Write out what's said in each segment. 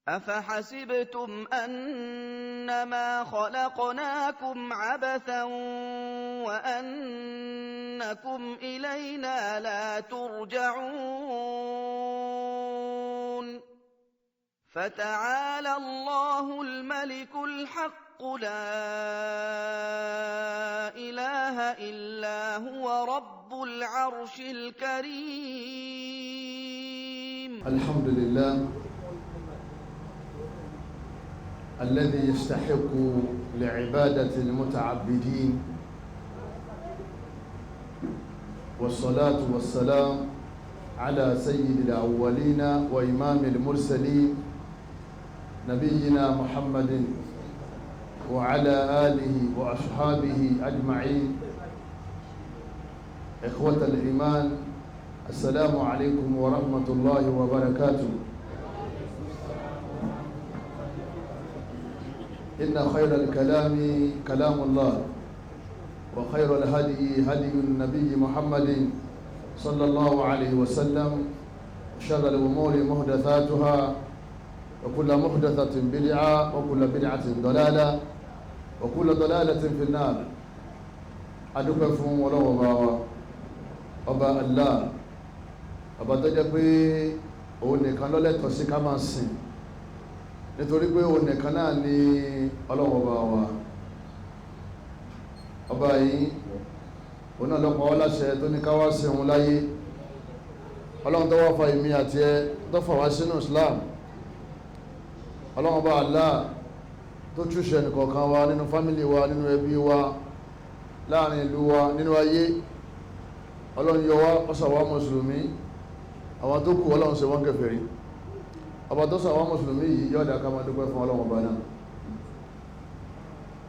أفحسبتم أنما خلقناكم عبثا وأنكم إلينا لا ترجعون. فتعالى الله الملك الحق، لا إله إلا هو رب العرش الكريم. الحمد لله الذي يستحق لعبادة المتعبدين، والصلاة والسلام على سيد الأولين وإمام المرسلين نبينا محمد وعلى آله وأصحابه أجمعين. إخوة الإيمان، السلام عليكم ورحمة الله وبركاته. إن خير الكلام كلام الله، وخير الهدي هدي النبي محمد صلى الله عليه وسلم، وشر الأمور محدثاتها، وكل محدثة بدعة، وكل بدعة ضلالة، وكل ضلالة في النار. Adúpẹ́ fún Ọlọ́run ọba wa, ọba Allah, ọba tó jẹ́ pé òun nìkan ló lẹ́tọ̀ọ́ sí ká máa sìn, nítorí pé òun nìkan náà ni Ọlọ́run ọba wa. Ọba yìí, òun náà ló pa wá láṣẹ tó ní ká wá sí òun láyé. Ọlọ́run tó wá fa èmi àti ẹ, tó fà wá sínú Islam, Ọlọ́run ọba Allah tó túṣe nìkọ̀ọ̀kan wa nínú family wa, nínú ẹbí wa, láàrin ìlú wa, nínú ayé. Ọlọ́run yọ wá, ó ṣe wá mùsùlùmí. Àwọn tó kù, Ọlọ́run ṣe wọ́n kèfèrí. Ọba tó ṣe wá mùsùlùmí yìí, yọ́ọ̀dà ká máa dúpẹ́ fún Ọlọ́run ọba náà.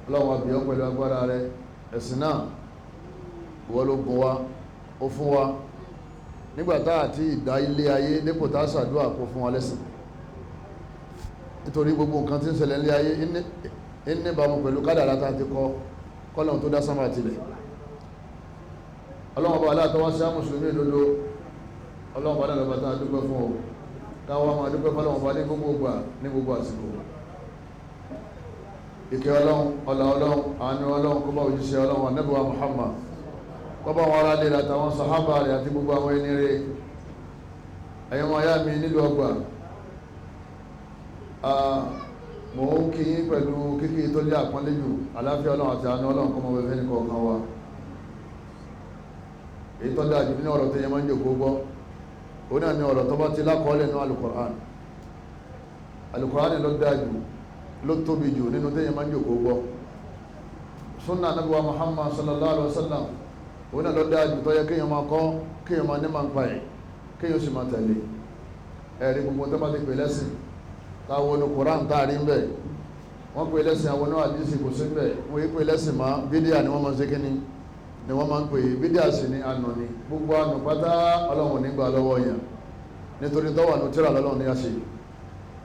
Ọlọ́run, a bẹ̀ ọ́ pẹ̀lú agbára rẹ. Ẹ̀sìn náà, ìwọ ló bùn wa, ó fún wa nígbà tá àti ìdá ilé ayé dépò tá a ṣàdúrà kó fún wa lẹ́sìn, nítorí gbogbo nǹkan tí ń ṣẹlẹ̀ ilé ayé ní níbàámu pẹ̀lú kádàrá tá a ti kọ kọ́lọ́run tó dá sánmà tilẹ̀. Ọlọ́run ọba aláàtọ́wá sí mùsùlùmí òdodo, Ọlọ́run ọba náà lọ́ba tá a dúpẹ́ fún o. Káwọn máa dúpẹ́ fọlọ́run ọba ní gbogbo ìgbà, ní gbogbo àsìkò. Ìkẹ́ Ọlọ́run, ọlá Ọlọ́run, àánú Ọlọ́run kó bá òjíṣẹ́ Ọlọ́run, Ànábì wa Muhammad, kó bá wọn ará lè àtàwọn sàhábà rẹ̀ àti gbogbo àwọn ẹni rẹ̀. Ẹ̀yin ọmọ ayá mi nílùú Ọgbà, mò ń kí yín pẹ̀lú kíkí tó lé àpọ́nlé jù. Àláfíà Ọlọ́run àti àánú Ọlọ́run kó mọ bẹ́ẹ̀ ní kọ̀ọ̀kan wa. Èyí tó dáa jù nínú ọ̀rọ̀ tó yẹ máa ń jòkó gbọ́, òun náà ni ọ̀rọ̀ tó bá ti lákọọ́lẹ̀ nínú Alukur'an. Alukur'an ló dáa jù, ló tóbi jù nínú tó yẹ máa ń jòkó gbọ́. Sunna Nabi wa Muhammad sallallahu alaihi wa sallam, òun náà ló dáa jù tó yẹ kéèyàn máa kọ́, kéèyàn máa ní máa ń pa ẹ̀, kéèyàn sì máa tẹ̀lé. Ẹ̀rí gbogbo tó bá ti pè lẹ́sìn, táwọn onú Quran tá a rí ń bẹ̀, wọ́n pè lẹ́sìn, àwọn oní àdìsí kò sí ń bẹ̀, wọ́n yí pè lẹ́sìn mọ́. Bídíà ni wọ́n máa ń ṣe kíni ni wọ́n máa ń pè. Bídíà sì ni ànú ni. Gbogbo ànú pátá, Ọlọ́run nígbà lọ́wọ́ yẹn, nítorí tọ́wọ́ ànú tíra lọ́lọ́run ní a ṣe.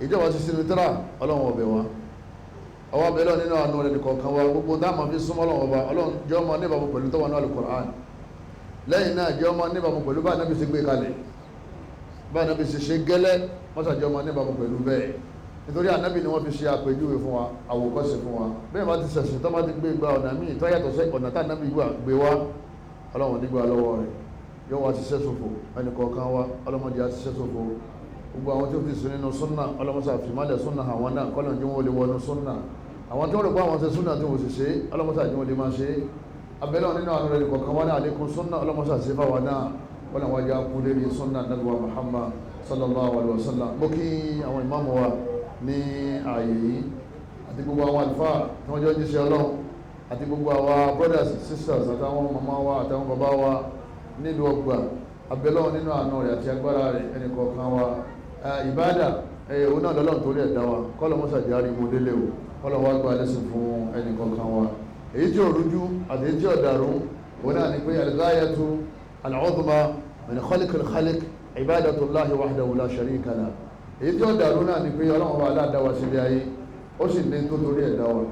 Ìjọba ti sínú tíra Ọlọ́run ọbẹ̀ wa, ọwọ́ abẹ́ lọ nínú àánú rẹ̀ nìkọ̀ọ̀kan wa. Gbogbo dáàmà fi súnmọ́ Ọlọ́run ọba, Ọlọ́run jẹ́ ọmọ níbàámu pẹ̀lú tọ́wọ́ náà Al-Qur'an. Lẹ́yìn náà, jẹ́ ọmọ níbàámu pẹ̀lú bá Ànábì ṣe gbé kalẹ̀, bá Ànábì ṣe ṣe gẹ́lẹ́. Mọ́sàjọ́ ọmọ níbàámu pẹ̀lú bẹ́ẹ̀, nítorí Ànábì ni wọ́n fi ṣe àpèjúwe fún wa, àwòkọ́ṣe fún wa. Bẹ́ẹ̀ bá ti ṣẹ̀sìn, tó bá ti gbé gba ọ̀nà míì tó yàtọ̀ sí ọ̀nà tá Ànábì gbé wá, Ọlọ́run nígbà lọ́wọ́ rẹ̀, yóò wá ṣiṣẹ́ ṣòfò. Ẹnì kọ̀ọ̀kan wa, ọlọ́mọdé á ṣiṣẹ́ ṣòfò. Gbogbo àwọn tí ó ti sùn nínú súnà, ọlọ́mọṣà fìmálẹ̀ súnà àwọn náà, kọ́lọ̀ tí wọ́n lè wọnú súnà. Àwọn tí wọ́n rò pé àwọn ṣe súnà tí wọ́n sì ṣe, ọlọ́mọṣà tí wọ́n lè máa ṣe. Abẹ́lẹ́ nínú àwọn ẹnì kọ̀ọ̀kan wa náà, àlékún súnà, ọlọ́mọṣà sí fáwọn náà, wọ́n làwọn ajá kú lérí súnà Ànábì wa Muhammad sallallahu alaihi wa sallam. Mo kí àwọn ìmáàmù wa ní ààyè yìí àti gbogbo àwọn àlùfáà tí wọ́n jọ ń jíṣẹ́ Ọlọ́run, àti gbogbo àwọn brothers, sisters, àtàwọn màmá wa, àtàwọn bàbá wa nílùú Ọgbà. Abẹ́lọ́ nínú àánú rẹ̀ àti agbára rẹ̀, ẹnì kọ̀ọ̀kan wa, ìbádà òun náà lọ́lọ́run torí ẹ̀dá wa. Kọ́lọ̀ mọ́sà járí mú délé o, kọ́lọ̀ wá gba ẹlẹ́sìn fún ẹnì kọ̀ọ̀kan wa. Èyí tí ò rújú àti èyí tí ò dàrú, òun náà ni pé al-ghayatu al-uzma min khalqil khaliq ibadatullahi wahdahu la sharika lah. Èyí tí ó dàrú náà ni pé Ọlọ́run ọba aláàdá wa sílé ayé, ó sì ní tó torí ẹ̀dá wa.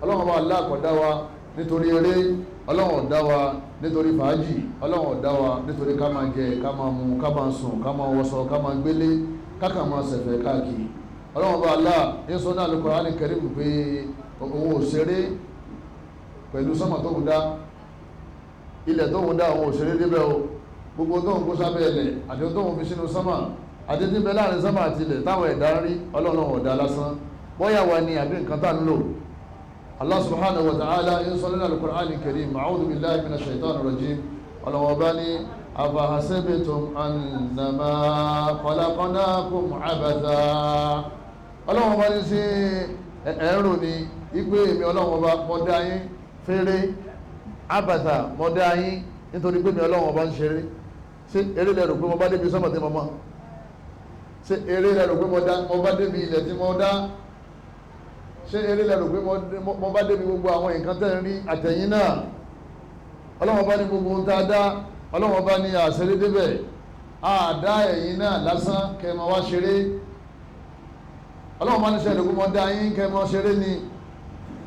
Ọlọ́run ọba aláàkọ̀dá wa nítorí eré, Ọlọ́run ò dá wa nítorí fàájì, Ọlọ́run ò dá wa nítorí ká máa jẹ, ká máa mu, ká máa sùn, ká máa wọṣọ, ká máa gbélé, ká kà máa ṣẹ̀fẹ̀ káàkiri. Ọlọ́run bá Allah ní sọ́nà Al-Qur'an Karim pé òun ò ṣeré pẹ̀lú sánmà tó ń dá, ilẹ̀ tó ń dá, òun ò ṣeré débẹ̀ o. Gbogbo tó ń kó sábẹ́ ilẹ̀ àti tó ń fi sínú sánmà àti tí ń bẹ láàrin sánmà àti ilẹ̀ táwọn ẹ̀dá ń rí, Ọlọ́run ọ̀dá lásán bóyá wa ni àbí nǹkan tá ń lò. Allah subhanahu wa ta'ala ń sọ nínú Al-Qur'an Karim, a'udhu billahi minash shaitanir rajim. Ọlọ́run ọba ní afahasibitum annama khalaqnakum abatha. Ọlọ́run ọba ní sí ẹ̀rù ni wípé èmi Ọlọ́run ọba mo dá yín fèrè, abatha mo dá yín nítorí pé èmi Ọlọ́run ọba ń ṣeré. Ṣé eré lẹ́rù pé mo bá débi sọ́mọ̀ tí mo mọ̀? Ṣé eré lẹ́rù pé mo bá débi ilẹ̀ tí mo dá? Ṣé eré lẹ́rù pé mo bá débi gbogbo àwọn nǹkan tẹ́ ń rí àtẹ̀yìn náà? Ọlọ́run ọba ní gbogbo ohun tá a dá, Ọlọ́run ọba ní àṣẹlé débẹ̀, àdá ẹ̀yìn náà lásán kẹmọ wá ṣeré. Ọlọ́run bá ní ṣẹlẹ̀ kó mọ dá yín kẹmọ ṣeré ni,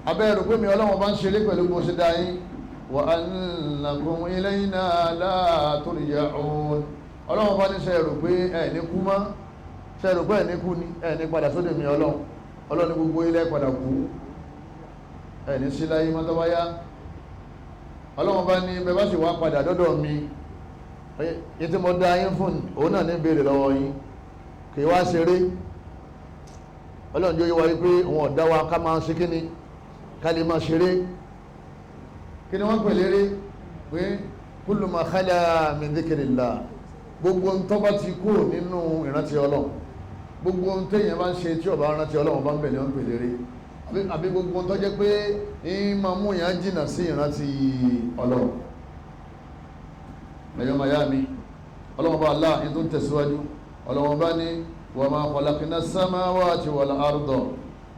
abẹ́ ẹ̀rù pé mi Ọlọ́run bá ń ṣeré pẹ̀lú bó ṣe dá yín. Wa annakum ilayna la turja'un. Ọlọ́run bá ní ṣẹlẹ̀ pé ẹ̀ ní kú mọ́, ṣẹlẹ̀ pé ẹ̀ ní kú ni, ẹ̀ ní padà sódò mi Ọlọ́run. Ọlọ́run ní gbogbo ilẹ̀ padà kú, ẹ̀ ní sí láyé mọ́tọ́wáyá. Ọlọ́run bá ní bẹ́ẹ̀ bá sì wá padà dọ́dọ̀ mi, yìí tí mo dá yín fún òun náà ní béèrè lọ́wọ́ yín, kì í wá ṣeré. Ọlọ́run jẹ́ wáyé pé òun ọ̀dá wa ká máa ṣe kíni, ká lè máa ṣeré. Kí ni wọ́n pè léré? Pé kullu ma khala min dhikrillah, gbogbo ohun tó bá ti kúrò nínú ìrántí Ọlọ́run, gbogbo ohun téèyàn bá ń ṣe tí ó bá rántí Ọlọ́run bá ń bẹ̀ ni wọ́n pè léré. Àbí gbogbo ohun tó jẹ́ pé ń máa mú yàn jìnnà sí ìrántí Ọlọ́run. Ẹ̀yọ́ mayami, Ọlọ́run bá Allah ní tó ń tẹ̀síwájú. Ọlọ́run bá ní wa ma khalaqna as-samawati wal arda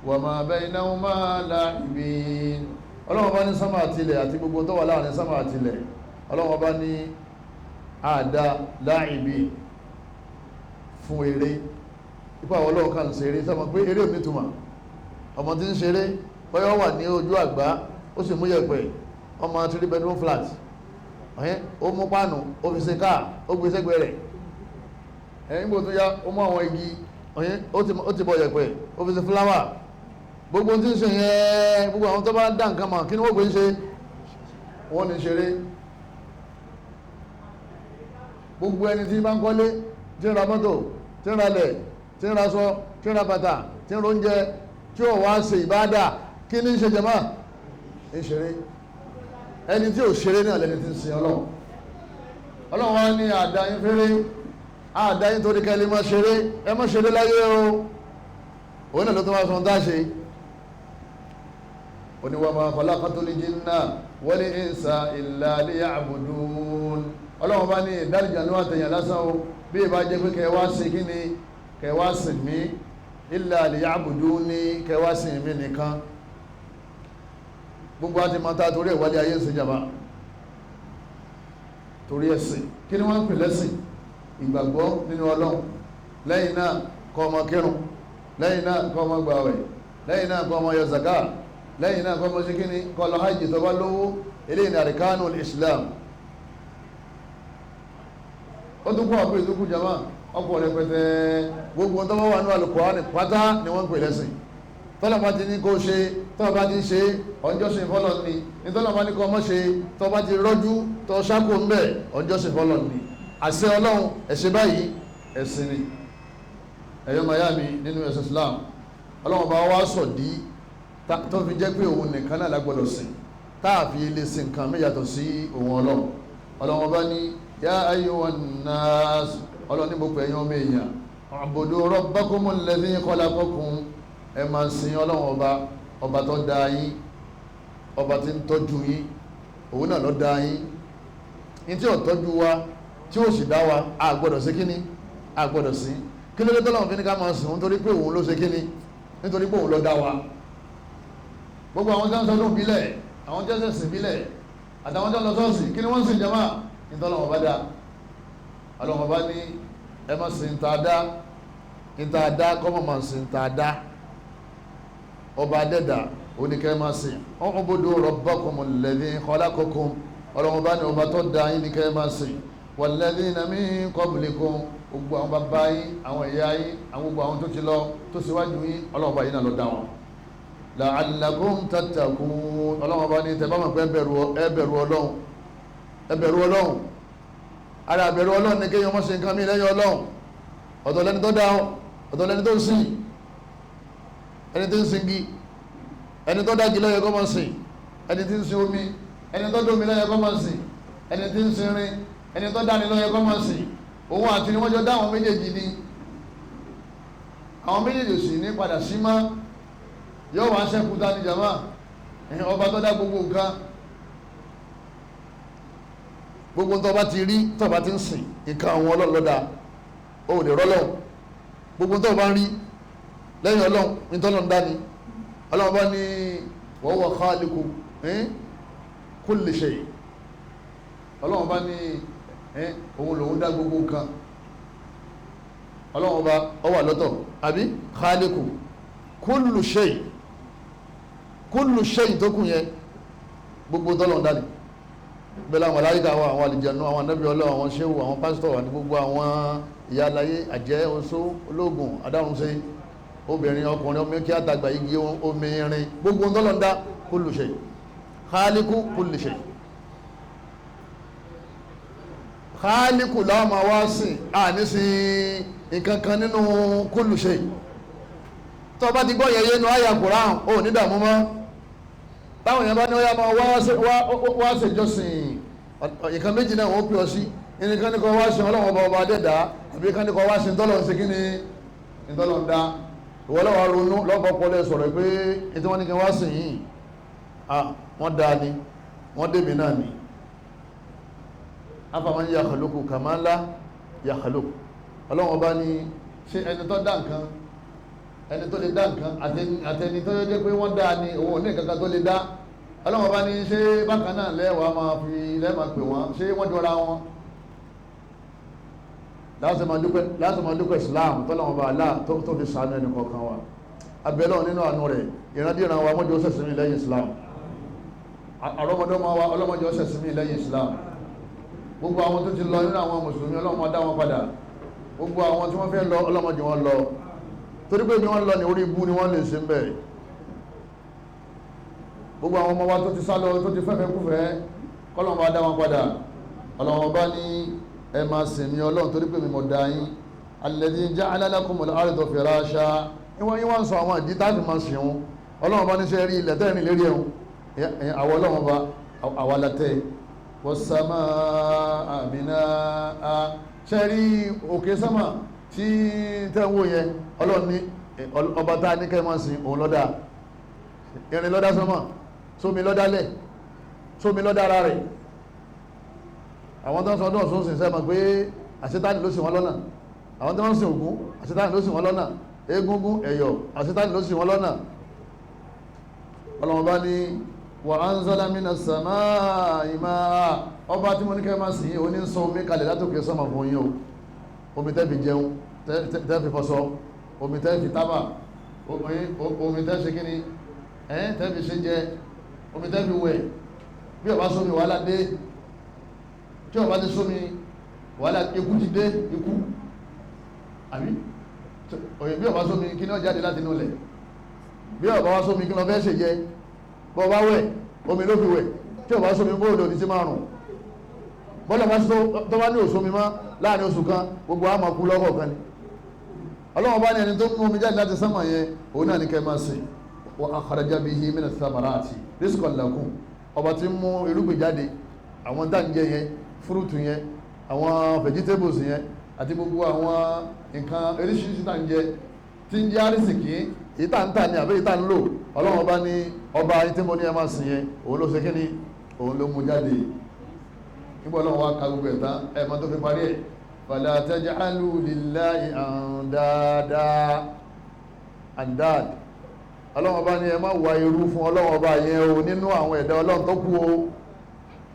wa ma baynahuma la'ibin. Ọlọ́run bá ní sánmà àtilẹ̀ àti gbogbo tó wà láàrin sánmà àtilẹ̀, Ọlọ́run bá ní àdá la'ibin fún eré. Ipa àwọn Ọlọ́run kan ṣeré, sọmọ pé eré ò ní túmọ̀. Ọmọ tí ń ṣeré bóyá wà ní ojú àgbá, ó sì mú yẹ̀pẹ̀, ọmọ 3 bedroom flat, ó mú páànù, ó fi ṣe káà, ó gbé sẹ́gbẹ̀ẹ́ rẹ̀. Ẹ̀yìn gbò tó yá, ó mú àwọn igi, ó ti bọ yẹ̀pẹ̀, ó fi ṣe fúláwà. Gbogbo tí ń ṣe yẹn, gbogbo àwọn tó bá dá nǹkan mọ̀, kí ni wọ́n gbé ń ṣe? Wọ́n ní ṣeré. Gbogbo ẹni tí bá ń kọ́lé, tí ń ra mọ́tò, tí ń ralẹ̀, tí ń raṣọ, tí ń ra bàtà, tí ń róúnjẹ, tí ó wá ṣe ìbádà, kí ní ṣe jẹmọ́? Ń ṣeré. Ẹni tí ò ṣeré náà lẹni tí ń sin Ọlọ́run. Ọlọ́run wá ní àdá yín fẹ́rẹ́, àdá yín torí kẹ́lẹ́ má ṣeré, ẹ má ṣeré láyé o. Òun náà ló tó wá sọ dá ṣe. Ó ní wa ma khalaqtul jinna wal insa illa liya'budun. Ọlọ́run bá ní ìdálìjà ló wà tẹ̀yàn lásán o, bí ìbá jẹ́ pé kẹ́ wá ṣe kí ni, kẹ́ wá sìn mí, illa liya'buduni, kẹ́ wá sìn mí nìkan. Gbogbo àti mọ́ta torí ìwálé ayé ń ṣe jàmbá, torí ẹ̀sìn. Kí ni wọ́n ń pè lẹ́sìn? Ìgbàgbọ́ nínú Ọlọ́run, lẹ́yìn náà kó ọmọ kírun, lẹ́yìn náà kó ọmọ gbààwẹ̀, lẹ́yìn náà kó ọmọ yọ zaka, lẹ́yìn náà kó ọmọ ṣe kíni, kó lọ hajj tó bá lówó. Eléyìí ní àríkánù Islam. Ó tún kọ́ àpò ìdúkú jama ọkọ̀ rẹpẹtẹ. Gbogbo tó bá wà ní Al-Qur'ani pátá ni wọ́n ń pè lẹ́sìn. Tọ́lá bá ti ní kó ṣe, tọ́lá bá ti ṣe, ọjọ́sìn fọ́lọ̀ ni. Nítọ́lá bá ní kó ọmọ ṣe, tọ́ bá ti rọ́jú, tọ́ ṣáko ń bẹ̀, ọjọ́sìn fọ́lọ̀ ni. Àṣẹ Ọlọ́run, ẹ̀ṣẹ̀ báyìí, ẹ̀sìn ni. Ẹ̀yọ́ mayami nínú ẹ̀sìn Islam, Ọlọ́run bá wá sọ̀ dí tó fi jẹ́ pé òun nìkan náà lágbọ́dọ̀ sìn, táà fi lè sìn nǹkan mí yàtọ̀ sí òun Ọlọ́run. Ọlọ́run bá ní yá ayyuhan nas, Ọlọ́run ní gbogbo ẹ̀yin ọmọ èèyàn, u'budu rabbakumul ladhi khalaqakum, ẹ máa sin Ọlọ́run ọba, ọba tó dá yín, ọba tí ń tọ́jú yín, òun náà ló dá yín. Ní tí ò tọ́jú wa, tí ò sì dá wa, a gbọ́dọ̀ sí kíni, a gbọ́dọ̀ sí. Kí ló dé tọ́lọ́run fi ní ká máa sìn? Nítorí pé òun ló ṣe kíni, nítorí pé òun ló dá wa. Gbogbo àwọn tí wọ́n sọdún bílẹ̀, àwọn tí wọ́n sẹ̀sìn bílẹ̀, àtàwọn tí wọ́n lọ sọ́ọ̀sì, kí ni wọ́n ń sìn jama? Ní tọ́lọ́run ọba dá. Ọlọ́run ọba ní ẹ má sìn tá a dá, ní tá a dá kọ́mọ̀ máa sìn tá a dá. Ọba adẹ́dà oníkẹ́ máa sìn. U'budu rabbakumul ladhi khalaqakum, Ọlọ́run ọba ní ọba tó dá yín ní kẹ́ máa sìn. Walladhina min qablikum, Gbogbo àwọn bàbá yín, àwọn ìyá yín, àwọn gbogbo àwọn tó ti lọ tó síwájú yín, Ọlọ́run ọba yìí náà ló dá wọn. La'allakum tattaqun. Ọlọ́run ọba ní tẹ́ bá mọ̀ pé ẹ bẹ̀rù Ọlọ́run, ẹ bẹ̀rù Ọlọ́run. Ara bẹ̀rù Ọlọ́run ní kéèyàn má ṣe nǹkan mí lẹ́yìn Ọlọ́run. Ọ̀tọ̀ lẹni tó dá ọ, ọ̀tọ̀ lẹni tó ń sìn, ẹni tó ń sin gi, ẹni tó dági ló yẹ kó máa sìn, ẹni tí ń sin omi, ẹni tó dómi ló yẹ kó máa sìn, ẹni tí ń sin rin, ẹni tó dáni ló yẹ kó máa sìn. Òun àti ni wọ́n jọ dá àwọn méjèèjì ni, àwọn méjèèjì sì ní padà sí mọ́. Yóò wá ṣẹ́kù dání jàmá, ọba tó dá gbogbo nǹkan. Gbogbo tó bá ti rí, tó bá ti ń sìn nǹkan àwọn Ọlọ́run ló dá, ó lè rọ́lọ́run. Gbogbo tó bá ń rí lẹ́yìn Ọlọ́run ní tọ́lọ́run dání. Ọlọ́run bá ní wa huwa khaliqu kulli shay. Ọlọ́run bá ní òun lòun dá gbogbo nǹkan. Ọlọ́run bá ó wà lọ́tọ̀, àbí khaliqu kullu shay, kullu shay tó kù yẹn gbogbo tọ́lọ́run dání. Bẹ́ẹ̀ àwọn aláìka, àwọn àlìjẹ̀nu, àwọn anábì Ọlọ́run, àwọn ṣéwù, àwọn pásítọ̀ àti gbogbo àwọn ìyá aláyé, àjẹ́, oṣó, ológun, adáhunṣe, obìnrin, ọkùnrin, ọmọ kí àtàgbà, igi, omi, irin, gbogbo tọ́lọ́run dá kullu shay, khaliqu kulli shay. Khaliqu láwọn máa wá sìn, àní sin nǹkan kan nínú kullu shay. Tó bá ti gbọ́ yẹyẹ nu àyà Kùránì, ò ní dààmú mọ́. Táwọn èèyàn bá ní ọyá máa wá ṣèjọsìn, nǹkan méjì náà wọ́n pè ọ sí. Nǹkan ní kò wá sin Ọlọ́run ọba ọba adẹ́dá, àbí nǹkan ní kò wá sin tọ́lọ̀ ń ṣe kí ni tọ́lọ̀ ń dá. Ìwọ lọ́wọ́ ronú lọ́kọ̀ pọ̀lẹ́ sọ̀rọ̀ pé ètò wọn ní kí wá sìn yìí, wọ́n dá ni, wọ́n dé mi náà ni. Afaman yakhluqu kama la yakhluqu. Ọlọ́run ọba ní ṣé ẹni tó dá nǹkan, ẹni tó lè dá nǹkan àtẹni tó jẹ́ pé wọ́n dá ni, òun ò ní nǹkan kan tó lè dá. Ọlọ́run ọba ní ṣé bákan náà lẹ́wàá máa fi lẹ́ẹ̀máa pè wọ́n, ṣé wọ́n jọra wọn? Láti máa dúpẹ́ Islam tọ́lọ́run ọba Allah tó fi sànú ẹnì kọ̀ọ̀kan wa. Abẹ́lọ́ nínú àánú rẹ̀, ìrandíran wa mọ́jọ́ sẹ̀sìn mi lẹ́yìn Islam, àrọ́mọdọ́mọ wa ọlọ́mọjọ́ sẹ̀sìn mi lẹ́yìn Islam. Gbogbo àwọn tó ti lọ nínú àwọn mùsùlùmí, ọlọ́mọ dá wọn padà. Gbogbo àwọn tí wọ́n fẹ́ lọ, ọlọ́mọdé wọn lọ, torí pé bí wọ́n lọ ní orí ibú ni wọ́n lè ṣe ń bẹ̀. Gbogbo àwọn ọmọ wa tó ti sá lọ, tó ti fẹ́fẹ́ kúfẹ́, kọ́lọ́mọ bá dá wọn padà. Ọlọ́mọ bá ní ẹ máa sìn mí Ọlọ́run torí pé mi mọ̀ dá yín. Alladhi ja'ala lakumul arda firasha. Ìwọ̀n yín wọ́n ń sọ àwọn ìdí táàbì máa sìn wọn. Ọlọ́run bá ní sẹ́ rí ilẹ̀ tẹ́rìn lérí ẹ̀hún, àwọn Ọlọ́run bá àwa la tẹ́. Was-samaa binaa. Ṣe rí òkè sámà tí tẹ́wọ́ yẹn, Ọlọ́run ní ọba tá a ní kẹ́ máa sìn òun lọ́dà. Irin lọ́dà sánmà, sómi lọ́dà lẹ̀, sómi lọ́dà ara rẹ̀. Àwọn tó ń sọ ọdún Ọ̀ṣun sìn sẹ́mọ̀ pé àṣetáni ló sìn wọ́n lọ́nà. Àwọn tó ń sìn Ògún, àṣetáni ló sìn wọ́n lọ́nà. Egúngún, Ẹ̀yọ̀, àṣetáni ló sìn wọ́n lọ́nà. Ọlọ́run bá ní wa anzala minas samaa'i ma'a. Ọba tí mo ní kẹ́ máa sìn yín, òní ń sọ omi kalẹ̀ látòkè sánmà fún yín o. Omi tẹ́ fi jẹun, tẹ́ fi fọṣọ, omi tẹ́ fi tábà, omi tẹ́ ṣe kíni, tẹ́ fi ṣe jẹ, omi tẹ́ fi wẹ̀. Bí ó bá sómi wàhálà dé, tí ó bá ti sómi wàhálà ikú ti dé, ikú àbí bí ó bá sómi kí ni ó jáde láti inú ilẹ̀? Bí ó bá wá sómi kí ló fẹ́ ṣe jẹ? Bọ́ bá wẹ̀, omi ló fi wẹ̀. Tí ó bá sómi bóòlù òní sí márùn-ún. Bọ́lá bá tó bá ní òsómi mọ́ láàrin oṣù kan, gbogbo àmọ́ kú lọ́kọ̀ kan ni. Ọlọ́run bá ní ẹni tó mú omi jáde láti sánmà yẹn, òun náà ní kẹ́ máa sìn. Wa akhraja bihi minas samarati rizqan lakum. Ọba tí ń mú irúgbìn jáde, àwọn tá ń jẹ yẹn, fúrúùtù yẹn, àwọn vegetables yẹn, àti gbogbo àwọn nǹkan oríṣiríṣi tá ń jẹ tí ń jẹ́ àrísìkí, èyí tá ń tà ní àbí èyí tá ń lò. Ọlọ́run bá ní ọba ayé tí mo ní ẹ máa sìn yẹn, òun ló ṣe kí ni, òun ló mú jáde. Nígbà Ọlọ́run wá ka gbogbo ẹ̀ tán, ẹ̀ máa tó fi parí ẹ̀. Fala taj'alu lillahi andada. Andad. Ọlọ́run bá ní ẹ má wá irú fún Ọlọ́run ọba yẹn o nínú àwọn ẹ̀dá Ọlọ́run tó kú o.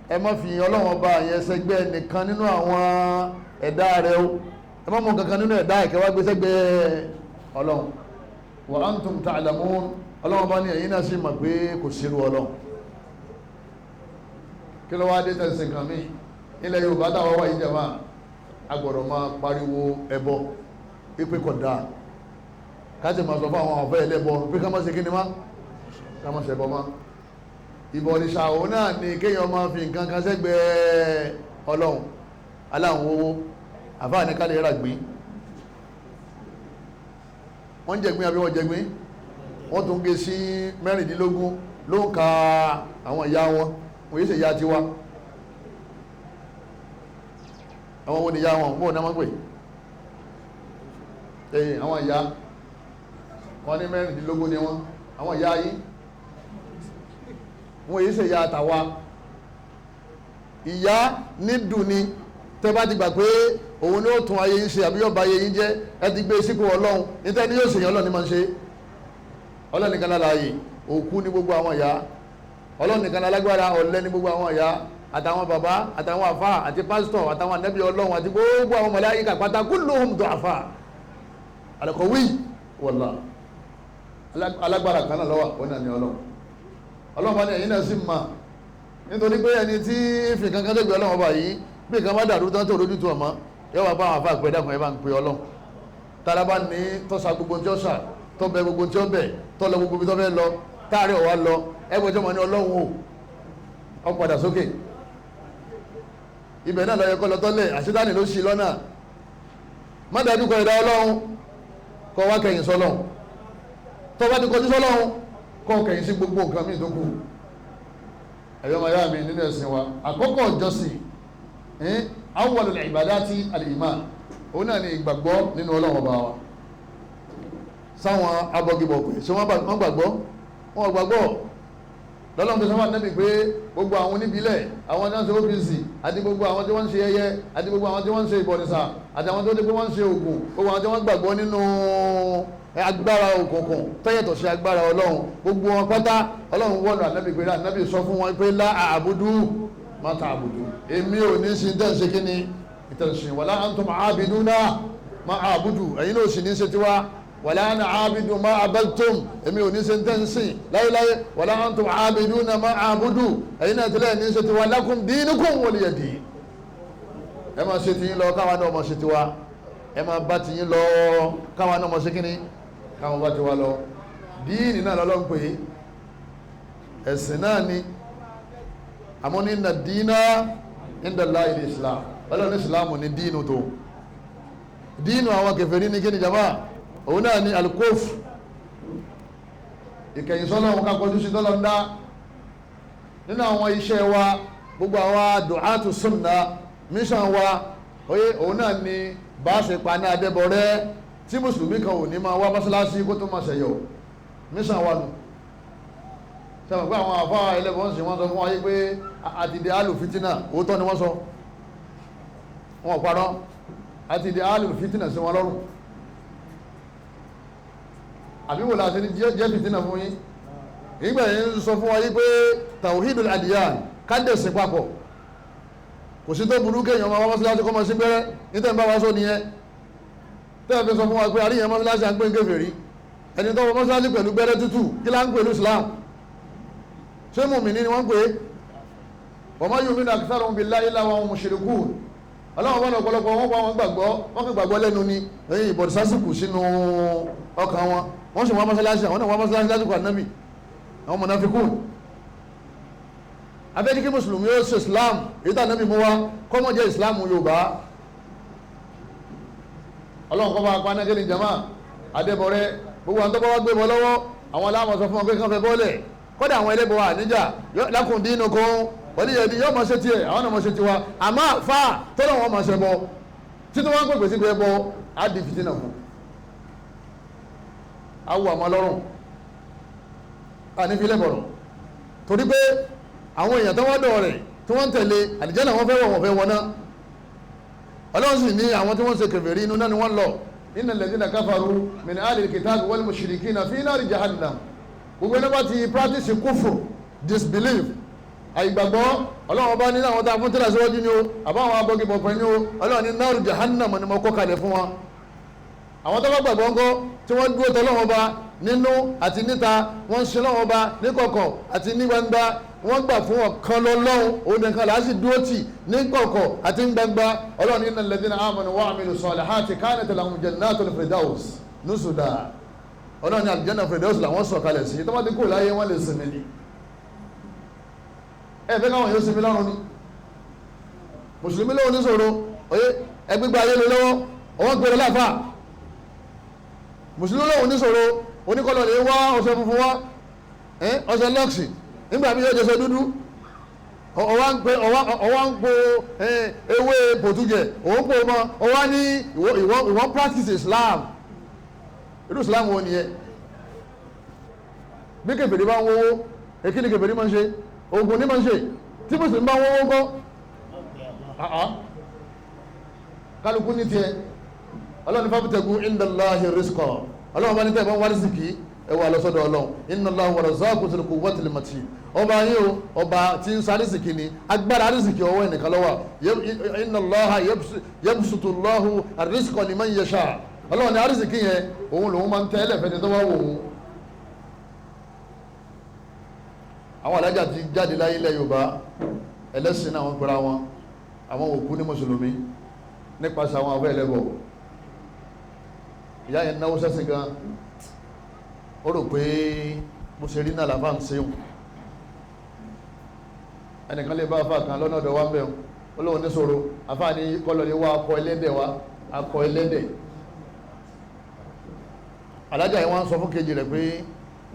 Ẹ má fi Ọlọ́run ọba yẹn sẹ́gbẹ́ nìkan nínú àwọn ẹ̀dá rẹ o. Ẹ má mú kankan nínú ẹ̀dá ìkẹwàá gbé sẹ́gbẹ́ Ọlọ́run. Wa antum ta'lamun. Ọlọ́run bá ní ẹ̀yin náà sì mọ̀ pé kò sírú Ọlọ́run. Kí ló wá dé tẹ̀sí nǹkan mi? Ilẹ̀ Yorùbá táwọn wà yìí jẹ̀má, A gbọ́dọ̀ máa pariwo ẹbọ ipe kódà, káṣí máa sọ fún àwọn ọ̀fẹ́ ẹlẹ́bọ pé ká má ṣe kíni má, ká má ṣe ẹbọ má. Ìbọ̀rìṣà òun náà ni kéèyàn máa fi nǹkan kan sẹ́gbẹ̀ẹ́ Ọlọ́run. Aláwọn owó àfáà ní ká lè rà gbìn, wọ́n ń jẹ̀gbín àbí wọ́n jẹ̀gbín, wọ́n tún gé sí 16 ló ń ka àwọn ìyá wọn, wọ́n yìí ṣe ìyá tiwa. Àwọn wo ni ìyá wọn? Wọ́n náà wọ́n pè é àwọn ìyá wọn ní 16 ni wọ́n, àwọn ìyá yìí wọ́n yìí ṣe ìyá tàwa. Ìyá nídùn ni tẹ́ bá ti gbà pé òun ni ó tún ayé yín ṣe àbí yóò bà ayé yín jẹ́, ẹ ti gbé sípò Ọlọ́run. Níta ni yóò ṣèyàn, Ọlọ́run ni máa ń ṣe. Ọlọ́run nìkan láláàyè, òkú ní gbogbo àwọn ìyá. Ọlọ́run nìkan lálágbára, ọ̀lẹ ní gbogbo àwọn ìyá àtàwọn bàbá àtàwọn àfà àti pásítọ̀ àtàwọn ànábì Ọlọ́run àti gbogbo àwọn màláíkà pátá, kulluhum du'afa. Al-qawi wallah, alágbára kan náà lọ́wọ́, òun náà ní Ọlọ́run. Ọlọ́run bá ní ẹ̀yìn náà sì mà, nítorí pé ẹni tí fi kankan lẹ́gbẹ̀ẹ́ Ọlọ́run ọba yìí, bí nǹkan bá dàrú tán tó lójú tó ọmọ yóò wá bá àwọn àfa àpẹ, dàkùn ẹ bá ń pe Ọlọ́run. Tára bá ní tọ́sa gbogbo tí ó sà, tó bẹ gbogbo tí ó bẹ, tó lọ gbogbo tó fẹ́ lọ, táàrí ọ̀wá lọ, ẹgbẹ́ tí wọ́n ní Ọlọ́run o, ọ padà sókè. Ibẹ̀ náà lọ yẹ kọ́ lọ tọ́lẹ̀, àṣetánì ló ṣì lọ́nà. Má dájú kọ ẹ̀dá Ọlọ́run, kọ́ wá kẹ̀yìn sọ́lọ́run. Tó bá ti kọjú sọ́lọ́run, kọ́ kẹ̀yìn sí gbogbo nǹkan míì tó kù. Ẹ̀yọ́ máa yá mi nínú ẹ̀sìn wa, àkọ́kọ́ ìjọsìn, awwalul ibadati al-iman, òun náà ni ìgbàgbọ́ nínú Ọlọ́run ọba wa. Sáwọn abọ́gibọ̀ pé ṣé wọ́n gbàgbọ́? Wọ́n gbàgbọ́. Lọ́lọ́run tó sọ fún Ànábì pé gbogbo àwọn oníbílẹ̀, àwọn tí wọ́n ń ṣe OPC, àti gbogbo àwọn tí wọ́n ń ṣe ẹyẹ, àti gbogbo àwọn tí wọ́n ń ṣe ìbọ̀nìṣà, àti àwọn tó dé pé wọ́n ń ṣe ògùn, gbogbo àwọn tí wọ́n gbàgbọ́ nínú agbára òkùnkùn tọ́yẹ̀tọ̀ sí agbára Ọlọ́run, gbogbo wọn pátá Ọlọ́run wọ̀nà Ànábì pé Ànábì sọ fún wọn pé lá àbùdú má ta àbùdú, èmi ò ní sin tẹ́ ń ṣe kí ni ìtẹ̀sìn, wala antum àbìdúnà má àbùdú, ẹ̀yin náà sì ní ṣe tiwa, wala ana àbìdú má abadtum, èmi ò ní ṣe tẹ́ ń sìn láyéláyé, wala antum àbìdúnà má àbùdú, ẹ̀yin náà tilẹ̀ ní ṣe tiwa, lakum dinukum waliya din. Ẹ máa ṣe tiyín lọ, káwa náà máa ṣe tiwa. Ẹ máa bá tiyín lọ, káwa náà máa ṣe kí ni, káwọn bá tiwa lọ. Díìnì náà lọ́lọ́ ń pè é, ẹ̀sìn náà ni. Àmọ́ ní inna dínà inda Allahi al-Islam, ọlọ́run ìsìláàmù ní dínú tó dínú àwọn kèfèrí ní kí ni jama, òun náà ní alkof, ìkẹyìn sọ́lọ́run ká kọjú sí tọ́lọ́ ń dá. Nínú àwọn iṣẹ́ wa, gbogbo àwa du'atu sunna, mission wa oye, òun náà ní bá a ṣe pa ní adébọ̀rẹ́ tí mùsùlùmí kan ò ní máa wá mọ́sálásí kó tó máa ṣẹ̀yọ̀. Mission wa nù. Sẹ́wọ̀n pé àwọn àfáà ẹlẹ́bọn sì wọ́n sọ fún wa yí pé àtìdí alùfitínà, òótọ́ ni wọ́n sọ, wọn ò parọ́, àtìdí alùfitínà sí wọn lọ́rùn. Àbí wò láti ní jẹ́ fìtínà fún yín? Ìgbà yẹn ń sọ fún wa yí pé tawhidul adiyan, kádẹ̀sìn papọ̀, kò sí tó burú kéèyàn máa wá mọ́sálásí kọ́ máa sí gbẹ́rẹ́. Nítorí bá wa sọ nìyẹn tẹ́ẹ̀ fi sọ fún wa pé àríyàn mọ́sálásí à ń pè ń kèfèrí, ẹni tó wọ mọ́sálásí pẹ̀lú gbẹ́rẹ́ tútù, kí lá ń pè ní Islam? Ṣé mùmìnì ni wọ́n ń pè é? Wa ma yu'minu aktharuhum billahi illa wa hum mushrikun. Ọlọ́run wọn ọ̀pọ̀lọpọ̀ wọn pa wọn gbàgbọ́, wọn kò gbàgbọ́ lẹ́nu ni, ẹ̀yìn ìbọ̀dìsásìkò sínú ọkàn wọn, wọ́n sì wọ́n mọ́sálásí, àwọn náà wọ́n mọ́sálásí lásìkò ànábì, àwọn mùnáfíkùn. Abẹ́ni kí mùsùlùmí ó ṣe Islam èyí tá ànábì mú wa, kọ́mọ jẹ́ Islam Yorùbá. Ọlọ́run kọ́ bá pa anágẹ́lì jama adébọ̀rẹ́, gbogbo àwọn tó bá wá gbé bọ́ lọ́wọ́, àwọn aláwọ̀ sọ fún wọn pé kí wọ́n fẹ́ bọ́ọ̀lẹ̀. Kódà àwọn ẹlẹ́bọ̀ wà níjà, lakum dinukum waliya din, yóò máa ṣe tiẹ̀, àwọn náà máa ṣe tiwa. Àmọ́ fa tọ́lọ̀ wọn máa ṣe bọ títí wọn pèpè síbi ẹbọ, á di fìtínà fún awọ àmọ́ lọ́rùn àní fi lẹ́bọ̀rọ̀, torí pé àwọn èèyàn tó wọ́n dọ̀ rẹ̀ tí wọ́n ń tẹ̀lé àlìjánnà wọn fẹ́ wọ̀, wọ́n fẹ́ wọná. Ọlọ́run sì ní àwọn tí wọ́n ṣe kèfèrí inú náà ni wọ́n lọ. Innal ladhina kafaru min ahlil kitabi wal mushrikina fi nari jahannam. Gbogbo ẹni bá ti practice kufur, disbelief, àìgbàgbọ́, ọlọ́run ọba ní àwọn tá a fún tẹ́lẹ̀ síwájú ni o, àbáwọn abọ́gibọ̀pẹ̀ ni o, ọlọ́run ní náàrù jahannam ni mo kọ́ kalẹ̀ fún wọn. Àwọn tó bá gbàgbọ́ ńkọ́, tí wọ́n dúró tọ́lọ́run ọba nínú àti níta, wọ́n ń sin lọ́wọ́ ọba níkọ̀kọ̀ àti ní gbangba, Wọ́n gbà fún ọ̀kan lọ́lọ́run, òun nìkan là á sì dúró tì ní kọ̀kọ̀ àti ní gbangba. Ọlọ́run innal ladhina amanu wa amilu salihati kanat lahum jannatul firdaus nuzula. Ọlọ́run ní aljanna firdaus làwọn sọ̀kalẹ̀ sí, tó bá ti kú láyé wọ́n lè sinmi ni. Ẹ fẹ́ káwọn yóò sinmi lọ́run ni. Mùsùlùmí lóhun ní sọ̀rọ̀ oyé ẹgbẹ́gbẹ́ ayé lé lọ́wọ́, ọwọ́n gbèrè láfà. Mùsùlùmí lóhun ní sọ̀rọ̀ oníkọ́lọ̀ lè wá ọṣẹ funfun wá, ọṣẹ lọ́ọ̀sì nígbà bí yóò jẹsẹ dúdú, ọwá ń po ewé pòtújẹ òun po mọ, ọwá ní ìwọ practice Islam. Irú Islam wo nìyẹn? Bí kèfèrí bá ń wówó, èkí ni kèfèrí máa ń ṣe? Ogun ní máa ń ṣe. Tí mùsùlùmí bá ń wówó kọ́, kálukú ní tiẹ̀. Ọlọ́run fábítẹ̀kù indallahi rizqa. Ọlọ́run bá ní tẹ́ ẹ̀ bá ń wá rísìkì, ẹ wà lọ́sọ́dọ̀ Ọlọ́run. Inna Allaha huwa razzaqu dhul quwwatil matin. Ọba yín o, ọba tí ń sa rísìkì ni, agbára rísìkì ọwọ́ ẹnìkan ló wà. Inna Allaha yabsutu Allahu ar-rizqa liman yasha. Ọlọ́run ní arísìkì yẹn òun lòun máa ń tẹ́ ẹlẹ́fẹ́ ni tó wá wò ó. Àwọn alájà ti jáde láyé ilẹ̀ Yorùbá, ẹlẹ́sìn náà wọ́n pera wọn, àwọn òkú ní mùsùlùmí nípasẹ̀ àwọn afẹ́ ẹlẹ́bọ̀. Ìyá yẹn náwó sẹ́sìn gan, ó rò pé bó ṣe rí náà làbá ń ṣeun. Ẹnìkan lè bá afá kan lọ́nà ọ̀dọ̀ wa ń bẹ̀ ó lóun ní sọ̀rọ̀ afá ní kọ́lọ̀ lè wá akọ ẹlẹ́dẹ̀ wá, akọ ẹlẹ́dẹ̀. Alájà yẹn wọ́n sọ fún kejì rẹ̀ pé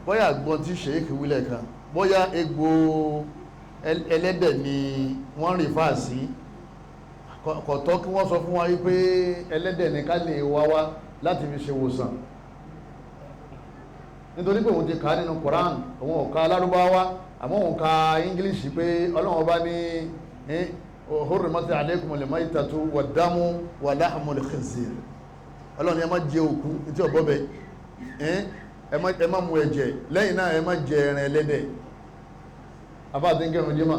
bóyá àgbọn tí ṣèékì wílẹ̀ kan, bóyá egbò ẹlẹ́dẹ̀ ni wọ́n rìn fáà sí, kọ̀tọ́ kí wọ́n sọ fún wa wípé ẹlẹ́dẹ̀ ní ká lè wá wá láti fi ṣe wòsàn, nítorí pé òun ti kà á nínú Quran, òun ò ka Lárúbáwá, àmọ́ òun ka English pé Ọlọ́run bá ní hurrimat alaykumul maytatu wad-damu wa lahmul khinzir. Ọlọ́run ẹ má jẹ òkú tí ọ̀bọ bẹ, ẹ má mu ẹ̀jẹ̀, lẹ́yìn náà ẹ má jẹ ẹran ẹlẹ́dẹ̀. Àfáà tí ń kírun jímà,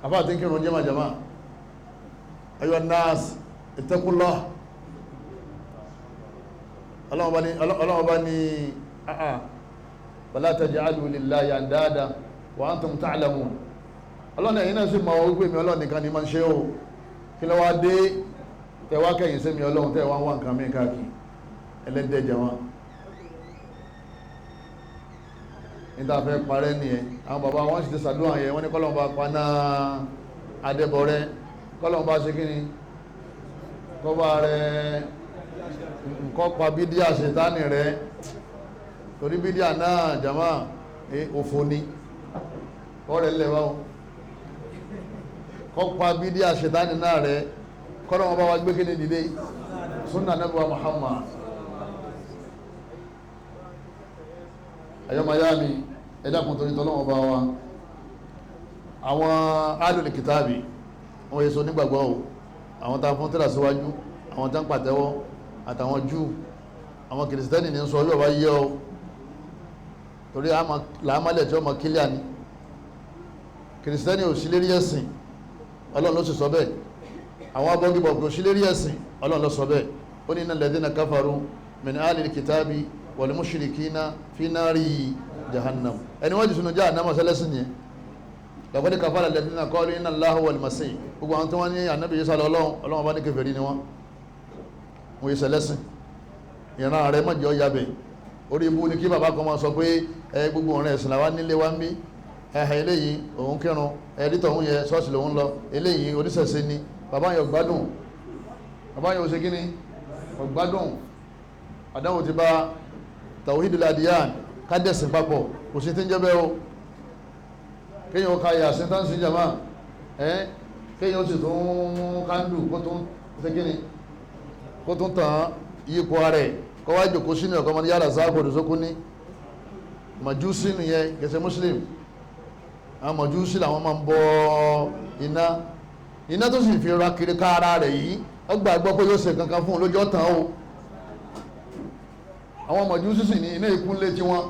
àfáà tí ń kírun jímà jama, ayyuhan nas ittaqullah. Ọlọ́run bá ní wala taj'alu lillahi andada wa antum ta'lamun. Ọlọ́run ẹ̀yin náà sì mọ̀ wípé mi Ọlọ́run nìkan ni máa ń ṣe o. Kí ló wá dé tẹwàá kẹyìn sí mi Ọlọ́run tẹ́wàá wá nǹkan mí káàkiri ẹlẹ́dẹ̀ jama? Níta fẹ́ parẹ́ nìyẹn. Àwọn bàbá wọn sì ti sàdúrà yẹn, wọ́n ní kọ́lọ́n bá paná adébọ̀rẹ́, kọ́lọ́n bá ṣe kíni, kọ́ba rẹ̀ nǹkan pa bídíà ṣètánì rẹ̀, torí bídíà náà jama òfò ni kọ́rẹ̀ lẹ́wà o. Kọ́ pa bídíà ṣètánì náà rẹ̀, kọ́lọ́n bá wa gbé kíni dìde, sunna nabi wa Muhammad. Ayọ́mayámi, ẹ̀dàkùn torí tọ́lọ́wọ́ bá wa. Àwọn alùlù kìtàbí wọ́n yẹ sọ nígbàgbọ́ o, àwọn tá fún tírà síwájú, àwọn tá ń pàtẹ́wọ́, àtàwọn Júù, àwọn kìrìsìtẹ́nì ní sọ yóò bá yẹ o, torí làámálẹ̀ tí ó mọ kílíà ni. Kìrìsìtẹ́nì ò sí lérí ẹ̀sìn, Ọlọ́run ló sì sọ bẹ́ẹ̀. Àwọn abọ́gibọ̀ kò sí lérí ẹ̀sìn, Ọlọ́run ló sọ bẹ́ẹ̀. Ó ní innal ladhina kafaru min alil kìtàbí wal mushrikina fi nari jahannam. Ẹni wọ́n jù sínú jahannam sẹlẹ́sìn yẹn. Laqad kafara alladhina qalu inna Allaha huwal masih. Gbogbo àwọn tí wọ́n ní ànábì Ìsá lọ́lọ́run, Ọlọ́run bá ní kèfèrí ni wọ́n, wọ́n yẹ sẹlẹ́sìn. Ìran rẹ̀ mọ̀jọ́ yabẹ̀. Orí ibú ni kí bàbá kan máa sọ pé ẹ gbogbo ọ̀rẹ́ ẹ̀sìn làwa nílé wa ń bí, ẹ̀hẹ̀ eléyìí òun kírun, ẹ̀rí tọ̀hún yẹ ṣọ́ọ̀ṣì lòun lọ, eléyìí oníṣẹ̀ṣe ni. Bàbá yẹn ò gbádùn, bàbá yẹn ò ṣe kíni, ò gbádùn. Àdánwò ti bá tawhidul adiyan, kádẹ̀sìn papọ̀, kò sí tí ń jẹ́ bẹ́ẹ̀ o. Kéèyàn ó ka yàsín tán sí jama, ẹ́ kéèyàn ó sì tún kándù kó tún ṣe kíni, kó tún tàn yípo ara ẹ̀, kó wá jòkó sínú ẹ̀kọ́ ọmọdé yàrá sáàkó òdòsókú ní màjúsí nìyẹn, kẹsẹ̀ muslim. Àwọn màjúsí làwọn máa ń bọ iná, iná tó sì fi ra kiri ká ara rẹ̀ yìí, ó gbàgbọ́ pé yóò ṣe kankan fún un lójú ọ̀tàn o. Àwọn màjúsí sì ní iná ìkúnlé tiwọn,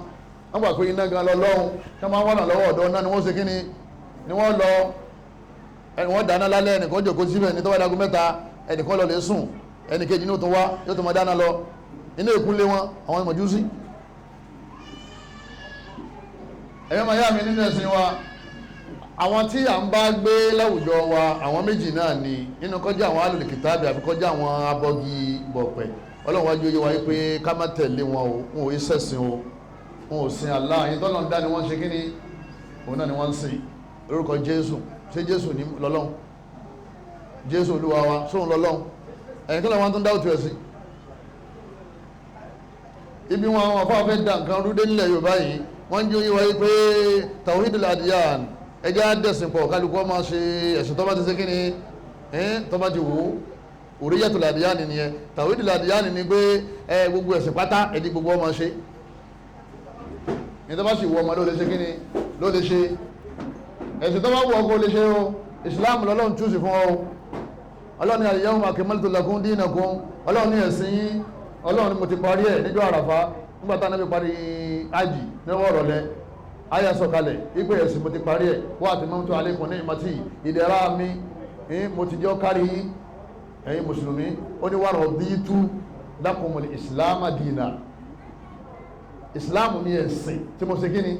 wọ́n gbà pé iná gan lọ lọ́hùn, tí wọ́n máa ń wọ́nà lọ́wọ́ ọ̀dọ́ náà ni wọ́n ṣe kí ni ni wọ́n lọ, wọ́n dáná lálẹ́, ẹnìkan jòkó síbẹ̀ ní tọ́wọ́ dagun mẹ́ta, ẹnìkan lọ lè sùn, ẹnìkejì ní òtún wá yóò tó máa dáná lọ. Iná ìkúnlé wọn àwọn màjúsí. Ẹ̀yọ́ máa yá mi nínú ẹ̀sìn wa, àwọn tí à ń bá gbé láwùjọ wa, àwọn méjì náà ni, nínú kọjá àwọn alùkìtàbí àbí kọjá àwọn abọ́gi bọ̀pẹ̀. Ọlọ́run wájú oyé wa yìí pé ká má tẹ̀lé wọn o, wọn ò í ṣẹ̀sìn o, wọn ò sin Allah. Yìí tọ́lọ́ ń dá ni wọ́n ń ṣe kí ni, òun náà ni wọ́n ń sìn lórúkọ Jésù. Ṣé Jésù ní lọ́lọ́run? Jésù Olúwa wa sóun lọ́lọ́run? Ẹ̀yìn kí lọ́wọ́n tó ń dá òtún ẹ̀sìn ibi wọn àwọn afáfẹ́ da nǹkan rúdé nílẹ̀ Yorùbá yìí. Wọ́n ń jẹ́ oyé wa yìí pé tawhidul adiyan, ẹjẹ́ àdẹ̀sìn pọ̀, kálukú ọmọ ṣe ẹ̀sìn tó bá ti ṣe kí ni, tó bá ti wù ú. Òríyàtul adiyan nìyẹn. Tawhidul adiyan ni pé ẹ gbogbo ẹ̀sìn pátá ẹ̀dí gbogbo ọmọ ṣe ní tó bá sì wù ọmọ ló lè ṣe kí ni, ló lè ṣe ẹ̀sìn tó bá wù ọkọ lè ṣe o. Islam lọ́lọ́run túùsì fún ọ. Ọlọ́run ní al-yawma akmaltu lakum dinakum, Ọlọ́run ní ẹ̀sìn yín, Ọlọ́run ní mo ti parí ẹ̀ níjọ́ Àràfá. Nígbà táwọn ẹbí parí ájì níwọ̀n ọ̀rọ̀lẹ́, ayé sọ̀kalẹ̀ ipe ẹ̀sìn mo ti parí ẹ̀, wa atmamtu alaykum ni'mati, ìdẹ̀ra mi mo ti jẹ́ kárí yín ẹ̀yin mùsùlùmí. Ó ní wa raditu lakumul ìsìlámà dìínà. Ìsìláàmù ní ẹ̀sìn tí mo ṣe kíni,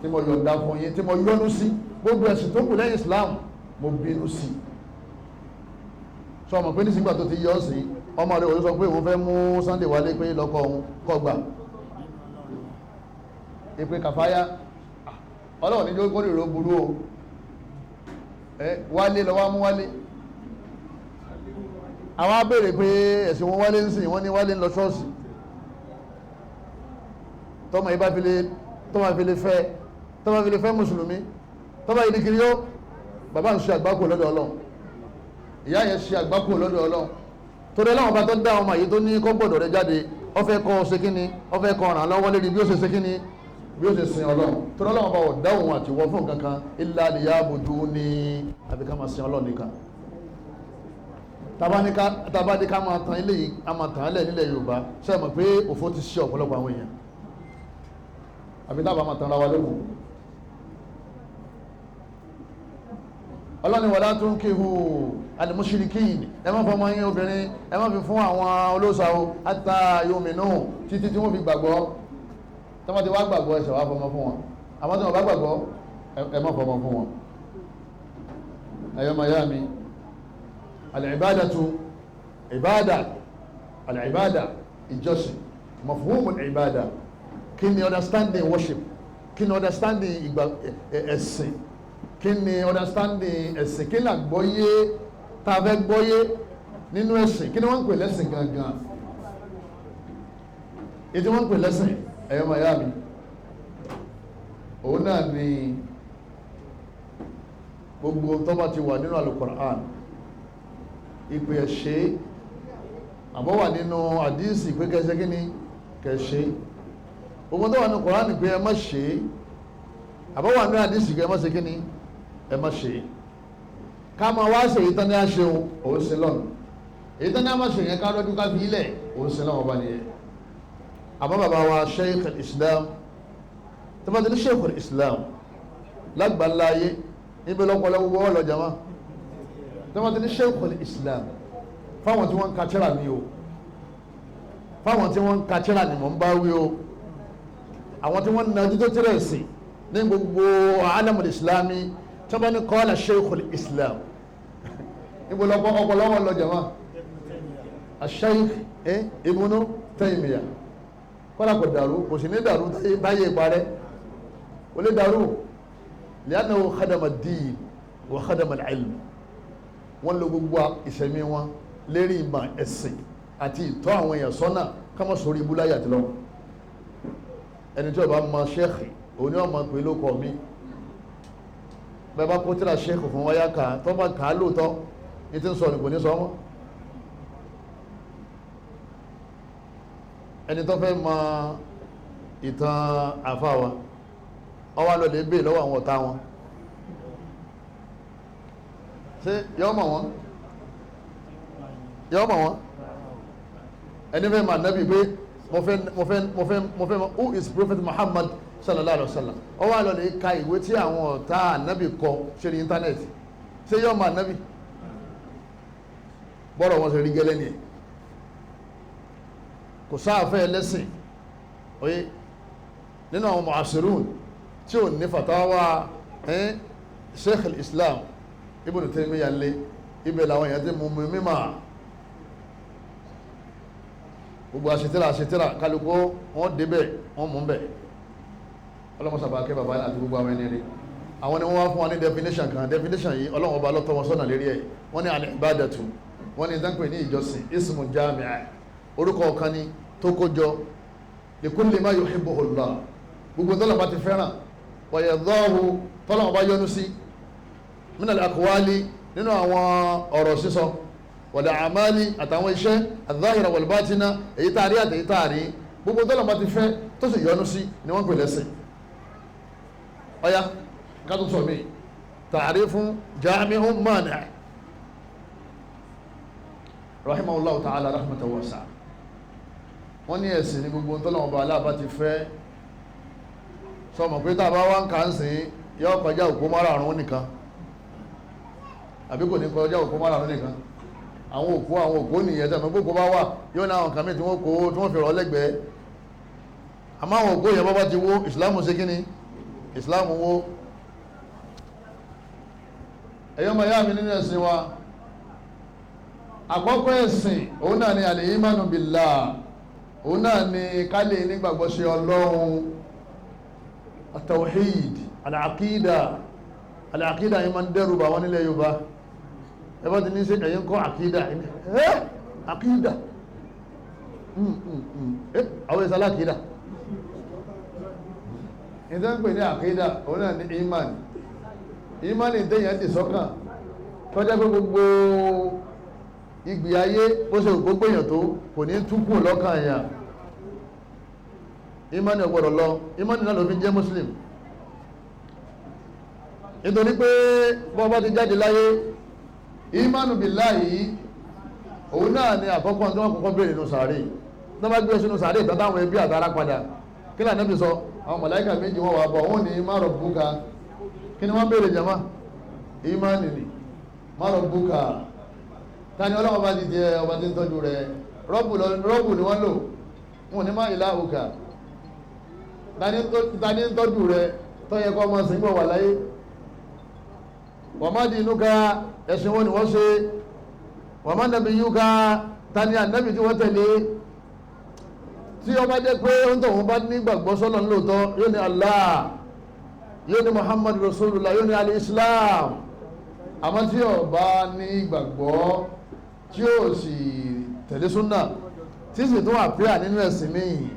tí mo yọ̀ǹda fún yín, tí mo yọ́nú sí. Gbogbo ẹ̀sìn tó kù lẹ́yìn ìsìláàmù mo bínú sí. Sọ ma pé nísìgbà tó ti yọ ọ́ sí ọmọ rẹ̀, òun sọ pé òun fẹ́ mú Sunday wálé pé lọ́kọ òun kọ́ gbà ìpè kàfáyà. Ọlọ́run ní jókòó rèrò burú o. Ẹ wálé lọ́wọ́ mú wálé. Àwọn abéèrè pé ẹ̀sìn wọn wálé ń sìn, wọ́n ní wálé ń lọ ṣọ́ọ̀ṣì. Tọ́mọ yìí bá fi lè, tọ́mọ fi lè fẹ́, tọ́mọ fi lè fẹ́ mùsùlùmí, tọ́mọ yìí ní kiri yó, bàbá ń ṣe àgbákò lọ́dọ̀ Ọlọ́run, ìyá yẹn ṣe àgbákò lọ́dọ̀ Ọlọ́run. Torí Ọlọ́run bá tó dá ọmọ yìí tó ní kó gbọ́dọ̀ rẹ jáde, ó fẹ́ kọ́ ṣe kíni, ó fẹ́ kọ́ ràn lọ́wọ́ lérí bí ó ṣe ṣe kíni, bí ó ṣe sin Ọlọ́run. Torí Ọlọ́run bá wọ̀ dá òun àti wọ́ fún kankan illa liya'buduni, àbí ká máa sin Ọlọ́run nìkan. Tàbá ní ká máa tan ilé yìí, a máa tàn án lẹ̀ nílẹ̀ Yorùbá. Ṣe é mọ̀ pé òfò ti ṣe ọ̀pọ̀lọpọ̀ àwọn èèyàn, àbí tábà máa tan ara wa lókun. Ọlọ́ni wala tunkihu al-mushrikin, ẹ má fọmọ yín obìnrin, ẹ má fi fún àwọn olóòṣà o, hatta yu'minu, títí tí wọ́n fi gbàgbọ́. Tí wọ́n ti wá gbàgbọ́, ẹ̀ṣẹ̀ wá fọmọ fún wọn. Àmọ́ tí wọ́n bá gbàgbọ́, ẹ má fọmọ fún wọn. Ẹ̀yọ́ mayami, al-ibadatu ibada, al-ibada ìjọsìn, mafhumul ibada, kí ni understanding worship, kí ni understanding ìgbà ẹ̀sìn, kí ni understanding ẹ̀sìn, kí ni àgbọ́yé tá a fẹ́ gbọ́yé nínú ẹ̀sìn, kí ni wọ́n ń pè lẹ́sìn gangan? Ètí wọ́n ń pè lẹ́sìn, ẹ̀yọ́ mayami, òun náà ni gbogbo tó bá ti wà nínú Al-Qur'an ìpè ẹ̀ṣẹ́, àbọ̀ wà nínú àdíìsì pé kẹsẹ́ kí ni kẹṣẹ́. Gbogbo tó wà nínú Qur'an pé ẹ má ṣe, àbọ̀ wà nínú àdíìsì pé ẹ má ṣe kí ni, ẹ má ṣe. Ká máa wá ṣe èyí tán ní á ṣeun, òun ṣe lọ́nà. Èyí tán ní á má ṣe yẹn, ká lọ́dún ká fi ilẹ̀, òun ṣe lọ́wọ́ bá nìyẹn. Àmọ́ bàbá wa Sheikh al-Islam, tó bá ti ní Sheikh al-Islam lágbàláyé níbi lọ́pọ̀lọpọ̀ gbogbo ọlọ́jà máa, tó bá ti ní Sheikh al-Islam, fáwọn tí wọ́n ń ka tírà ni o, fáwọn tí wọ́n ń ka tírà ni mò ń bá wí o, àwọn tí wọ́n ń najú tó tírà ẹ̀sìn ní gbogbo alamul islami, tí wọ́n bá ní qala Sheikh al-Islam níbi ọ̀pọ̀lọpọ̀ ọlọ́jà máa, Sheikh Ibn Taymiyyah, kọ́lá kò dàrú, kò sì ní dàrú táyé parẹ́, ó lè dàrú li'annahu khadama ad-din wa khadama al-ilm. Wọ́n lo gbogbo ìṣẹ̀mí wọn lérí ìmọ̀ ẹ̀sìn àti ìtọ́ àwọn èèyàn sọ́nà kámọ́ sórí ibú láyé àti lọ́wọ́. Ẹni tí ó bá mọ ṣéèkì, òun ni wọ́n mọ̀ pé ló kọ́ mi. Bẹ́ẹ̀ bá kó tíra ṣéèkì fún wáyà ká tó bá kà á lóòótọ́, ní ti ń sọ ní kò ní sọ mọ́. Ẹni tó fẹ́ mọ ìtàn àfa wa, ọwọ́ lọ lè bèè lọ́wọ́ àwọn ọ̀tá wọn. Ṣé yọ́ mọ̀ wọ́n? Yọ́ mọ̀ wọ́n? Ẹni fẹ́ máa nábì pé mo fẹ́ mo fẹ́ mo fẹ́ mo fẹ́ mọ̀ who is Prophet Muhammad sallallahu alaihi wa sallam, ọwọ́ lọ lè ka ìwé tí àwọn ọ̀tá ànábì kọ ṣe ní íńtánẹ́ẹ̀tì. Ṣé yọ́ mọ̀ ànábì? Bọ́rọ̀ wọn ṣe rí gẹ́lẹ́ nìyẹn. Kò sáàfẹ́ ẹlẹ́sìn oye nínú àwọn mu'asirun tí ò ní fatawa Sheikh al-Islam Ibn Taymiyyah lé, ibẹ̀ làwọn èèyàn ti mú mi mímọ́. Gbogbo àṣetìrà àṣetìrà kálukú wọn débẹ̀ wọn mú bẹ̀. Ọlọ́mọsàbà kẹ́ bàbá àti gbogbo àwọn ẹni rí. Àwọn ni wọ́n wá fún wa ní definition kan. Definition yìí Ọlọ́run ọba lọ́tọ́ wọn sọ́nà lérí ẹ̀. Wọ́n ní al-ibadatu, wọ́n ní ìdánpẹ̀ ní ìjọsìn, ismu jami'a, orúkọ kan ní tó kójọ, li kulli ma yuhibbuhu Allah, gbogbo tọ́lọ̀ bá ti fẹ́ràn, wa yardahu, tọ́lọ̀ bá yọ́nú sí, min al-aqwali, nínú àwọn ọ̀rọ̀ sísọ, wal a'mali, àtàwọn iṣẹ́, adh-dhahira wal batina, èyí tá a rí àtèyí tá a rí, gbogbo tọ́lọ̀ bá ti fẹ́ tó sì yọ́nú sí ni wọ́n pè lẹ́sìn. Ọ̀ya kátó sọ mí ta'rifun jami'un mani' rahimahullahu ta'ala rahmatan wasi'a. Wọ́n ní ẹ̀sìn ní gbogbo tọ́lọ́wọ́n bá aláàbá ti fẹ́. Sọmọ pé tàbá wá ń kà ń sìn yọ kọjá òpó márààrún nìkan, àbí kò ní kọjá òpó márààrún nìkan? Àwọn òpó, àwọn òpó nìyẹn tẹ̀mọ́ gbogbo bá wà yóò ní àwọn kan mí tí wọ́n kó tí wọ́n fi rọ̀ lẹ́gbẹ̀ẹ́. Àmọ́ àwọn òpó yẹn bọ́ bá ti wó, ìsìlámù ṣe kíni? Ìsìlámù wó. Ẹ̀yọ́ máa yá mi nínú ẹ̀sìn wa, àkọ́kọ́ ẹ̀sìn òun náà ni al-imanu billah, òun náà ni ká lè nígbàgbọ́ sí Ọlọ́run, at-tawhid, al-aqida. Al-aqida yìí máa ń dẹ́rù bà wọ́n nílẹ̀ Yorùbá. Ẹ bá ti ní sí ẹ̀yin kọ́ àkídà, ẹ́ àkídà, àwọn ìsàlá àkídà ìdá ń pè ní àkídà, òun náà ní imani. Imani téèyàn ti sọ́kàn tọ́já pé gbogbo ìgbì ayé bó ṣe gbogbo èèyàn tó kò ní túkù lọ́kàn èèyàn. Imani ò gbọ́dọ̀ lọ. Imani náà ló fi jẹ́ muslim, nítorí pé bọ́ bá ti jáde láyé, imanu billahi òun náà ni àkọ́kọ́ tí wọ́n kọ́kọ́ béèrè nínú sàárè. Tí wọ́n bá gbé sínú sàárè ìtàn táwọn ẹbí àtàrà padà, kí lànà bí sọ? Àwọn màláíkà méjì wọ́n wà bọ̀, wọ́n ní má rabbuka. Kí ni wọ́n béèrè jama? Imani ni. Má rabbuka, tani Ọlọ́run bá ti jẹ ọba tí ń tọ́jú rẹ̀? Rọ́bù ni wọ́n lò, wọn ní má ilahuka. Tani ń tọ́jú rẹ̀ tó yẹ kó ọmọ sìn gbọ̀ wà láyé? Wa ma dinuka, ẹ̀sìn wọn ni wọ́n ṣe? Wa ma nabiyuka, tani ànábì tí wọ́n tẹ̀lé? Tí ó bá jẹ́ pé ó ń tọ̀hún bá nígbàgbọ́ sọ́nà lóòótọ́, yóò ní Allah, yóò ní Muhammad Rasulullah, yóò ní al-Islam. Àmọ́ tí ó bá ní ìgbàgbọ́ tí ó sì tẹ̀lé súnà tí sì tún àpíà nínú ẹ̀sìn míì,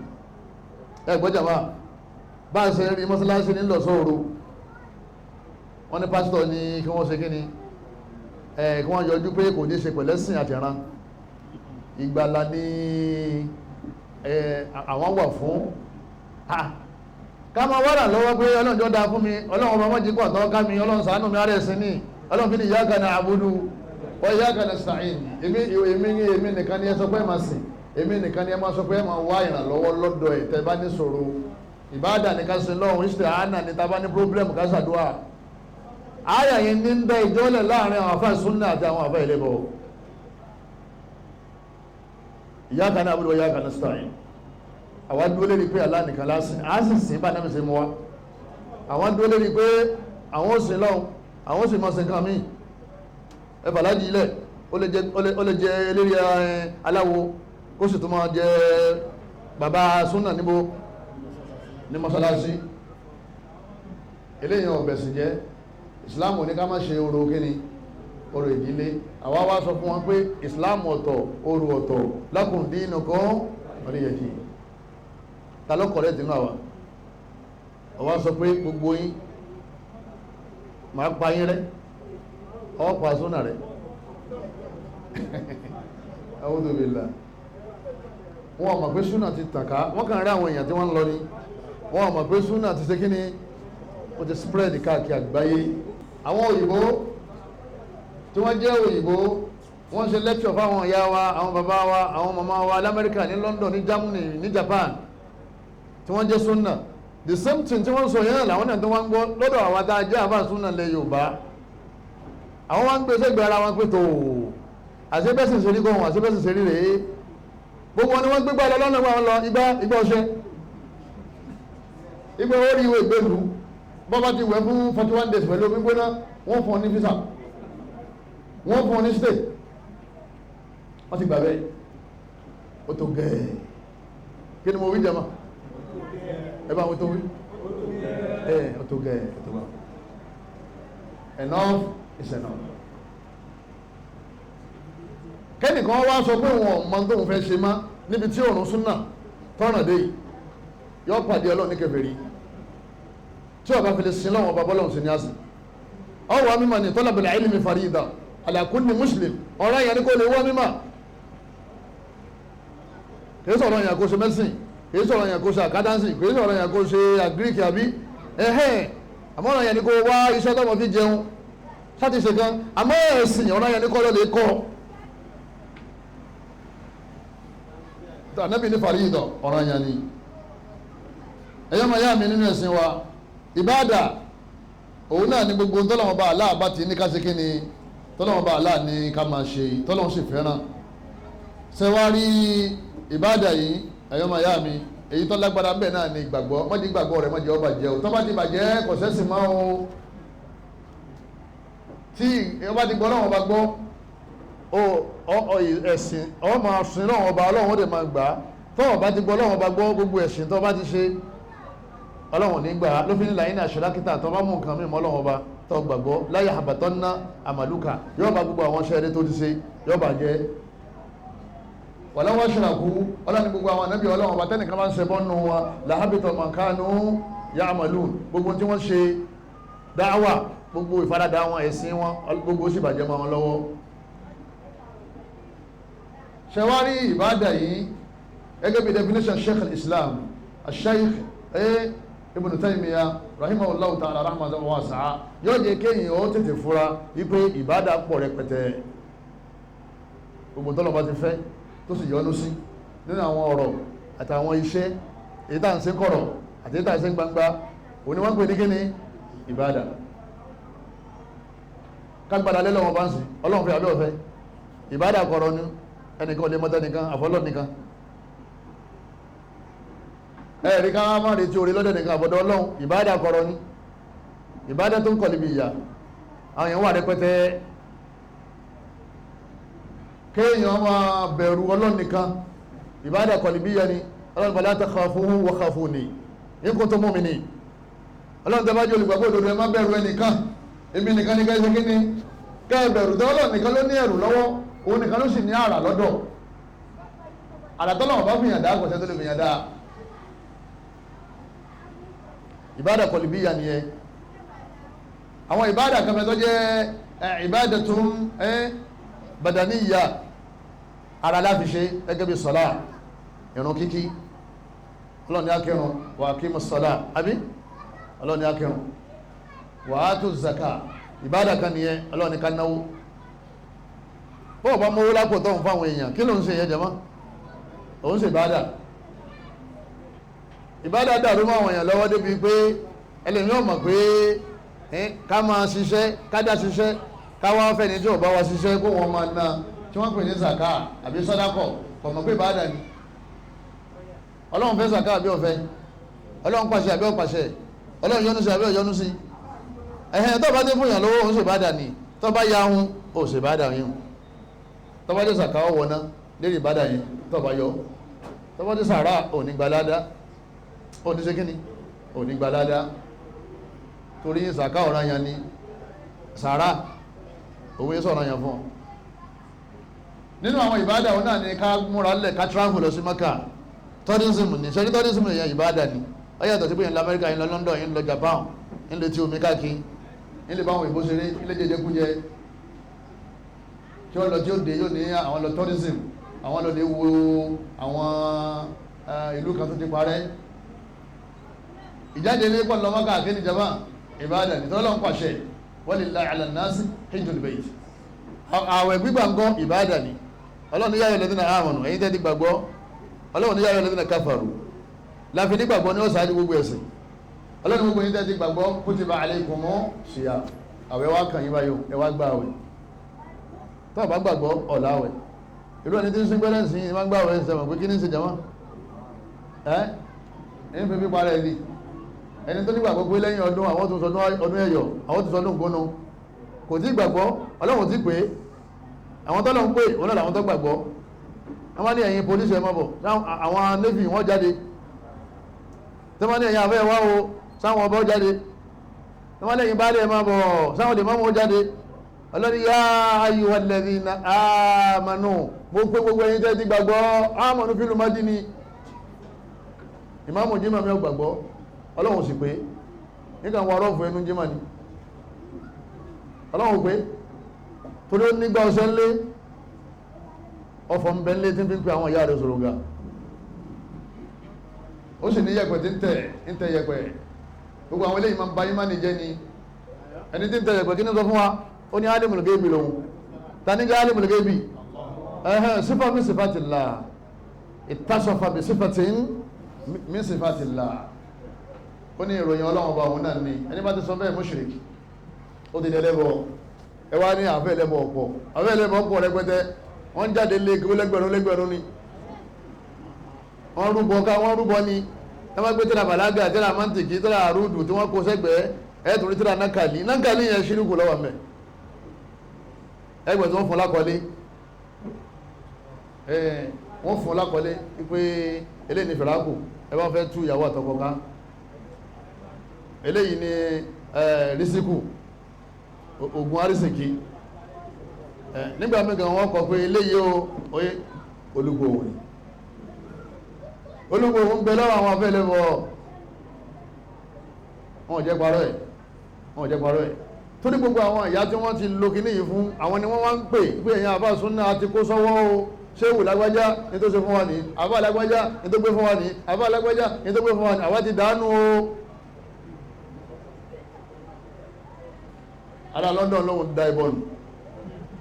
ẹ gbọ́ jàmá, bá a ṣe rí mọ́sálásí nílò sóòrò, wọ́n ní pásítọ̀ ní kí wọ́n ṣe kí ni, kí wọ́n yọjú pé kò ní ṣe pẹ̀lẹ́sìn àtìrán ìgbàlà ní àwọn wà fún. Ká máa wà lọ́wọ́ pé Ọlọ́run jọ dáa fún mi, Ọlọ́run ọba mọ́jí pọ̀ tọ́ ká mi, Ọlọ́run ṣàánú mi, ara ẹ̀sìn ní Ọlọ́run fi ní iyyaka na'budu wa iyyaka nasta'in. Èmi èmi nìkan ni ẹ sọ pé ẹ máa sìn, èmi nìkan ni ẹ máa sọ pé ẹ máa wá ìrànlọ́wọ́ lọ́dọ̀ ẹ̀ tẹ́ bá ní ṣòro. Ìbáàdà ní ká sin lọ́hùn, isti'ana ní ta bá ní pírọ́blẹ́mù ká ṣàdúrà. Àyà yẹn ní ń bẹ ìjọ́lẹ̀ láàrin àwọn àfáà súnnà àti àwọn àfáà ilé-bọ̀. Iyyaka na'budu wa iyyaka nasta'in. Àwọn dúró lérí pé Allah nìkan lásìn, á sì sìn bá náà ṣe mú wa. Àwọn dúró lérí pé àwọn ò sìn lọ́hùn, àwọn ò sì máa sìn kan míì. Ẹ bàlájì ilẹ̀, ó lè jẹ eléré aláwo, ó sì tún máa jẹ bàbá súnnà níbo ní mọ́sálásí. Eléyìn ọ̀bẹ̀sìn jẹ́. Ìsìláàmù ní ká má ṣe orò kíni, orò ìdílé. Àwa wá sọ fún wọn pé ìsìláàmù ọ̀tọ̀, orò ọ̀tọ̀, lakum dinukum waliya din. Ta ló kọ̀rẹ́ tìǹú àwa? Àwa sọ pé gbogbo yín máa pa yín rẹ́, ọ pa súnà rẹ́. A'udhu billah. Wọn mọ̀ pé súnà ti tàn ká, wọ́n kàn rí àwọn èèyàn tí wọ́n ń lọ ni. Wọ́n mọ̀ pé súnà ti ṣe kíni, ó ti spread káàkiri àgbáyé. Àwọn òyìnbó tí wọ́n jẹ́ òyìnbó, wọ́n ṣe lecture fáwọn ìyá wa, àwọn bàbá wa, àwọn màmá wa lamẹ́ríkà, ní London, ní Germany, ní Japan, tí wọ́n jẹ́ súnà. The same thing tí wọ́n sọ yẹn làwọn náà tó wọ́n ń gbọ́ lọ́dọ̀ àwọn tá a jẹ́ àbá súnà lẹ Yorùbá. Àwọn wá ń gbé sẹ́gbẹ̀ẹ́ ara wọn pé tó àṣebẹ́sìn ṣe rí kọ́ wọn, àṣebẹ́sìn ṣe rí rèé. Gbogbo wọn ni wọ́n gbégbá lọ lọ́nà wọn lọ igbá igbá ọṣẹ, igbá orí ìwé ìgbèlú. Bọ́bá ti wẹ̀ fún 41 days pẹ̀lú omi gbóná, wọ́n fún ọ ní visa, wọ́n fún ọ ní stay. Wọ́n ti gbà bẹ́ẹ̀. Ó tó gẹ́ẹ̀. Kí ni mo wí jama? Ẹ bá wọn tó wí. Ẹ ó tó gẹ́ẹ̀, ó tó bá. Enough is enough. Kẹ́nìkan wá sọ pé wọn mọ tóun fẹ́ ṣe má níbi tí òrùn súnà tọ́ràn dé yìí, yọ pàdé Ọlọ́run ní kèfèrí. Tí ọba fi lè sin lọ́wọ́ ọba bọ́lọ́run sí ní àsìn. Ọwọ́ mímọ̀ ní talabul ilmi farida ala kulli muslim. Ọ̀rọ̀ yẹn ni kò lè wọ́ mímọ̀. Kìí sọ̀rọ̀ yẹn kó ṣe mẹ́sìn, kìí sọ̀rọ̀ yẹn kó ṣe àkádánsì, kìí sọ̀rọ̀ yẹn kó ṣe àgíríkì àbí ẹ̀hẹ́n. Àmọ́ ọ̀rọ̀ yẹn ni kó wá iṣẹ́ tọ́mọ fi jẹun sáti ṣe kan. Àmọ́ ẹ̀sìn ọ̀rọ̀ yẹn ni kó lọ lè kọ́. Ànábì ní farida ọ̀rọ̀ yẹn ni. Ẹ̀yọ́ máa yá mi nínú ẹ̀sìn wa, ìbáàdà òun náà ni gbogbo tọ́lọ́wọ́n bá Allah bá ti ní ká ṣe kí ni, tọ́lọ́wọ́n bá Allah ní ká máa ṣe, tọ́lọ́wọ́n sì fẹ́ràn. Ṣẹwárí ìbáàdà yìí, ẹ̀yọ́ máa yá mi, èyí tó lágbára bẹ́ẹ̀ náà ni ìgbàgbọ́. Má jẹ́ ìgbàgbọ́ rẹ̀ má jẹ́ ó bàjẹ́ o. Tó bá ti bàjẹ́ kò sẹ́sìn mọ́ o. Tí ìyẹn bá ti gbọ́ Ọlọ́run bá gbọ́ ẹ̀sìn ọ máa sin Ọlọ́run ọba, Ọlọ́run ó dẹ̀ máa gbà á. Tó bá ti gbọ́ Ọlọ́run ọba gbọ́, gbogbo ẹ̀sìn tó bá ti ṣe Ọlọ́run ní gbà á. Ló fi ní làyín àṣírákítà tó bá mú nǹkan mímọ́ Ọlọ́run ọba tó gbàgbọ́ láyé àbàtọ́ ná àmàlùkà yóò bá gbogbo àwọn ṣẹ́ẹ́rẹ́ tó ti ṣe yóò bà jẹ́. Wàláwọ́ ṣìràkú Ọlọ́run ní gbogbo àwọn ànábì Ọlọ́run ọba tẹ́nìkan bá ń ṣẹbọ nù wọn làhábìtọ̀ mọ̀kánú yá àmàlù, gbogbo tí wọ́n ṣe dáwà, gbogbo ìfaradà wọn, ẹ̀sìn wọn, gbogbo ó sì bàjẹ́ mọ́ wọn lọ́wọ́. Ṣẹwárí ìbádà yìí gẹ́gẹ́ bí definition Sheikh al-Islam Sheikh Ibn Taymiyyah rahimahullahu ta'ala rahmatan wasi'a, yóò jẹ́ kéèyàn ó tètè fura wípé ìbádà pọ̀ rẹpẹtẹ. Gbogbo tọ́lọ̀ bá ti fẹ́ tó sì yọ́nú sí nínú àwọn ọ̀rọ̀ àtàwọn iṣẹ́, èyí tá à ń ṣe kọ̀rọ̀ àti èyí tá à ń ṣe gbangba, òní wọ́n ń pè ní kíni? Ìbádà. Kágbádà lé lọ́wọ́ bá ń sìn, Ọlọ́run fẹ́ àbí ọ̀fẹ́? Ìbádà kọ̀rọ̀ ni, ẹnìkan ò lè mọ́tẹ́ nìkan àfọlọ́ nìkan. Ẹ̀rí ká má retí orí lọ́dẹ̀ nìkan àbọ̀dọ̀ Ọlọ́run, ìbádà kọ̀rọ̀ ni. Ìbádà tó ń kọ̀ níbi ìyà àwọn èèyàn wà rẹpẹtẹ. Kéèyàn máa bẹ̀rù Ọlọ́run nìkan, ìbádà kọ̀ níbi ìyà ni. Ọlọ́run fala takhafuhum wa khafuni in kuntum mu'minin. Ọlọ́run tẹ́ bá jẹ́ olùgbàgbọ́ òdodo, ẹ má bẹ̀rù ẹnìkan, èmi nìkan ní kẹ́sẹ̀ kí ni kẹ́ ẹ bẹ̀rù. Tẹ́ Ọlọ́run nìkan ló ní ẹ̀rù lọ́wọ́, òun nìkan ló sì ní àrà lọ́dọ̀. Àrà tọ́lọ́run bá fìyàn dá, kò sẹ́ni tó lè fìyàn dá. Ìbádà kọlìbíyà nìyẹn. Àwọn ìbádà kan tó jẹ́ ìbádà tó ń bàdàníyà, ara láti ṣe gẹ́gẹ́ bí sọ́lá, ìrun kíkí. Ọlọ́run ní akírun, wà kí mú sọ́lá, àbí Ọlọ́run ní akírun, wà á tó zaka, ìbádà kan nìyẹn. Ọlọ́run ní ká náwó. Bọ́ọ̀ bá mówó lápò tó ń fáwọn èèyàn, kí ló ń ṣe yẹn jẹ́mọ́? Òun ṣe ìbádà. Ìbádà dàrú mọ́ àwọn èèyàn lọ́wọ́ débi pé ẹlẹ́ni ò mọ̀ pé ká máa ṣiṣẹ́, ká dá ṣiṣẹ́, ká wá fẹ́ni tí ò bá wa ṣiṣẹ́ kó wọ́n máa ná, tí wọ́n pè ní zaka àbí sọ́dákọ̀, kò mọ̀ pé ìbádà ni. Ọlọ́run fẹ́ zaka àbí ọ̀fẹ́? Ọlọ́run pàṣẹ àbí ọ̀pàṣẹ? Ọlọ́run yọ́nú sí àbí ọ̀yọ́nú sí? Ẹ̀hẹ́n, tó bá dé fún èèyàn lówó, òun ṣe ìbádà ni. Tó bá ya hun, ó ṣe ìbádà yín. Tó bá dé zaka ọ̀wọ̀ ná lérí ìbádà yẹn, tó bá yọ. Tó bá dé sàrà, ò ní gbalada. Ó ní ṣe kíni? Ò ní gbalada. Torí zaka ọ̀ràn yẹn ni, sàrà òun yẹn sọ̀rọ̀ yẹn fún ọ. Nínú àwọn ìbádà òun náà ni ká múra lẹ̀ ká travel lọ sí Maka. Tourism ni, ṣe ní tourism yẹn ìbádà ni. Ó yàtọ̀ sí pé yẹn lọ Amẹ́ríkà, yẹn lọ London, yẹn lọ Japan, yẹn lè ti omi káàkiri, yẹn lè bá àwọn òyìnbó ṣeré, yẹn lè jẹjẹ kújẹ. Tí ó lọ tí ó dé yóò ní àwọn lọ tourism, àwọn lọ lè wo àwọn ìlú kan tó ti parẹ́. Ìjáde ilé pọ̀ lọ Maka kí ni jama? Ìbádà ni. Tọ́lọ́ ń pàṣẹ walillahi ala nnasi hijjul bayt. Àwẹ̀ gbígbà ń gọ́ ìbádà ni. Ọlọ́run ní yā ayyuhalladhīna āmanū, ẹ̀yin tẹ́ ti gbàgbọ́. Ọlọ́run ní yā ayyuhalladhīna kafarū, láfi nígbàgbọ́ ní ó ṣáájú gbogbo ẹ̀sìn. Ọlọ́run gbogbo yín tẹ́ ti gbàgbọ́, kutiba alaykumu siyam, àwẹ̀ wá kàn yín báyò, ẹ wá gbà àwẹ̀. Tó bá gbàgbọ́ ọ̀la àwẹ̀. Irú ẹni tí ń sin gbẹ́rẹ́ sí máa ń gbà àwẹ̀ ń sẹ́wọ̀n pé kí ní ń ṣe jama? Ẹ́ ń fi pípa rẹ̀ ni. Ẹni tó nígbàgbọ́ pé lẹ́yìn ọdún àwọn tó sọdún ọdún ẹ̀yọ̀, àwọn tó sọdún gbónú, kò tí gbàgbọ́, Ọlọ́run ti pè é. Àwọn tọ́lọ̀ ń pè òun náà làwọn tó gbàgbọ́. Wọ́n bá ní ẹ̀yin polisi ẹ̀ má bọ̀, àwọn navy wọ́n jáde. Tí wọ́n ní ẹ̀yin afẹ́ wá o, sáwọn ọba jáde. Tí wọ́n lẹ́yìn baálé ẹ̀ má bọ̀, sáwọn lè mọ́mọ́ jáde. Ọlọ́ni yá ayyuhal ladhina amanu, mo pé gbogbo ẹ̀yin tẹ́ ti gbàgbọ́. Amanu fílù mádìní ìmáàmù jimá mi ò gbàgbọ́, Ọlọ́run sì pé nígbà wọn rọ́ọ̀fù ẹnu jimá ni Ọlọ́run pé, torí ó nígbà ọ̀sẹ̀ ńlé ọ̀fọ̀ ń bẹ ńlé tí ń fi ń pe àwọn ìyá rẹ̀ sọ̀rọ̀ ga, ó sì ní yẹ̀pẹ̀ tí ń tẹ̀ ń tẹ̀ yẹ̀pẹ̀. Gbogbo àwọn eléyìí máa ń ba ìmánì jẹ́ ni. Ẹni tí ń tẹ̀ yẹ̀pẹ̀ kí ni sọ fún wa? Ó ní alimul gaibi lòun. Ta ní jẹ́ alimul gaibi? Ẹ̀hẹ́n, sífà min sifatillah, ittasafa bi sifatin min sifatillah. Ó ní ìròyìn Ọlọ́run ọba òun náà ni. Ẹni bá ti sọ bẹ́ẹ̀ mushrik, ó ti dẹ̀lẹ́bọ̀. Ẹ wá ní àfẹ́ ẹlẹ́bọ̀ ọ̀pọ̀, àfẹ́ ẹlẹ́bọ̀ ọ̀pọ̀ rẹpẹtẹ. Wọ́n ń jáde lé kí lẹ́gbẹ̀rún lẹ́gbẹ̀rún ni wọ́n rúbọ ká, wọ́n rúbọ ni. Ẹ má gbé tíra bàlágà, tíra mọ́ntìkì, tíra àrùdù tí wọ́n kó sẹ́gbẹ̀ẹ́, ẹ tún rí tíra nákàlí. Nákàlí yẹn ṣírùkù lọ́wọ́ mẹ́ ẹgbẹ̀ tí wọ́n fún lákọlé, wọ́n fún lákọlé pé eléyìí ni fìràkù, ẹ bá fẹ́ tú ìyàwó àtọkọ ká. Eléyìí ni rísíkù, ogun arísìkí. Nígbà mí gan wọ́n kọ pé eléyìí o, oye olúgbòhùn ni. Olúgbòhùn ń bẹ lọ́wọ́ àwọn afẹ́lẹ́ bọ̀. Wọ́n jẹ́ parọ́ ẹ̀, wọ́n jẹ́ parọ́ ẹ̀. Torí gbogbo àwọn ìyá tí wọ́n ti lo kíní yìí fún àwọn ni wọ́n wá ń pè pé ẹ̀yin àbá súnà àti kó sọ́wọ́ o, ṣéwù lágbájá ní tó ṣe fún wa ní, àbá lágbájá ní tó gbé fún wa ní, àbá lágbájá ní tó gbé fún wa ní, àwa ti dànù o. Ará London lóhun da ìbọn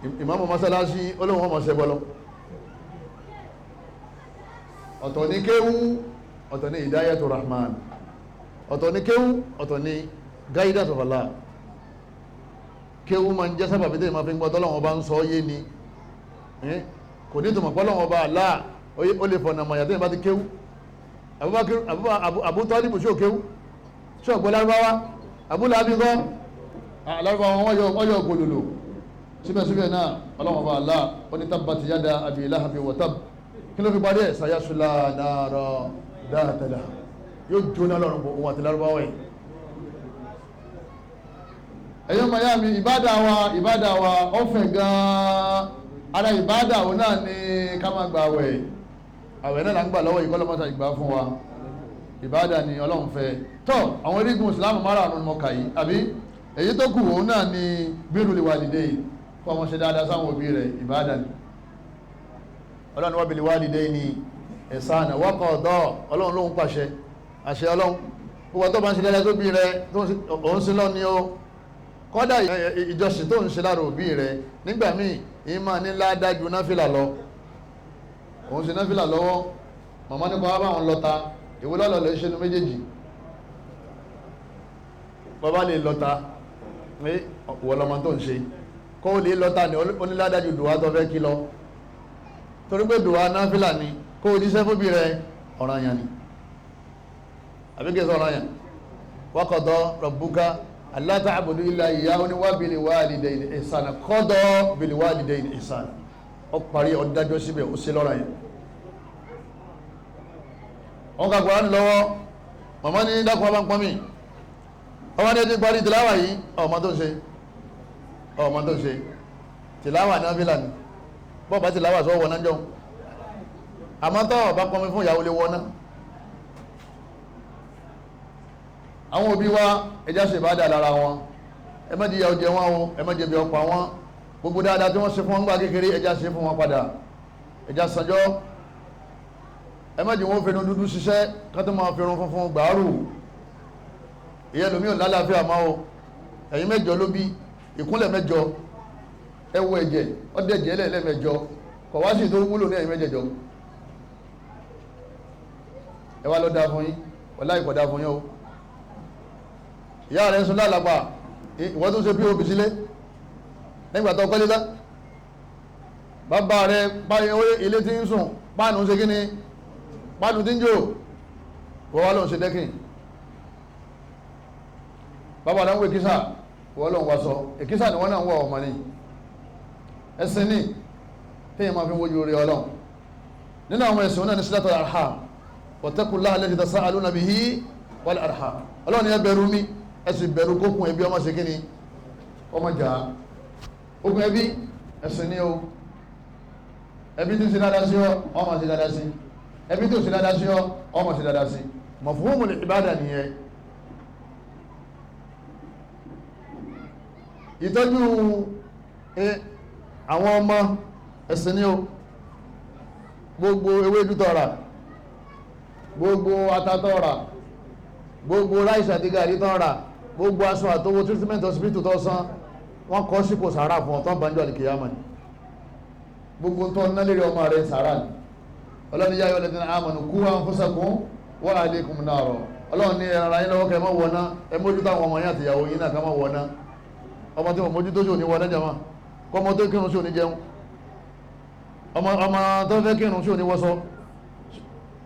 nù, ìmáàmù mọ́sálásí olóhun ọmọ ṣẹbọ lọ. Ọ̀tọ̀ ní kéwú, ọ̀tọ̀ ní hidayatu rahman, ọ̀tọ̀ ní kéwú, ọ̀tọ̀ ní guidance of Allah. Kéwú máa ń jẹ́ sábàbí tẹ́lẹ̀ máa fi ń gbọ́ tọ́lọ́wọ́n bá ń sọ yé ni. Kò ní ìtumọ̀ pọ́lọ́wọ́n bá Allah ó lè fọ̀nà mọ̀yà tẹ́lẹ̀ bá ti kéwú. Abu Talib ṣó kéwú, ṣó ọ̀gbọ́n lárúbáwá? Abu Lahabi ńkọ́? Alárúbáwá wọn yọ ògòlòlò. Síbẹ̀síbẹ̀ náà ọlọ́wọ́n bá Allah ó ní tabbat yada abi lahabi wa tab. Kí ló fi parí ẹ̀? Sayasula nara dhata lahab. Yóò jóná lọ́rùn òun àti lárúbáwá yìí. Ẹ̀yọ́ maya mi, ìbádà wa, ìbádà wa ọ̀fẹ́ gan-an. Ara ìbádà òun náà ni ká máa gba àwẹ̀. Àwẹ̀ náà là ń gbà lọ́wọ́ yìí, kọ́lọ́mọ́sá ìgbà fún wa. Ìbádà ni Ọlọ́run fẹ́. Tọ́ àwọn erigun ìsìlámù márààrún mọ̀ kà yìí, àbí èyí tó kù òun náà ni birrul walidayn, kọ́ ọmọ ṣe dáadáa sáwọn òbí rẹ̀, ìbádà ni. Ọlọ́run wa bil walidayni ihsana wa qada. Ọlọ́run lóhun pàṣẹ, àṣẹ Ọlọ́run. Gbogbo tó bá ń ṣe dáadáa sóbí rẹ̀ òun sí lọ́ni o. Kọ́dà ìjọsìn tó ń ṣe lára òbí rẹ̀ nígbà míì ìmọ̀ ní ládájú náfìlà lọ. Òun ṣe náfìlà lọ́wọ́, màmá nípa wá báwọn lọ́ta, ìwé lọ́lọ́ lè ṣe nu méjèèjì. Bàbá lè lọ́ta pé wọ́n lọ́mọ tó ń ṣe, kó lè lọ́ta ní oníládájú dùwà tó fẹ́ kí lọ, torí pé dùwà náfìlà ni. Kó o jíṣẹ́ fóbi rẹ̀ ọ̀ranyàn ni, àbí kí n sọ ọ̀ranyàn. Wa qada rabbuka alla ta'budu illa iyyahu wa bil walidayni ihsana, qada bil walidayni ihsana. Ó parí ọ̀dájọ́ síbẹ̀, ó ṣe lọ́ranyàn. Wọ́n ka Kùránì lọ́wọ́, màmá ní dákun ọba ń pọ́n mi, ọmọ ní ẹtí parí tìláwà yìí, ọmọ tó ń ṣe, ọmọ tó ń ṣe tìláwà náà fìlà ní bọ́ọ̀ bá tìláwà sọ wọ́n náà jọ. Àmọ́ tọ́ ọba pọnmi fún ìyàwó lè wọ́n náà. Àwọn òbí wa ẹja ṣe ìbádà lára wọn, ẹ má jìyà ọjẹ wọn o, ẹ má jẹbi ọ̀pá wọn. Gbogbo dáadáa tí wọ́n ṣe fún wọn gbà kékeré, ẹja ṣe fún wọn padà, ẹja sanjọ́. Ẹ má jẹ́ wọn fẹnu dúdú ṣiṣẹ́ ká tó máa fẹrun funfun gbàárù. Ìyẹn lómi ò lálàáfíà máa o. Ẹ̀yin mẹ́jọ ló bí, ìkúnlẹ̀ mẹ́jọ, ẹ wo ẹ̀jẹ̀ ọdẹ ẹ̀jẹ̀ lẹ́ẹ̀mẹ́jọ, kọ̀ wá sí tó wúlò ní ẹ̀yin mẹ́jẹ̀jọ. Ẹ wá lọ da fún yín, wọlá ìkọ̀ da fún yín o. Ìyá rẹ̀ ń sun lálàpà, ìwọ́n tó ń ṣe pop sílé nígbà tó kọ́lé tán. Bàbá rẹ̀ ilé tí ń sùn, páànù ń ṣe kíni, páànù tí ń jò, wọ́n wá lóun ṣe dẹ́kìn. Bàbá rẹ̀ ń wọ èkísà, wọ́n lọ́n wá sọ èkísà ni wọ́n náà ń wọ ọmọ ni. Ẹ̀sìn ní téèyàn máa fi wojú rí Ọlọ́run. Nínú àwọn ẹ̀sìn náà ní silatul arham, wattaqullaha alladhi tasa'aluna bihi wal arham. Ọlọ́run ni ẹ bẹ̀rù mi, ẹ sì bẹ̀rù kókun ẹbí ọmọ ṣe kíni ọmọ jà á. Okùn ẹbí ẹ̀sìn ní o. Ẹbí tí ń ṣe dáadáa sí ọ, ọmọ ṣe dáadáa sí. Ẹbí tí ò ṣe dáadáa sí ọ, ọmọ ṣe dáadáa sí. Mafhumul ibada nìyẹn. Ìtọ́jú àwọn ọmọ ẹ̀sìn ní o. Gbogbo ewédú tó rà, gbogbo ata tó rà, gbogbo ráìsì àti gàrí tó rà, gbogbo aṣọ àtowó treatment hospital tó san, wọ́n kọ́ sípò sàárà fún ọ̀tọ́ banjọ́ àlìkìyàmà ni. Gbogbo tó ń nálẹ́rẹ́ ọmọ rẹ̀ sàárà ni. Ọlọ́ni yá ayọ́ lẹ́dínà àmọ̀nù kú anfusakum wa ahlikum nara. Ọlọ́run ní ẹran ara yín lọ́wọ́ kẹ́ ẹ má wọná, ẹ mójútó àwọn ọmọ yín àti ìyàwó yín náà ká má wọná. Ọmọ tí wọ́n mójútó sí òní wọná jama, kọ́ ọmọ tó kírun sí òní jẹun, ọmọ tó fẹ́ kírun sí òní wọṣọ,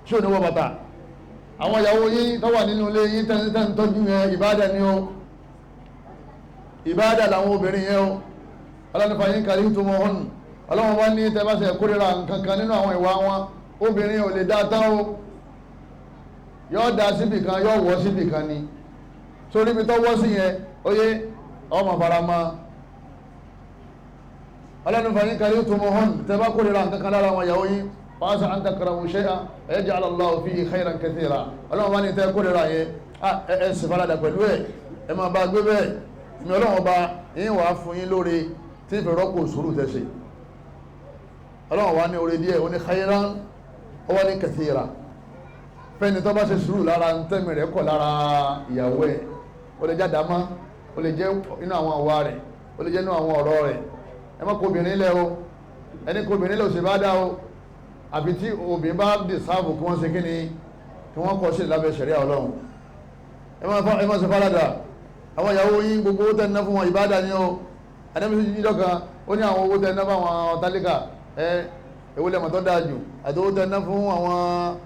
sí òní wọ bàtà. Àwọn ìyàwó yín tó wà nínú ilé yín tẹ́ ń tọ́jú yẹn, ìbáàdà ni o, ìbáàdà làwọn obìnrin yẹn o. Ọlọ́run fa yín kárí tó mọ ọ̀hún. Ọlọ́run bá ní tẹ́ bá ṣe kórìíra nǹkan kan nínú àwọn ìwà wọn, obìnrin ò lè dá tán o. Yóò dá síbì kan, yóò wọ́ síbì kan ni. Sórí ibi tó wọ́ sí yẹn, ó yé ọmọ farama. Ọlọ́run fa yín kárí tó mọ ọ̀hún, tẹ́ bá kórìíra nǹkan kan lára àwọn ìyàwó yín, fàáṣà an takrahu shay'an yaj'al Allahu fihi khayran kathira. Ọlọ́run bá ní tẹ́ kórìíra yẹn, ẹ sì faradà pẹ̀lú ẹ̀, ẹ máa bá gbé bẹ́ẹ̀. Ìmọ̀ ọlọ́run ọba yín wàá fún yín lóore tí ìfẹ́ rọ́pò sùúrù tẹ̀sí. Ọlọ́run wá ní oore díẹ̀, ó ní khayran, ó wá ní kathira. Fẹ́ni tó bá ṣe sùúrù lára ń tẹ́mi rẹ̀ kọ̀ lára ìyàwó ẹ̀, ó lè jáde àmọ́, ó lè jẹ́ inú àwọn àwa rẹ̀, ó lè jẹ́ inú àwọn ọ̀rọ̀ rẹ̀. Ẹ má kó obìnrin lẹ̀ o, ẹni kó obìnrin lẹ̀ ò sì bá dá o. Àbí tí obìnrin bá dì sáàbù kí wọ́n ṣe kíni, kí wọ́n kọ́ sí lábẹ́ ṣẹ̀ríà Ọlọ́run. Ẹ má ṣe fáládà. Àwọn ìyàwó yín gbogbo owó tẹ́ ná fún wọn ìbádà ni o. Adébísí jíjọ kan ó ní àwọn owó tẹ́ ná fún àwọn tálíkà, ẹ èwo lẹ́mọ̀ tó dáa jù, àti owó tẹ́ ná fún àwọn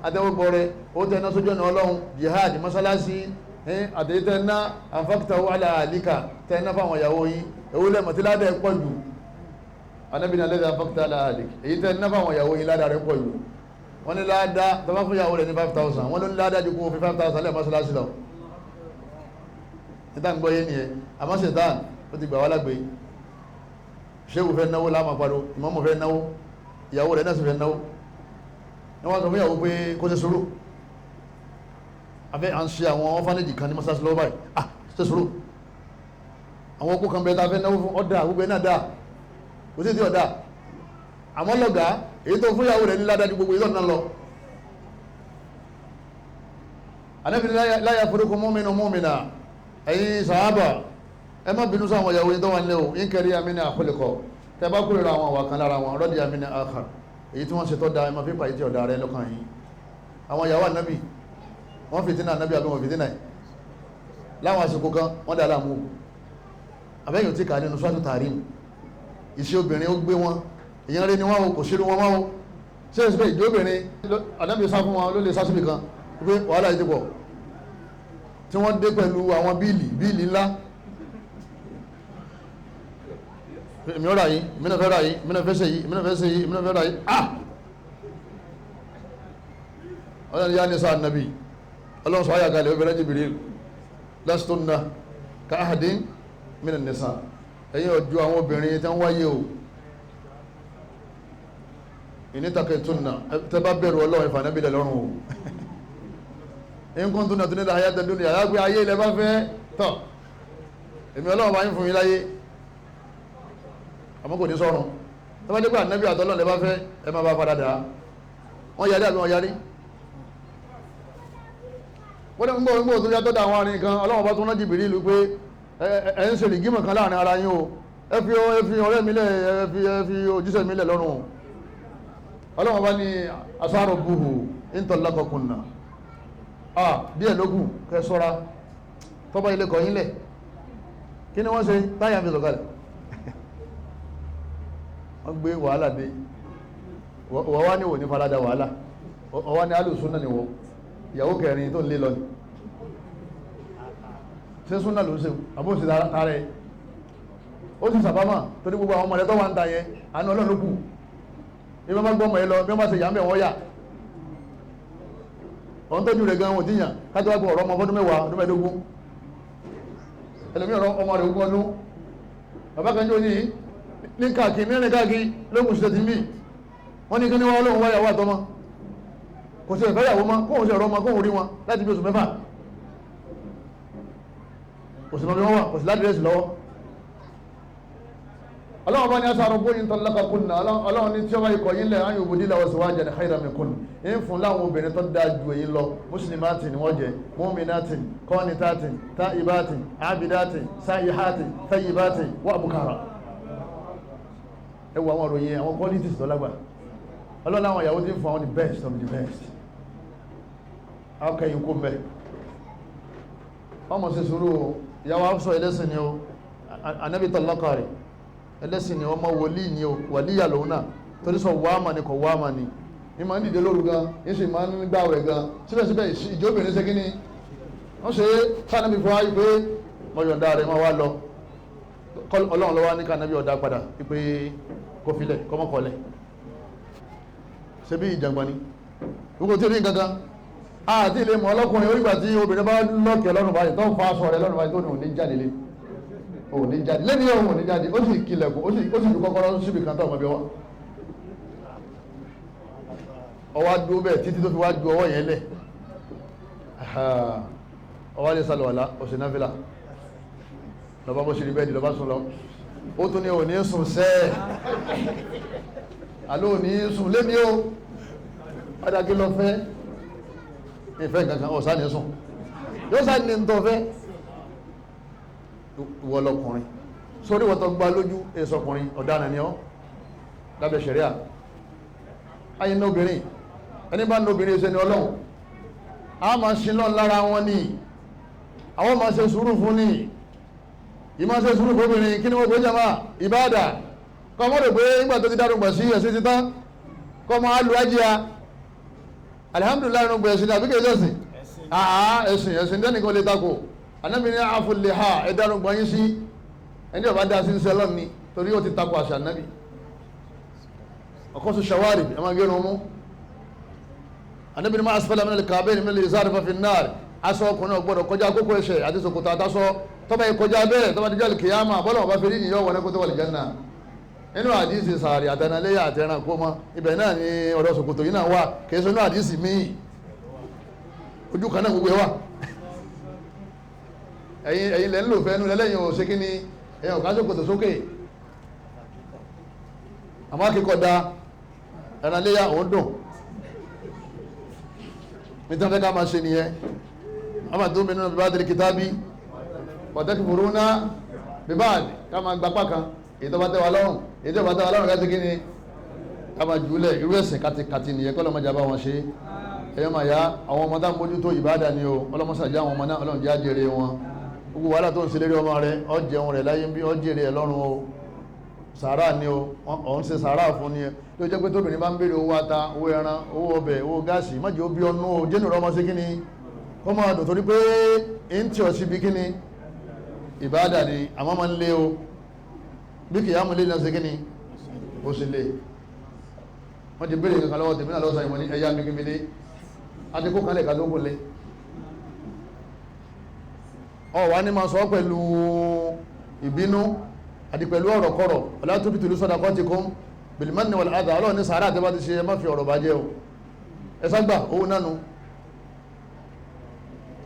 adẹ́wọ́gbọrẹ, owó tẹ́ ná sójú ọ̀nà Ọlọ́run, jihad, mọ́sálásí, àti tẹ́ ná ànfàkìtàwó àlà àlíkà tẹ́ ná fún àwọn ìyàwó yín, èwo lẹ́mọ̀ tí ládàá pọ̀ jù. Anábì náà lẹ́dàá fàkìtà àlà àlíkà, èyí tẹ́ ná fún àwọn ìyàwó yín ládàá rẹ̀ pọ̀ jù. Wọ́n ní ládàá tó bá fún ìyàwó rẹ̀ ní 5,000, wọ́n ló ní ládàá ju kó fi 5,000 lẹ́ mọ́sálásí lọ. Níta ń gbọ́ yé nìyẹn. Àmọ́ ṣètàn ó ti gbà wá lágbè. Ṣéwù fẹ́ náwó láàmà pariwo, ìmáàmù fẹ́ náwó, ìyàwó rẹ̀ náà sì fẹ́ náwó. Ní wọ́n sọ fún ìyàwó pé kó ṣe sùúrù, afẹ́ à ń ṣe àwọn ọ́fánẹ́jì kan ní mọ́sálásí lọ́wọ́ báyìí, ah ṣe sùúrù, àwọn okó kan bẹ́ẹ̀ tá a fẹ́ náwó fún, ọ̀dà gbogbo ẹ̀ náà dáa, kò sí ti ọ̀dà. Àmọ́ lọ́gàá èyí tó fún ìyàwó rẹ̀ ní ládàá ju gbogbo ìtọ́ náà lọ. Ànábì ní láyà furuukun mu'minun mu'mina. Ẹ̀yin sàhábà, ẹ má bínú sáwọn ìyàwó yín tó wà nílé o. Ń kẹrí amínà àkọlẹ̀kọ, tẹ bá kúrò àwọn àwà kan lára wọn, rọ́dí amínà àkàr, èyí tí wọ́n ṣe tọ́ da, ẹ má fi pàyí tí ọ̀dà rẹ lọ́kàn yín. Àwọn ìyàwó ànábì wọ́n fìtínà ànábì àbí wọ́n fìtínà yìí láwọn àsìkò kan, wọ́n dà láàmú. Àbẹ́yìn tí kà nínú sọ́tù tààrí iṣẹ́ obìnrin ó gbé wọn, èyàn rí ni wọn kò ṣerú wọn máa ṣe é ṣe pé ìjọ obìnrin ànábì sá fún wọn ló lè sá síbi kan pé wàhálà yìí ti pọ̀, tí wọ́n dé pẹ̀lú àwọn bíìlì ńlá. Èmi ọ̀rà yìí, èmi náà fẹ́ rà yìí, èmi náà fẹ́ ṣe yìí, èmi náà fẹ́ ṣe yìí, èmi náà fẹ́ rà yìí. Ah, ọlọ́run yá ní sáà nàbì, ọlọ́run sọ ayà kalẹ̀ obìnrin Jibril, lastunna ka ahadin minan nisa. Ẹ̀yin ọjọ́ àwọn obìnrin tí wọ́n wáyé o, ìnítàkẹ́tùnà tẹ́ bá bẹ̀rù ọlọ́run ìfànàbílẹ̀ lọ́rùn o. In kuntunna tunida hayata dunya, yà pé ayé ilẹ̀ bá fẹ́ tọ̀, èmi ọlọ́run bá yín fún yín láyé, àmọ́ kò ní sọ̀rùn. Tó bá dé pé ànábì àtọ́lọ́run lè bá fẹ́, ẹ má bá padà dà á. Wọ́n yarí àbí wọ́n yarí? Wọ́n ní gbọ́ gbọ́ tó yàtọ̀ dà àwọn arìnrìn kan, ọlọ́run bá tún rán Jìbìrìlù pé ẹ ń ṣe rìgímọ̀ kan láàrin ara yín o, ẹ fi ọ̀rẹ́ mi lẹ̀, ẹ fi òjíṣẹ́ mi lẹ̀ lọ́rùn o. Ọlọ́run bá ní asáró buhù ntọ́lákọ̀kùnà díẹ̀ lókù kẹ sọ́ra tọ́bá ilé kọ̀ yínlẹ̀. Kí ni wọ́n ṣe táyà fi sọ̀kalẹ̀? Wọ́n gbé wàhálà dé. Wọ́n wá ní wò ní farada wàhálà, wọ́n wá ní alùsùn náà ni wọ́n ìyàwó kẹrin tó ń lé lọ ni. Ṣé súnà ló ń ṣe àbó ṣe tààrẹ? Ó sì sàbámà torí gbogbo àwọn ọmọ rẹ tó wà ń ta yẹn, àánú Ọlọ́run ló kù. Bí wọ́n bá gbọ́ ọmọ yẹn lọ, bí wọ́n bá ṣe yà ń bẹ̀ wọ́n yà. Ọ̀n tọ́jú rẹ̀ gan-an wọ́n ti yàn kájọ́ wá gbọ́ ọ̀rọ̀ ọmọ ọdún 10, ọdún 15. Ẹlòmí ọ̀rọ̀ ọmọ rẹ̀ 20 ọdún. Bàbá kan jò ní ní káàkiri mẹ́rin káàkiri lókùn sí tẹ̀tí mí. Wọ́n ní kí ní wọ́n lóhun wáyàwó àtọmọ. Kò sí ìfẹ́yàwó mọ́, kóhun sí ọ̀rọ̀ ọmọ kóhun rí wọn láti bí oṣù 6. Kò sí mọ́ bí wọ́n wà, kò sí ládírẹ́sì lọ́wọ́. Ọlọ́run bá ní aṣọ àrùn bóyin tán lọ́kà kùnà. Ọlọ́run ní tí ó bá ikọ̀ yín lẹ̀ ayò òbòdí làwọn sì wá jẹ́ ní khayran min kunna. Ń fún láwọn obìnrin tó dáa ju èyí lọ, muslimatin ni wọ́n jẹ́, mu'minatin, qanitatin, ta'ibatin, abidatin, sa'ihatin, tayyibatin, wa abukara. Ẹ wo àwọn òròyìn àwọn qualities tó lágbà. Ọlọ́run àwọn ìyàwó tí ń fún àwọn the best of the best. Akẹ́yìn kó mbẹ́. Ọmọ ṣe sùúrù ìyàwó Hafsa ẹlẹ́sìn ni o, Ànábì tọ́lọ́kà rẹ̀ ẹlẹ́sìn ni ọmọ wòlíì ni o, wàlíyà lòun náà, torí sọ wàámà ni kò wàámà ni ní máa ń dìde lóru gan, ní sì máa ń gbàwẹ̀ gan, síbẹ̀síbẹ̀ ìjóbìnrin ṣe kíni wọ́n ṣe sànàbí fún wa pé mo yọ̀ǹda rẹ̀ máa wá lọ. Ọlọ́run lọ́wọ́ ní kànábí ọ̀dà padà pé kò filẹ̀ kọ́mọkọ̀lẹ̀ ṣe bí ìjàngbọ̀n ni gbogbo tí ó ní gangan àti ilé mọ̀ ọlọ́kùnrin orígbà tí obìnrin bá lọ́kẹ̀ lọ́rùn báyìí tó ń fa aṣọ rẹ̀ lọ́rùn báyìí tó ní òní jáde lé òní jáde lẹ́ni ọ̀hún òní jáde, ó sì kilẹ̀kùn, ó sì ju kọ́kọ́rọ́ síbi kan tó ọmọ bí wá ọwá dúró bẹ́ẹ̀ títí tó fi wá ju ọwọ́ yẹn lẹ̀. Ọwá lè sálọ̀ àlá ọ̀sẹ̀ náfìlà lọ́ba bó ṣe rí bẹ́ẹ̀dì lọ́ba sùn lọ. Ó tún ní òní sùn sẹ́ẹ̀, àlọ́ òní sùn lémi o, pàtàkì lọ fẹ́ ìfẹ́ nǹkan ọ̀sá ní sùn yóò sá ní ntọ́ fẹ́. Ìwọ lọkùnrin sórí wọ́n tó gbá lójú èsọkùnrin ọ̀daràn ni ọ́ lábẹ́ ṣẹ̀ríà. Ayé ní obìnrin, ẹni bá ní obìnrin ṣe ni Ọlọ́run a máa ṣe lọ́n lára wọn ni, àwọn máa ṣe sùúrù fún ni. Ìmá ṣe sùúrù fóbìnrin kí ni wọ́n gbé jama ìbáàdà kọ́ mọ́ rò pé nígbà tó ti dárúgbà sí ẹ̀sìn ti tán kọ́ mọ́ á lu ájíà. Alihamdulilayi irun gbẹ̀sìn àbí kìí ṣẹ̀sìn? Àá ẹ̀sìn ẹ̀sìn dẹ́nìkan lè takò. Ànábì ní àfúlẹ̀ ha ẹ̀dárun gbọ́n yín sí ẹni ọba dá sí ń sẹ́lọ̀n ni, torí ó ti takò àṣà ànábì. Ọkọ̀ sọ ṣàwárì ẹ máa gẹ́rùn mú. Ànábì ní máa asfala minal ka'bayni minal izari fa fin nar. Aṣọ ọkùnrin ò gbọ́dọ̀ kọjá kókó ẹsẹ̀ àti ṣòkòtò àtàṣọ tọ́ba yìí kọjá bẹ́ẹ̀ tọ́ba díjọ́ kìyàmà bọ́lá ọba fèrè yìí yọ wọlé kó tó wà lè Jánnà. Nínú àdìsí sàárì àtẹnáléyà àtẹran kó mọ ibẹ̀ náà ni ọ̀rọ̀ ṣòkòtò yìí náà wà, kìí ṣe inú àdìsí míì, ojú kan náà gbogbo ẹ wà. Ẹ̀yin ẹ̀yin lẹ́ ń lò fẹ́nu lẹ́lẹ́yìn ò ṣe kí ni ẹ̀yin ọ̀ká ṣòkòtò sókè. Àmọ́ akíkọ̀ da ẹranléyà òun dùn nítorí fẹ́ ká máa ṣe nìyẹn. Wọ́n máa tó mi nínú bíbá tẹ̀lé kìtàbí pàtàkì fòrúnà bíbá ká máa gbapá kan èyí tó bá tẹ́ wa lọ́rùn, èyí tó bá tẹ́ wa lọ́rùn ká ti kí ni ká máa jùlẹ̀. Irú ẹ̀sìn kàtìkàtì nìyẹn, kọ́ lọ́mọdé bá wọn ṣe. Ẹ̀yọ́ máa yá àwọn ọmọ tá ń mójútó ìbáàdà ni o, ọlọ́mọsàjá àwọn ọmọ náà, Ọlọ́run jẹ́ àjèrè wọn. Gbogbo wàhálà tó ń ṣe lérí ọmọ rẹ, ó jẹun rẹ láyé bí ó jèrè ẹ lọ́rùn o. Sàárà ni o, ọ̀ ń ṣe sàárà fún ni ẹ. Ló jẹ́ pé tóbìnrin bá ń béèrè owó ata, owó ẹran, owó ọbẹ̀, owó gáàsì, má jẹ́ ó bí ọnú o, jẹ́nu rẹ ọmọ sí kíni kó máa dùn torí pé ń tì ọ́ síbi kíni ìbáàdà ni. Àmọ́ máa ń lé o, bí kìí àmú lé náà ṣe kíni ó sì lé. Wọ́n ti béèrè kankan lọ́wọ́ tèmi náà lọ́sàn-án ìwọ̀n ní ẹ̀yà mi kí mi lé àti kó kanlẹ̀ ká tó kò lé. Ọ wà ní máa sọ pẹ̀lú ìbínú àti pẹ̀lú ọ̀rọ̀ kọ̀rọ̀. Ọ̀lá tó fi tìlú sọ́dà kọ́ ti kún bìlìmánì wal adha. Ọlọ́run ní sàárà àti bá ti ṣe ẹ má fi ọ̀rọ̀ bàjẹ́ o, ẹ ságbà owó nánu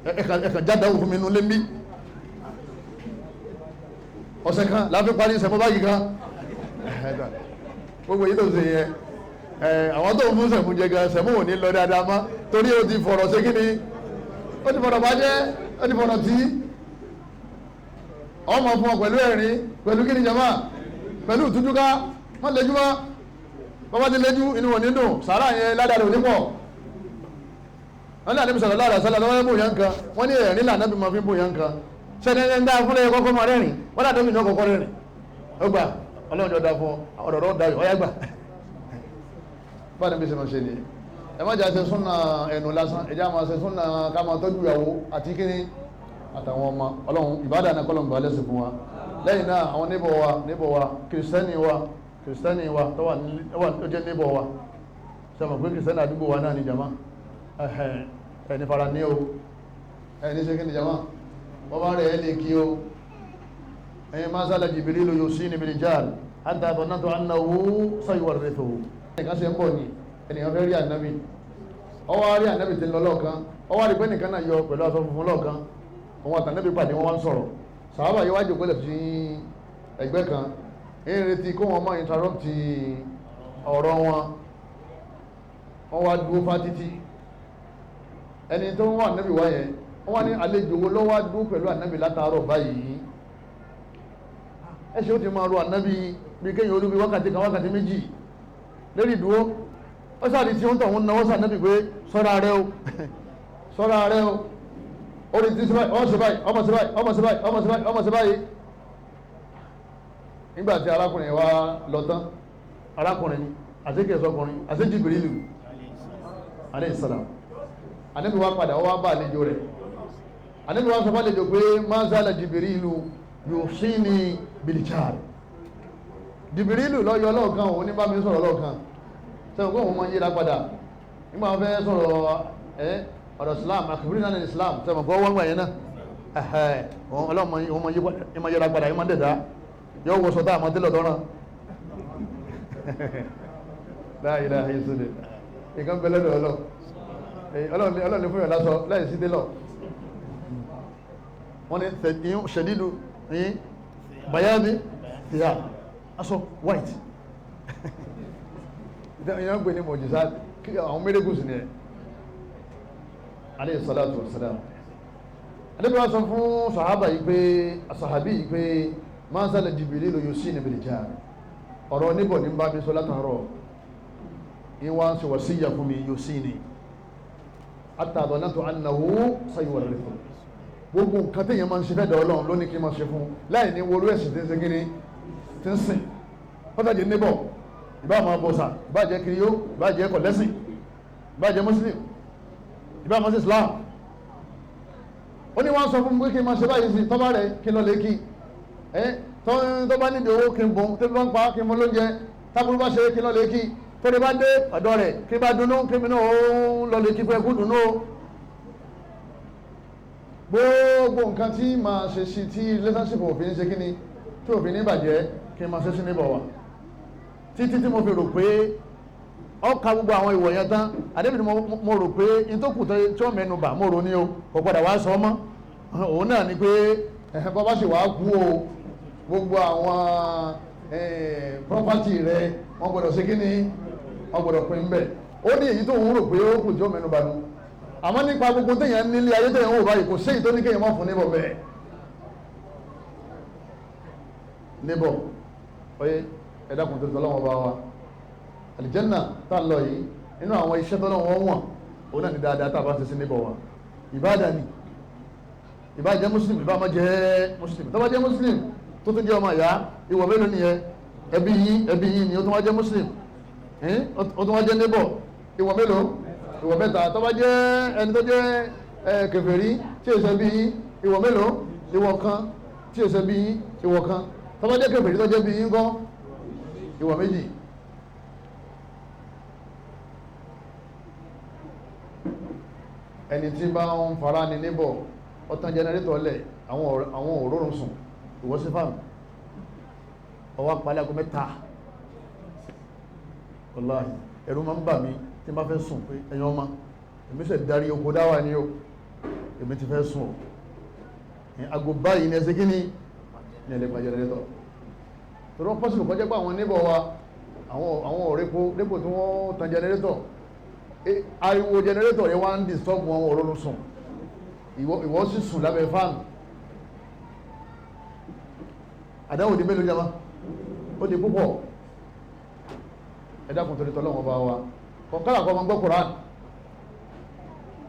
ẹ̀kàn jáde àwọn fún mi nú lé mbí ọ̀sẹ̀ kan láfi parí ìsẹ̀mọ́ báyìí kan. Gbogbo èyí tó ṣe yẹn, àwọn tó ń fún sẹ̀mú jẹ gan sẹ̀mú ò ní lọ dáadáa mọ́ torí ó ti fọ̀rọ̀ ṣe kí ni, ó ti fọ̀rọ̀ bàjẹ́, ó ti fọ̀rọ̀ tí ọmọ fún ọ pẹ̀lú ẹ̀rín, pẹ̀lú kí ni jama, pẹ̀lú ìtújúká. Má lejú mọ́, bàbá ti lejú inú wọn ní dùn, sàárà yẹn ládàá rẹ̀ ò ní pọ̀. Wọ́n ní àdébísọ̀rọ̀ lára sálà lọ́wọ́ bò yẹn kan, wọ́n ní ẹ̀rín lànà bí mo fi bò yẹn kan. Sẹ́ni ẹni dá fúnlẹ̀ kọ́kọ́ máa rẹ́rìn, wọ́n dà dómìnà kọ́kọ́ rẹ́rìn. Ó gbà Ọlọ́run jọ da fún ọ̀rọ̀ rọ̀ dayọ̀ ọ̀yá gbà. Báyìí bí ṣe máa ṣe nìyẹn. Ẹ má jà ṣe súnà ẹnu lásán, ẹ já máa ṣe súnà ká máa tọ́jú ìyàwó àti kíni Àtàwọn ọmọ Ọlọ́run, ìbádà náà kọ́lọ̀ ń gbà lẹ́sìn fún wa. Lẹ́yìn náà, àwọn níbọ̀ wa, níbọ̀ wa kìrìsìtẹ́nì wa, kìrìsìtẹ́nì wa tó wà tó jẹ́ níbọ̀ wa. Sọmọ pé kìrìsìtẹ́nì àdúgbò wa náà ní jama, ẹni fara ní o, ẹni ṣe kí ni jama, wọ́n bá rẹ̀ ẹ́ lè kí o. Ẹ̀yin máa sálẹ̀ Jibrilu yusini bil jar hatta dhanantu annahu sayuwarrithuhu. Ẹnìkan ṣe ń bọ̀ ni ẹnìkan fẹ́ rí ànábì, ọwọ́ rí ànábì tí ń lọ lọ́ọ̀kan, ọwọ́ rí pé nìkan náà yọ pẹ̀lú aṣọ funfun lọ́ọ̀kan. Òun àtànábì pàdé, wọn wá ń sọ̀rọ̀. Sàhábà yìí wá jòkó lẹ̀ sí ẹgbẹ́ kan, ń retí kó wọn má interrupt ọ̀rọ̀ wọn. Wọ́n wá dúró fá títí. Ẹni tó ń wá ànábì wá yẹn, wọ́n wá ní, àlejò wo ló wá dúró pẹ̀lú ànábì látàárọ̀ báyìí? Ẹ ṣe ó ti máa ro ànábì bí kéèyàn olúbi wákàtí kan, wákàtí 2 lérí ìdúró. Ó sáàdì tí ó ń tọ̀ ń náwó sànábì pé, sọ́ra rẹ o, sọ́ra rẹ o. Ó ní tí ọmọ ṣe báyìí, ọmọ ṣe báyìí, ọmọ ṣe báyìí, ọmọ ṣe báyìí, ọmọ ṣe báyìí. Nígbà tí arákùnrin wa lọ tán, arákùnrin àti kẹsọkùnrin àti Jibrilu alayhi salam, ànábì wa padà wá bá àlejò rẹ̀. Ànábì wa sọ fún àlejò pé, ma zala Jibrilu yusini bil jar. Jibrilu lọ́yọ̀ lọ́ọ̀kan, òun ní bá mi sọ̀rọ̀ lọ́ọ̀kan. Sẹ́wọ̀n kó òun máa ń yíra padà nígbà wọn fẹ́ sọ̀rọ̀ ẹ́ ọ̀rọ̀ Islam, àkùnrin náà ní Islam. Sẹ́wọ̀n kó wọ́n gbà yẹn náà, ẹ̀hẹ́, ọlọ́mọ òun máa yíra padà, yín máa dẹ̀dá, yóò wọ sọ̀tà àmọ́ tẹ́lẹ̀ tọ́ràn. La ilaha illallah. Nǹkan bẹ lọ́dọ̀ ọlọ́ ọlọ́run ní fún yàn lásọ láì sí tẹ́lọ̀. Wọ́n ní ṣẹ̀dídù ní bayani ìyá aṣọ white, ìyẹn ń pè ní mọ̀jísá, àwọn miracles ni ẹ̀, alayhi salatu wassalam. Ànábì wá sọ fún sàhábà yìí pé, sàhábì yìí pé, ma zala Jibrilu yusini bil jar. Ọ̀rọ̀ oníbọ̀ ní bá mi sọ látàárọ̀, yín wá ń ṣe wàsíyà fún mi, yusini hatta dhanantu annahu sayuwarrithu. Gbogbo nǹkan téèyàn máa ń ṣe fẹ́ dọ̀ Ọlọ́run ló ní kí n máa ṣe fún láì ní worú ẹ̀sìn tí ń ṣe kíni tí ń sìn. Pọ́tàjì níbọ̀, ìbá máa bọ̀sà, ìbá jẹ́ kiriyó, ìbá jẹ́ kọ̀lẹ́sìn, ìbá jẹ́ muslim, ìbá máa ṣe Islam. Ó ní wọ́n sọ fún mi pé kí n máa ṣe báyìí sí tọ́ba rẹ̀, kí n lọ lè kí ẹ́ tó bá nídìí owó, kí n bùn, tó bá ń pa, kí n mọ lóúnjẹ, tábùrú bá ṣe, kí n lọ lè kí, tó lè bá dé ọ̀dọ̀ rẹ̀, kí n bá dunnú, kí n náà ó lọ lè kí pé kú dunnú o. Gbogbo nǹkan tí máa ṣe sí tí relationship òfin ṣe kí ni tí òfin ní bàjẹ́, kí n máa ṣe sí níbọ̀ wá títí tí mo fi rò pé ọkà gbogbo àwọn ìwọ̀ yẹn tán. Àdébìtì mo rò pé ìtókù tí ó mẹ́nu bà, mo rò ní o, kò padà wá sọ mọ́. Òun náà ni pé bọ́ bá sì wá kú o, gbogbo àwọn property rẹ, wọ́n gbọ́dọ̀ ṣe kí ni, wọ́n gbọ́dọ̀ pín bẹ́ẹ̀. Ó ní èyí tó ń rò pé ó kù tí ó mẹ́nu bà nù. Àmọ́ nípa gbogbo téèyàn nílé ayé, téèyàn wò báyìí, kò séyìí tó ní kéèyàn má fún níbọ̀ bẹ́ẹ̀. Níbọ̀ oye, ẹ̀dá kùn tó tọ́lọ́wọ́n bá wa. Àlìjẹ́nà tá a lọ yìí, nínú àwọn iṣẹ́ tọ́lọ́wọ́n wọ̀n, òun náà ní dáadáa tá a bá ṣe sí níbọ̀ wa. Ìbáàdà ni, ìbá jẹ́ muslim, ìbá má jẹ́ muslim. Tó bá jẹ́ muslim, tó tún jẹ́ ọmọ ìyá, ìwọ̀ mélòó nìyẹn? Ẹbí yín, ẹbí yín ni, ó tún wá jẹ́ muslim, ó tún wá jẹ́ níbọ̀, ìwọ̀ mélòó? Ìwọ̀ mẹ́ta. Tó bá jẹ́ ẹni tó jẹ́ kèfèrí tí èsẹ̀ bí yín, ìwọ̀ mélòó? Ìwọ̀ kan. Tí èsẹ̀ bí yín, ìwọ̀ kan. Tó bá jẹ́ kèfèrí tó jẹ́ bí yín kọ́, ìwọ̀ 2. Ẹni tí bá ń fara ni níbọ̀, ọ̀tán jẹnẹrétọ̀ lẹ̀, àwọn òrórùn sùn, ìwọ́ sí fáàmù, ọwọ́ apalẹ̀ aago 3. Wàláhì, ẹ̀rù máa ń bà mí tí n bá fẹ́ sùn pé, ẹ̀yin ọmọ, èmi ṣe darí oko dáwà ni o, èmi ti fẹ́ sùn o, aago báyìí ní ẹsẹ̀ kíní ní ẹlẹ́gbà jẹnẹrétọ̀. Torí wọ́n pọ́sibù kọjá pé àwọn níbọ̀ wa, àwọn ọ̀rẹ́po dépò tí wọ́n tan jẹnẹrétọ̀, ariwo jẹnẹrétọ̀ yẹn wá ń disturb wọn, òrórùn sùn. Ìwọ sì sùn lábẹ́ fáànù. Àdáwò di mélòó jama? Ó di púpọ̀. Ẹ dákun, torí tọ́lọ́wọ́n bá wa, kọ̀ǹkàrà kọ́ ọmọ gbọ́ Quran,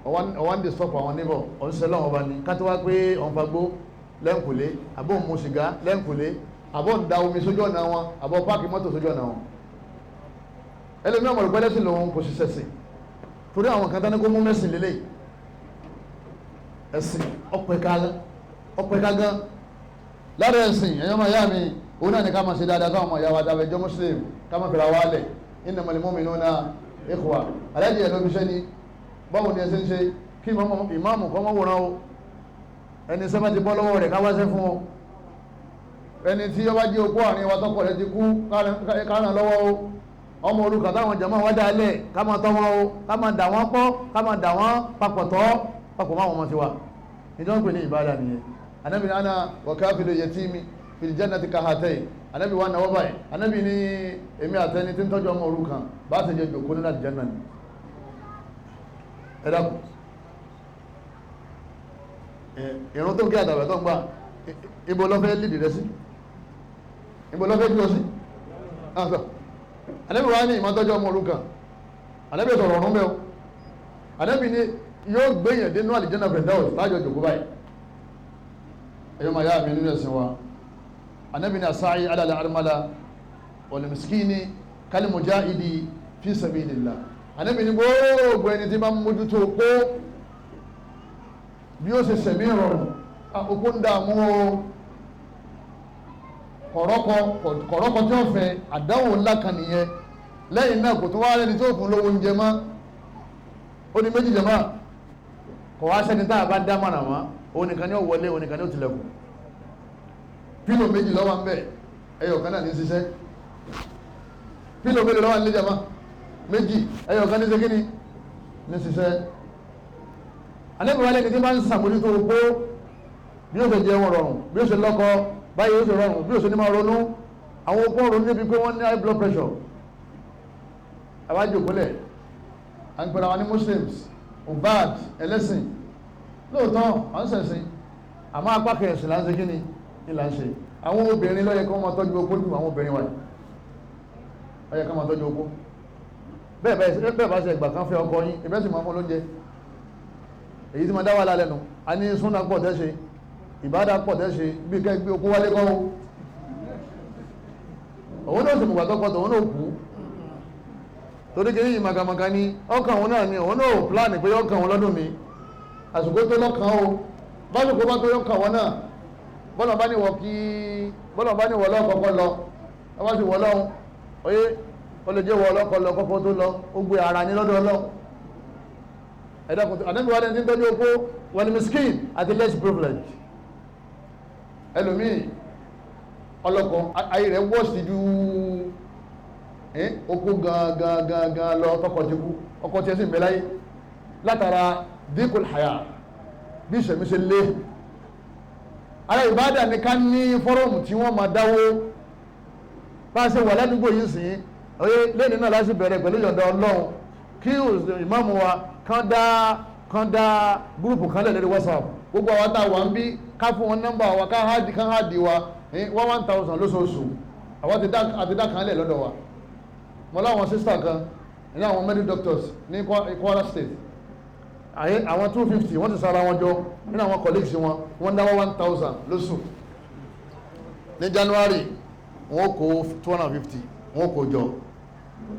ọwá ń disturb àwọn níbọ̀, ọ̀n sẹ́lọ̀ ọba ni ká tó wá pé ọ̀n fagbó lẹ́ǹkùlé, àbọ̀ ń mu sìgá lẹ́ǹkùlé, àbọ̀ ń da omi sójú ọ̀nà wọn, àbọ̀ páàkì mọ́tò sójú ọ̀nà wọn. Ẹlẹ́mi ọmọ rẹ̀ pẹ́lẹ́sìn lòun, kò sì sẹ̀sìn, torí àwọn kan tán ní kó mú mẹ́sìn lélẹ̀. Ẹ̀sìn ọ̀pẹ̀ ká Ọpẹ́ kágán lára ẹ̀sìn ẹ̀yọ́ máa yá mi, òun náà ni ká máa ṣe dáadáa sáwọn ọmọ ìyá wa dábẹ́ jọ muslim, ká máa fẹ́ra wálẹ̀. Innamal mu'minuna ikhwa. Aláàjì ẹ̀ ló fi ṣẹ́ ni, báwo ni ẹ ṣe ń ṣe kí ìmáàmù kọ́ mọ́ wòran o, ẹni sẹ́fà ti bọ́ lọ́wọ́ rẹ̀ ká wáṣẹ́ fún o, ẹni tí ó bá jẹ́ opó àárín wa tọkọ rẹ̀ ti kú ká ràn lọ́wọ́ o, ọmọ òrukàn táwọn jàmáà wá dálẹ̀ ká máa tọ́ wọn o, ká máa dà wọ́n pọ̀, ká máa dà wọ́n papọ̀ tọ́ papọ̀ máwọn ọmọ tiwa. Ìjọ ń pè ní ìbádà nìyẹn. Anabi ní ana wa kafilu yatimi fil jannati kahatayn. Anabi wa náwó báyìí, anabi ní èmi àtẹni tí ń tọ́jú ọmọ òrukàn bá ti jẹ jòkó nínú àlùjánnà ni. Ẹ dákun, ìrún tó ń kí àtàwẹ̀ tó ń gbà, ibo ló fẹ́ lídìí rẹ sí, ibo ló fẹ́ jù ọ sí? Anabi wa ní ìmọ̀tọ́jú ọmọ òrukàn, anabi sọ̀rọ̀ ọ̀run bẹ́ẹ̀ o, anabi ní yóò gbéyàn dénú àlùjánnà Firdaus tájọ jòkó báyìí. Ẹ̀yọ́ máa yá mi nínú ẹ̀sìn wa, anabi ní asáyí alala armala wal miskini kal mujahidi fi sabilillah. Anabi ní gbogbo ẹni tí máa ń mójútó opó bí ó ṣe sẹ̀mí rọrùn, opó ń dààmú o, kọ̀rọ̀kọ tí ó fẹ́ àdánwò ńlá kan nìyẹn. Lẹ́yìn náà kò tún wá rẹni tó fún lówó oúnjẹ mọ́, ó ní méjì jẹ mọ́, kò wá sẹ́ni tá a bá dá mọ̀nà mọ́, òun nìkan ni ó wọlé, òun nìkan ni ó tilẹ̀kùn. Pílò méjì ló wà ń bẹ̀, ẹyọ kan náà ní ṣiṣẹ́. Pílò méjì ló wà nílé jama, méjì, ẹyọ kan ní ṣe kíni ní ṣiṣẹ́. Ànábì wa lẹ́ni tí máa ń sàmójútó opó bí ó ṣe jẹun rọrùn, bí ó ṣe lọ́kọ báyìí ó ṣe rọrùn, bí ó ṣe ní máa ronú. Àwọn opó ronú níbi pé wọ́n ní high blood pressure. Àwájú òkúlẹ̀ à ń pera wa ní Muslims, ubad, ẹlẹ́sìn lóòótọ́ à ń ṣẹ̀sìn, àmọ́ apá kẹsìn là ń ṣe kíni ní là ń ṣe. Àwọn obìnrin ló yẹ kí wọ́n máa tọ́jú opó jù, àwọn obìnrin wa ló yẹ kí wọ́n máa tọ́jú opó. Bẹ́ẹ̀ bá ṣe ìgbà kan fẹ́ ọkọ yín, ìbẹ́ sì máa fún lóúnjẹ, èyí tí máa dá wàhálà lẹ́nu. A ní súnà pọ̀ tẹ́ ṣe, ìbádà pọ̀ tẹ́ ṣe, bí kẹ́ gbé opó wálé kọ́ o, òun náà sì mùgbà tọkọ tòun náà kú, torí kí ní màgàmàgà ni ọkàn òun náà ni, òun náà pláàni pé ọkàn òun lọ́dún mi, àsìkò tó lọ́kàn o, básìkò bá tó yọkàn wọn náà, bọ́lọ̀ bá ní wọ kí, bọ́lọ̀ bá ní wọ lọ́kọ̀ọ́kọ́ lọ, wọ́n bá sì wọ lọ́hùn, oyé ó lè jẹ́ wọ ọlọ́kọ̀ lọ kọ́kọ́ tó lọ, ó gbé ara ní lọ́dọ̀ ọlọ́hun. Ẹ̀dá kùtù ànábì wa ní ti ń tọ́jú opó wal miskin àti less privilege. Ẹlòmíì ọlọ́kọ̀ ayé rẹ̀ wọ́ọ̀sì ju opó gan gan gan gan lọ, tọkọ ti kú, ọkọ tiẹ̀ sì ń bẹ láyé, látara dínkù àyà bí ìṣẹ̀mí ṣe lé. Ara ìbádà ní ká ní fọ́rọ̀mù tí wọ́n máa dáwó. Bá a ṣe wà ládùúgbò yìí sìn, oye lẹ́ni náà láti bẹ̀rẹ̀ pẹ̀lú ìyọ̀ǹda Ọlọ́run kí ìmáàmù wa kán dá gúrùpù kan lẹ̀ lórí WhatsApp. Gbogbo àwọn tá a wà ń bí ká fún wọn nọ́mbà wa, ká háàdì kán háàdì wa ní 1,000 lóṣooṣù. Àwọn ti dá kan lẹ̀ lọ́dọ̀ wa. Mo láwọn sísítà kan ní àwọn medical doctors ní Kwara State, àwọn 250 wọ́n ti sara wọn jọ nínú àwọn colleagues wọn, wọ́n dáwọ́ 1,000 lóṣù. Ní January wọ́n kó 250, wọ́n kó jọ,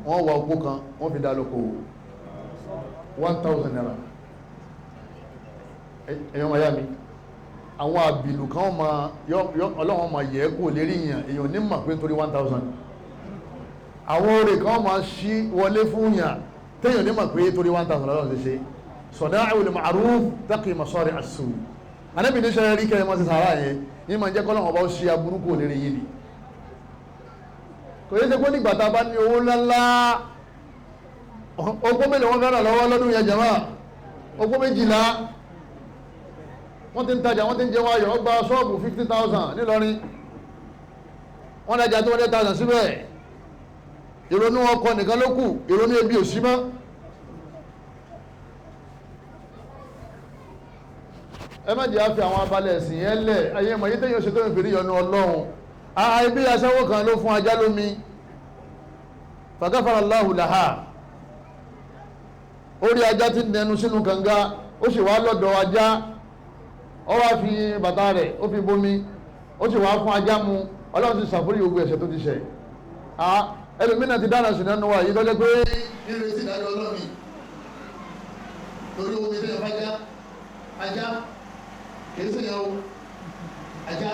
wọ́n wá opó kan, wọ́n fi dá lóko 1,000 naira. Ẹ̀yọ́ maya mi, àwọn àbìlù kan máa ọlọ́wọ́n máa yẹ kó lérí yàn, èèyàn ní mà pé nítorí 1,000. Àwọn oore kan máa ṣí wọlé fún yàn téèyàn ní mà pé torí 1,000 lọ́wọ́ ṣe ṣe. Sọ̀dáàwìlì ma'ruf taqi masari as-su. Ànábì ní sẹ́yìn rí kẹrìmọ́ sí sàárà yẹn ní ma jẹ́ kọ́lọ́wọ́n bá ó ṣe aburú kò lérí yìí ni. Kò yẹ ṣe pé nígbà tá a bá ní owó ńláńlá, ogún mélòó wọn fẹ́ràn lọ́wọ́ lọ́dún yẹn jẹ̀mọ́, ogún méjìlá wọ́n ti ń tajà, wọ́n ti ń jẹun ayọ̀, ó gba ṣọ́ọ̀bù 50,000 nílọrin, wọ́n dájà 200,000 síbẹ̀. Ìrònú ọkọ nìkan ló kù, ìrònú ebi ò sí mọ́. Ẹ má jẹ́ àfi àwọn abalẹ̀ ẹ̀sìn yẹn lẹ̀, ayé mọ̀ yí tẹ́yìn oṣù tó ń fèrè yọnu Ọlọ́run. Àìbí aṣẹ́wó kan ló fún ajá lómi, fagafara Allahu laha, ó rí ajá tí ń dẹnu sínú kànga, ó sì wá lọ́dọ̀ ajá, ó wá fi bàtà rẹ̀ ó fi bomi, ó sì wá fún ajá mu, Ọlọ́run ti ṣàforí gbogbo ẹ̀ṣẹ̀ tó ti ṣẹ̀. Ẹlòmínà ti dáná sí nánú wa yìí lọ́jọ́ pé nírètí ìdájọ́ Ọlọ́run torí omi tẹ́yọ̀ fájá ajá kìí ṣe yẹn o. Ajá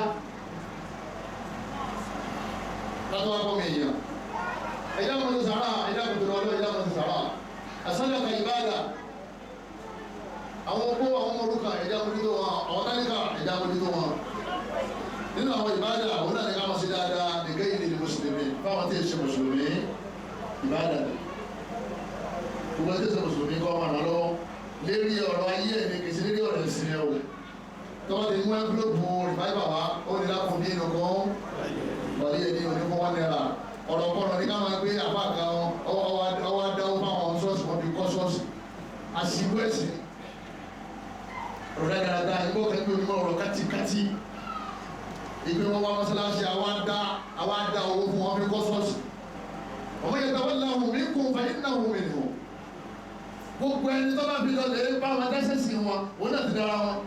látọ̀ wá kọ́ mi èèyàn. Ẹ̀dá mọ̀ ní sàrà, ẹ̀dá kùtùrọ̀ ọlọ́, ẹ̀dá mọ̀ ní sàrà. Àsádàkà ìbáàdà. Àwọn opó, àwọn ọmọ òrukàn, ẹ̀dá mójútó wọn. Àwọn tálíkà, ẹ̀dá mójútó wọn. Nínú àwọn ìbáàdà, òun náà ní ká máa ṣe dáadáa nìkan yìí ní mùsùlùmí. Fáwọn tí ì ṣe mùsùlùmí, ìbáàdà ni. Gbogbo ẹni tí ì ṣe mùsùlùmí kọ́ máa ràn lọ́wọ́ lérí ọ̀rọ̀ ayé ẹ̀ ní kìí ṣe lérí ọ̀rọ̀ ẹ̀sìn ẹ̀ o. Tọ́wọ́ ti mú ẹ́ńfílópù rìfáìbà wá, ó ní lápò bí inú kan wàlí ẹni òní fún wọn náírà. Ọ̀rọ̀ kọ̀ọ̀rọ̀ ní ká máa gbé àbá kan ọwọ́ adáwó fáwọn ṣọ́ọ̀ṣì wọn fi kọ́ ṣọ́ọ̀ṣì. Àṣìwò ẹ̀sìn. Ọ̀rọ̀ dáadáa ìgbọ́ kan gbé onímọ̀ ọ̀rọ̀ kátikáti. Ìgbé wọn wá mọ́ṣáláṣí àwa dá owó fún wọn fi kọ́ ṣọ́ọ̀ṣì. Ọmọ yẹn tọ́wọ́ láhùn mí kún fàyín náà hùn mí nù. Gbogbo ẹni tó bá fi lọ lè bá wọn dẹ́sẹ̀ sí wọn, òun náà ti dára wọn.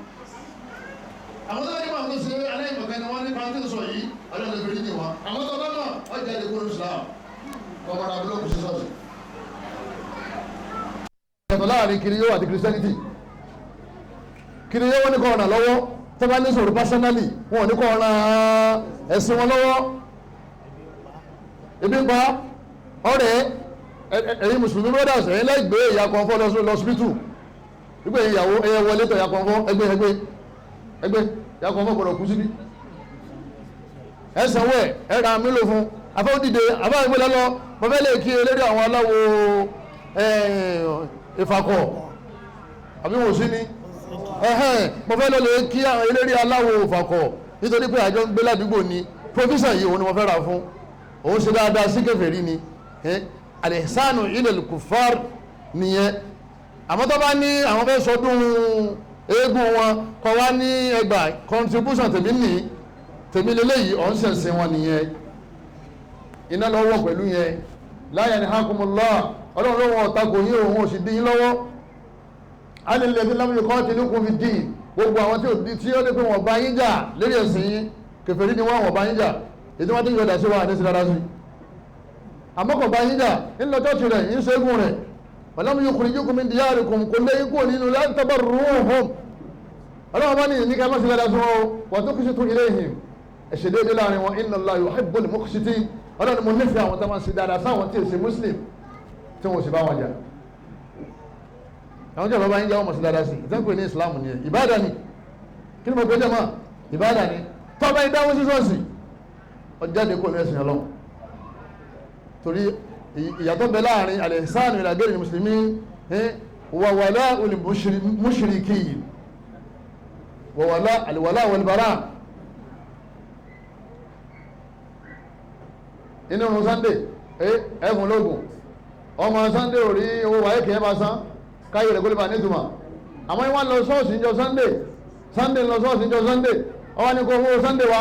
Àwọn tó bá yẹ wọn kó ṣe aláìmọ̀kan ni wọ́n ní pàǹtí sọ yìí, ọlọ́run lè fi rí wọn. Àwọn tó bá mọ̀, ọjà lè kúrò Islam. Kọ̀mọ̀rà búlọ̀kù sí ṣọ́ọ̀ṣì. Ìyàtọ̀ láàrin kiriyó àti Christianity. Kiriyó wọn ní kọ́ ọ̀nà lọ́wọ́, tó bá ní sọ̀rọ̀ personally, wọn ò ní kọ́ ọ̀nà ẹ̀sìn wọn lọ́wọ́. Ebi ń pa ọ̀rẹ́ ẹ̀yin mùsùlùmí brothers, ẹ̀yin lẹ́gbẹ̀ẹ́ ìyá kọ̀ọ̀fọ́ lọ́sibítù. Wípé ìyàwó ẹ̀yẹ wọlé tọ̀ ìyá kọ̀ọ̀fọ́ ẹgbẹ́ ẹgbẹ́ ẹgbẹ́ ìyá kọ̀ọ̀fọ́ gbọ́dọ̀ kú síbí. Ẹ sanwó ẹ̀ ẹ ra mílò fún afọ́dìde afọ́dìde lọ́lọ́ mo fẹ́ lè kí eléré àwọn aláwo ìfàkọ̀ àbí wò sí ni mo fẹ́ lọ lè kí àwọn eléré aláwo ìfàkọ̀ nítorí pé àjọ ń gbé ládùúgbò ni provision yìí òun ni mo fẹ́ rà fún òun ṣe dáadáa sí kèfèrí ni alihsanu ilal kufar nìyẹn. Àmọ́ tó bá ní àwọn fẹ́ sọdún eégún wọn kọ́ wá ní ẹgbà contribution tèmi ní tèmi lélẹ́yìí ọ̀n ṣẹ̀ṣẹ̀ wọn nìyẹn. Iná lọ́wọ́ pẹ̀lú yẹn. La yanhakumullah, ọlọ́run ló wọn ọ̀tá kò yín òun ò sì dín yín lọ́wọ́. Alilladhina lam yuqatilukum fid-din, gbogbo àwọn tí ó dé pé wọ́n bá yín jà lérí ẹ̀sìn yín, kèfèrí ni wọ́n bá yín jà, èyí tí wọ́n ti ń yọ̀dà sí wa ní sí dára sí. Àmọ́ kò bá yín jà, ń lọ tọ́ọ̀tì rẹ̀, ń ṣẹ́gun rẹ̀. Walam yukhrijukum min diyarikum, kò lé yín kúrò nínú lan tabarruhum. Ọlọ́run bá ní ìní ká má sí dára sí wọn o, wa tuqsitu ilayhim, ẹ̀ṣẹ̀ déédéé láàrin wọn. Inna Allaha yuhibbul muqsitin, ọlọ́run mo nífẹ̀ẹ́ àwọn tó máa ń ṣe dáadáa sáwọn tí èsì muslim tí wọn ò sì bá wọn jà. Àwọn tí bàbá yín jẹ́ wọn mọ̀ sí dáadáa sí ìtẹ́kùn ní islam ni ìbáàdà ni. Kí ni mo gbé jẹ́ mọ́? Ìbáàdà ni. Tọ́ba yín dáhùn sí ṣọ́ọ̀ṣì ọjáde kò ní ẹ̀sìn ọlọ́run, torí ìyàtọ̀ bẹ láàrin al-ihsanu ila ghayril muslimin wa wala'ul mushrikin wa wala' al-wala' wal-bara'. Inú ọ̀run Sunday ẹ̀fún lógún ọmọ Sunday ò rí owó wáyé kìí bá san káyọ̀ rẹ̀ kó lè bá nítumọ̀. Àmọ́ ìwọ́n lọ ṣọ́ọ̀ṣì níjọ́ Sunday, Sunday lọ ṣọ́ọ̀ṣì níjọ́ Sunday, ọwọ́ ní kó owó Sunday wa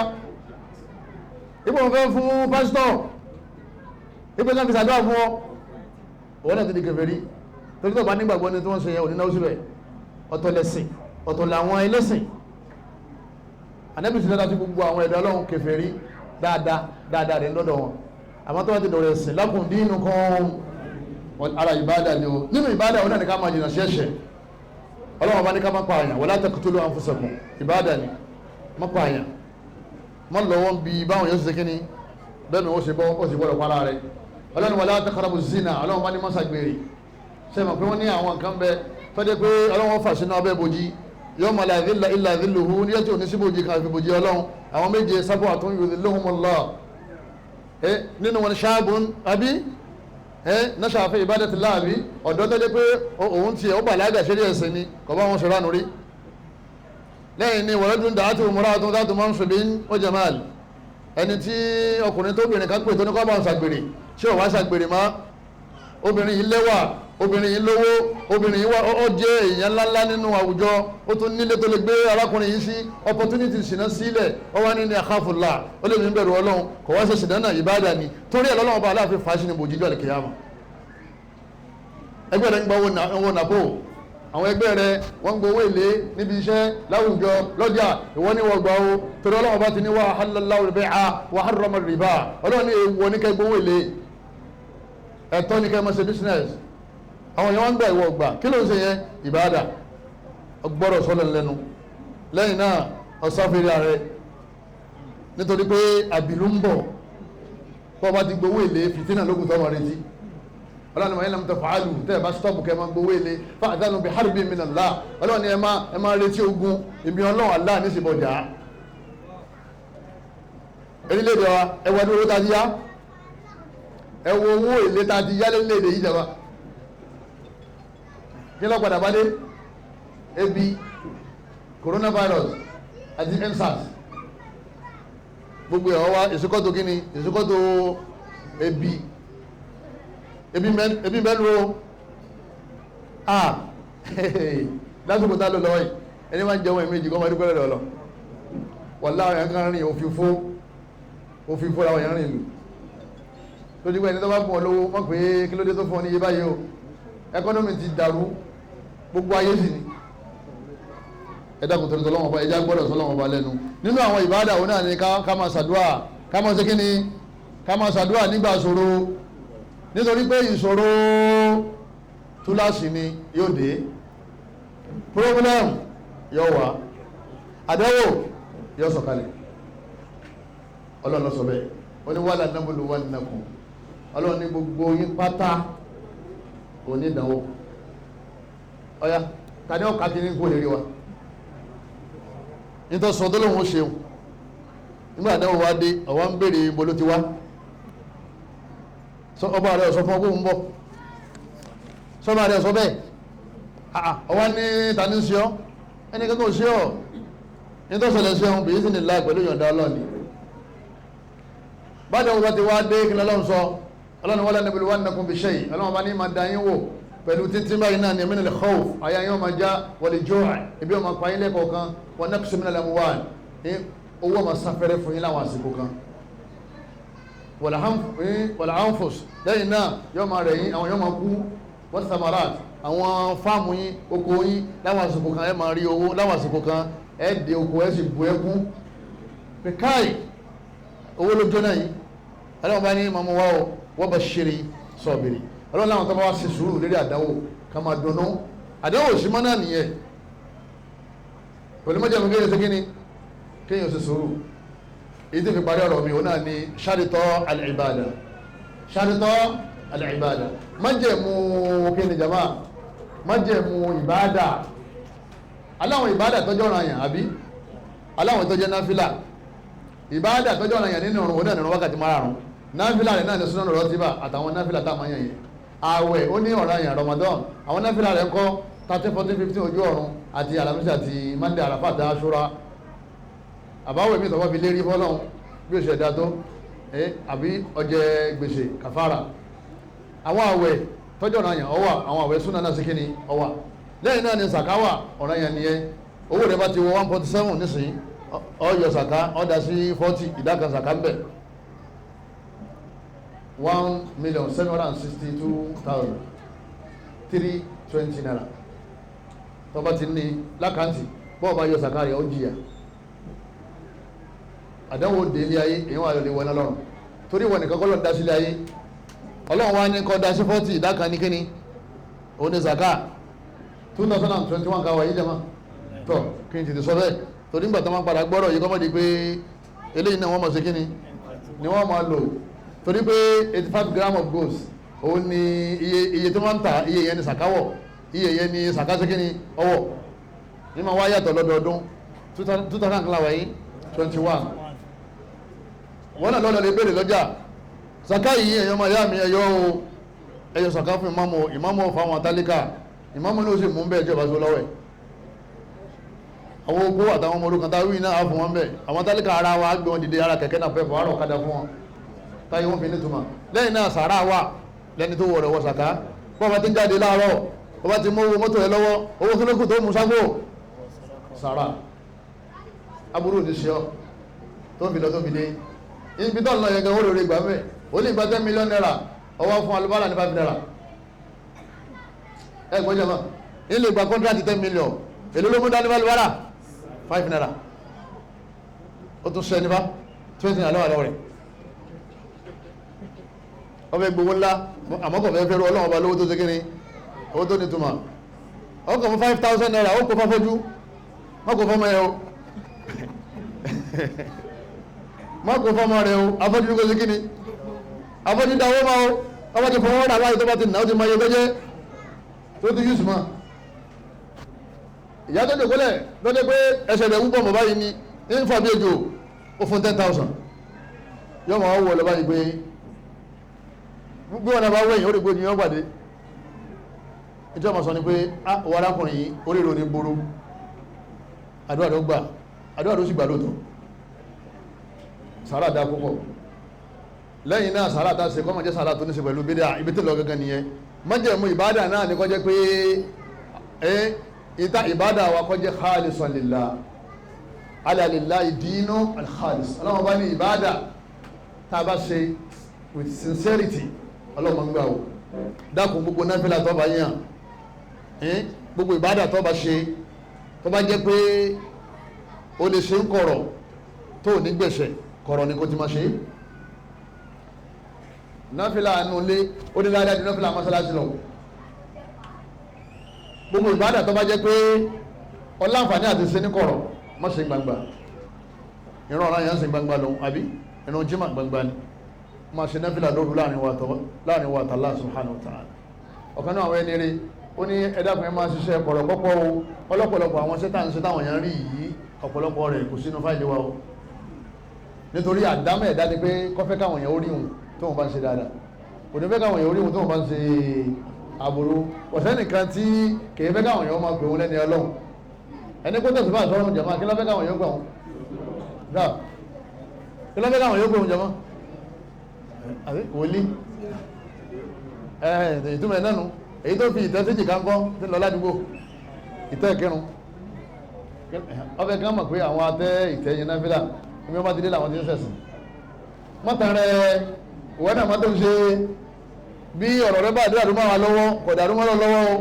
ipò wọn fẹ́ fún pásítọ̀, ipò náà fi ṣàdúrà fún ọ, òun náà ti di kèfèrí. Torí tó bá nígbàgbọ́ ni tí wọ́n ṣe yẹn òní náà síbẹ̀. Ọ̀tọ̀ lẹ̀sìn, ọ̀tọ̀ làwọn ẹlẹ́sìn. Ànábì sì dáadáa sí gbogbo àwọn ẹ̀dá Ọlọ́run kèfèrí dáadáa dáadáa rẹ̀ lọ́dọ̀ wọn. Àmọ́ tó bá ti dọ̀rọ̀ ẹ̀sìn lakum dinukum, ara ìbáàdà ni o. Nínú ìbáàdà òun náà ní ká máa jìnnà sí ẹ̀ṣẹ̀. Ọlọ́run bá ní ká má pa àyàn, wala taqtulu anfusakum, ìbáàdà ni má pa àyàn, má lọ́wọ́ ń bi báwọn yóò ṣe kíni bẹ́ẹ̀ ni ó ṣe bọ́ ó sì gbọ́dọ̀ para rẹ̀. Ọlọ́run wala taqrabu zina, Ọlọ́run bá ní má ṣàgbèrè. Ṣe mọ̀ pé wọ́n ní àwọn nǹkan bẹ tọ́jú pé Ọlọ́run fà sínú abẹ́ bòjì, yawma la dhilla illa dhilluhu, ní ẹ̀tí òní sí bòjì kan àfi bòjì Ọlọ́run. Àwọn méje sab'atun yudhilluhumullah, nínú wọn ṣáàbùn àbí nasha'a fi ibadatillah, àbí ọ̀dọ́ tó jẹ́ pé òun tiẹ̀ ó bàlágà ṣeré ẹ̀sìn ni kò bá wọn ṣe ránu rí. Lẹ́yìn ni waradun da'atuhu imra'atun dhatu mansibin wa jamal, ẹni tí ọkùnrin tó obìnrin kan pè tó ní kọ́ bá wọn ṣàgbèrè, ṣé ò wá ṣàgbèrè mọ́? Obìnrin yìí lẹ́wà, obìnrin yìí lówó, obìnrin yìí wá ó jẹ́ èèyàn ńláńlá nínú àwùjọ, ó tún nílé tó lè gbé arákùnrin yìí sí, opportunity ṣìnà sílẹ̀, ó wá ní ní akhafullah, ó lè ní bẹ̀rù Ọlọ́run, kò wá ṣe ṣìnà náà ìbáàdà ni. Torí ẹ̀ lọ́lọ́run bá aláàfin fàáṣí ni bòjíjọ́ àlùkìyàmà. Ẹgbẹ́ rẹ̀ ń gba owó nàpò, àwọn ẹgbẹ́ rẹ̀ wọ́n ń gbowó èlé níbi iṣẹ́ láwùjọ lọ́jà, ìwọ ni wọ́n gbà ó, torí Ọlọ́run bá ti ní wa ahallallahu al-bay'a wa harrama ar-riba, Ọlọ́run ní èèwọ̀ ní kẹ́ gbowó èlé, ẹ̀tọ́ ní kẹ́ máa ṣe business. Àwọn èèyàn wọ́n ń gbà, ìwọ gbà, kí ló ń ṣe yẹn? Ìbáàdà. Ọgbọ́rọ̀ sọ́lẹ̀ lẹ́nu. Lẹ́yìn náà ọ̀sáfẹ́rẹ́ ààrẹ Nítorí pé àbìlú ń bọ̀. Bọ́ bá ti gbowó èlé, fìtínà lókun tó wọ́n retí. Ọlọ́run ní lam taf'alu, tẹ́ ẹ bá stọ́ọ̀pù kẹ́ ẹ máa gbowó èlé, fa'adhanu bi harbin minallah. Ọlọ́run ní ẹ máa retí ogun ìbí Ọlọ́run Allah ní ìsìnbọ̀jà. Orílẹ̀-èdè wa, ẹ wá dúró tá a ti yá, ẹ wo owó èlé tá a ti yá lórílẹ̀-èdè yìí jàmbá. Kí ló padà bá dé? Ebi, coronavirus àti EndSARS, gbogbo ẹ̀ wá ìsúkọ́tò kíni, ìsúkọ́tò ebi. Ebi mẹ́nu o. Ah, lásìkò tá a lò lọ́wọ́ yìí, ẹni máa ń jẹun ẹ̀mejì kọ́ máa dúpẹ́ lọ́dọ̀ lọ. Wàláhì, àwọn kan rìn òfìfo òfìfo làwọn èèyàn rìn lù lójú pé ẹni tó bá fún ọ lówó wọ́n pè é, kí ló dé tó fún ọ ní iye báyìí o? Ẹkọ́nọ́mì ti dàrú, gbogbo ayé sì ni. Ẹ dákun torí tọ́lọ́wọ́n ọba, ẹja gbọ́dọ̀ sọ́lọ́wọ́n ọba lẹ́nu. Nínú àwọn ìbáàdà òun náà ni ká máa ṣàdúà, ká máa ṣe kíni, ká máa ṣàdúà nígbà ṣòro, nítorí pé ìṣòro túláàsì ni yóò dé, problem yóò wá, àdánwò yóò sọ̀kalẹ̀. Ọlọ́run ló sọ bẹ́ẹ̀, ó ní wàhálà nábòlù wà nínú. Ọlọ́run ní gbogbo yín pátá onídànwó. Ọ̀yá, tani ọ̀ka kí ní kó lè rí wa nítorí sọ tó lóun ó ṣeun. Nígbà àdánwò wá dé, ọ̀wá ń béèrè ibo ló ti wá. Ọba rẹ̀ sọ fún ọgbọ́n ń bọ̀, sọba rẹ̀ sọ bẹ́ẹ̀. Ọwá ní tani ń ṣe ọ́? Ẹni kankan ò ṣe ọ́. Nítorí ṣẹlẹ̀ ṣe ọ́n bìí sí ní láì pẹ̀lú ìyọ̀ǹda Ọlọ́ọ̀ni. Bájọ́ wọ́n ti wá dé, kí lọ́lọ́run sọ? Ọlọ́run wala nabluwannakum bi shay, Ọlọ́run bá ní máa da yín wò pẹ̀lú títí báyìí náà ní minal khawf, àyà yín máa já, wal ju' ebi ọmọ pa yín lẹ́kọ̀ọ̀kan, wa naqsin minal amwal, ní owó ọmọ sáfẹ́rẹ́ fún yín láwọn àsìkò kan, wal anfus, lẹ́yìn náà yóò máa rẹ̀ yín, àwọn yóò máa kú, was samarat, àwọn fáàmù yín, oko yín, láwọn àsìkò kan ẹ máa rí owó, láwọn àsìkò kan ẹ dé oko ẹ sì bu ẹkún pé káì, owó ló jóná yìí. Ọlọ́run bá ní màmú wa o, wọ́n bá ṣeré sọ̀bìrì. Ọlọ́run láwọn tó bá wá ṣe sùúrù lérí àdánwò ká máa dunnú. Àdánwò sí mọ́ náà nìyẹn, pẹ̀lú mọ́jà mi kéèyàn ṣe kíni, kéèyàn ṣe sùúrù. Èyí tí fi parí ọ̀rọ̀ mi òun náà ni ṣáàdìtọ́ al-ibada, ṣáàdìtọ́ al-ibada, májẹ̀mú kíni jama, májẹ̀mú ìbáàdà. Aláwọn ìbáàdà tọ́jọ́ ọ̀ràn yàn, àbí aláwọn tọ́jọ́ náfìlà. Ìbáàdà tọ́jọ́ ọ̀ràn yàn nínú ọ̀run òun náà nínú wákàtí márùn-ún. Náfìlà rẹ̀ náà ní súnà rọtíbà àtàwọn náfìlà tá a máa yàn yẹn. Ààwẹ̀ ó ní ọ̀ràn yàn Ramadan, àwọn náfìlà rẹ̀ ń kọ́ 13, 14, 15 ojú ọ̀run àti alamisi àti Monday, Àràfà àti Aṣúra. Àbáwẹ̀ mi tọ́wọ́ fi lérí fọ́lọ́hún bí oṣù ẹ̀dá tó àbí ọjẹ́ gbèsè kàfàrà. Àwọn àwẹ̀ tọ́jọ́ ọ̀ràn yàn ọwà, àwọn àwẹ̀ súnà náà sí kíni ọwà. Lẹ́yìn náà ni sàkáwà, ọ̀ràn yàn nìyẹn. Owó rẹ̀ bá ti wọ 1.7 nísìnyí, ó yọ sàká, ó dá sí 40, ìdá kan sàká ń bẹ̀, ₦1,762,320. Tó bá ti ní lákàntì, bọ́ọ̀ bá yọ sàká rẹ̀, ó jìyà. Àdánwò dé ilé ayé, èèyàn wà lè wọná lọ́rùn, torí ìwọ nìkan kọ́ ló ń dá sílé ayé. Ọlọ́run wá ní kọ́ dá sí 40, ìdá kan ní kíni òun ní sàká. 2021 káwa yìí jẹ́ ma tọ́ kí n tètè sọ bẹ́ẹ̀, torí nígbà tó máa ń padà gbọ́rọ̀ yìí, kọ́mọ́dé pé eléyìí náà wọ́n máa ṣe kíni ni wọ́n máa lò, torí pé 85 gram of gold òun ni iye tó máa ń ta. Iye yẹn ni sàkáwọ̀, iye yẹn ni sàkásí kíni ọwọ́ ní máa wá yàtọ̀ lọ́dọọdún. 2000 kíláwà yìí, 21, wọ́n náà lọ́dọ̀ lè béèrè lọ́jà sàká yìí. Ẹ̀yọ́ máa yá mi, ẹ̀yọ́ o, ẹ̀yọ́ sàká fún ìmáàmù, ìmáàmù fáwọn tálíkà, ìmáàmù ní ó sì mú bẹ́ẹ̀ jọba sí lọ́wọ́ ẹ̀. Àwọn ogbó àtàwọn ọmọ orúkọ táwí náà á fún wọn bẹ́ẹ̀. Àwọn tálíkà ara wa gbé wọn dìde, ara kẹ̀kẹ́ náà pẹ́pọ̀ àárọ̀ ọ̀kadà fún wọn táyé wọn fi nítumọ̀. Lẹ́yìn náà sàrà wà lẹ́ni tó wọ̀rọ̀ wọ sàká. Bọ́ bá ti ń jáde láàárọ̀, bọ́ bá ti mú owó mọ́tò rẹ lọ́wọ́, owó kílókù tó mú ságbó sàrà, aburú ní ṣe ọ tó fi lọ tó fi dé ibi tó ń lọ yẹn gan, ó lóore gbà mẹ́. Ó lè gba ₦10 million, ọwọ́ fún alubára ní ₦5. Ẹ gbọ́dọ̀ mọ́ ilé gba kọ́ńtrátì 10 million, èló ló mú dání alubára? ₦5. Ó tún ṣe nípa ₦20 lọ́wọ́ lọ́wọ́ rẹ̀. Ọbẹ̀ gbowó ńlá, àmọ́ kò fẹ́ fẹ́rù Ọlọ́run ọba lówó tó ṣe kíni, owó tó nítumọ̀. Ọkọ̀ fún ₦5,000, ó kó fáfọ́jú, wọ́n kò fọ́mọ ẹ o. Má kó fọ́mọ rẹ o, afọ́jú kó sí kíni, afọ́jú dáwọ́ máa o, ọba ti fọwọ́ rà báyìí tó bá ti nà ó ti máa yẹ gbẹ́jẹ́ tó ti yúùsù mọ́. Ìyá tó jòkólẹ̀ lọ́dẹ pé ẹsẹ̀ rẹ̀ wúbọ̀ mọ̀ báyìí ni ń fà bí ejò, ó fún 10,000. Yọ máa wọ̀ lọ báyìí pé bí wọn bá wẹ̀yìn ó rí pé oníyàn pàdé. Ìjọba sọ ni pé wọ́n arákùnrin yìí orí ìrò ní burú, àdúrà ló gbà, àdúrà ló sì gbà lóòótọ́. Sàárà dá púpọ̀. Lẹ́yìn náà sàárà tá a ṣe kọ́mọ̀ jẹ́ sàárà tó ní ṣe pẹ̀lú bídà, ibi tí lọ gangan nìyẹn. Májẹ̀mú ìbádà náà ní kó jẹ́ pé ìta ìbádà wa kó jẹ́ khalisan lillah, ala lillahi dinu al-khalis. Ọlọ́run bá ní ìbádà tá a bá ṣe with sincerity, ọlọ́run gbà ó. Dákun, gbogbo náfìlà tó bá yàn, gbogbo ìbádà tó bá ṣe, tó bá jẹ́ pé o lè ṣe ń kọ̀rọ̀ tó ní gbẹ̀ṣẹ̀, kọ̀rọ̀ ni kò ti máa ṣe. Náfìlà àánú lé ó ní ládàá ju náfìlà mọ́sálásí lọ. Gbogbo ìbádà tó bá jẹ́ pé ọláǹfààní àti ṣe ní kọ̀rọ̀, má ṣe gbangba. Ìran ọ̀ràn yẹn ń ṣe gbangba lòun, àbí ìran jimá gbangba ni. Má ṣe náfìlà lóru láàrin wa àtàlá subhanahu wa ta'ala. Ọ̀kan náà àwọn ẹni rí ó ní ẹ̀dàkùn ẹ máa ṣiṣẹ́ kọ̀rọ̀ pọ́pọ́ o. Ọlọ́pọ̀lọpọ̀ àwọn ṣẹ́tà ń ṣe táwọn èèyàn rí yìí, ọ̀pọ̀lọpọ̀ rẹ̀ kò sínú fáìlì wa o. Nítorí àdámọ̀ ẹ̀dá ni pé kọ́fẹ́ káwọn èèyàn ó rí òun tóun bá ń ṣe dáadáa, kò ní fẹ́ káwọn èèyàn ó rí òun tóun bá ń ṣe aburú. Ọ̀sẹ́ nìkan tí kì í fẹ́ káwọn èèyàn máa pè òun lẹ́ni Ọlọ́run. Ẹni kó tẹ̀sí bá àtọ́run jàmá, kí ló fẹ́ káwọn èèyàn gbà òun dá? Kí ló fẹ́ káwọn èèyàn gbà òun jàmá? Àbí wòlíì ẹ̀ ìtumọ̀ ẹ̀ nánu èyí tó fi ìtẹ́ séjì kánkọ́ tí lọ ládùúgbò ìtẹ́ ìkírun ọbẹ̀ kan mọ̀ pé àwọn atẹ́ ìtẹ́ yẹn náfìlà ní wọ́n bá ti dé làwọn ti ń sẹ̀sìn. Mọ́tàn rẹ̀ ìwọ náà mọ́tò ń ṣe bí ọ̀rọ̀ rẹ bá dàrú mọ́ wa lọ́wọ́, kò dàrú mọ́ lọ́wọ́ o.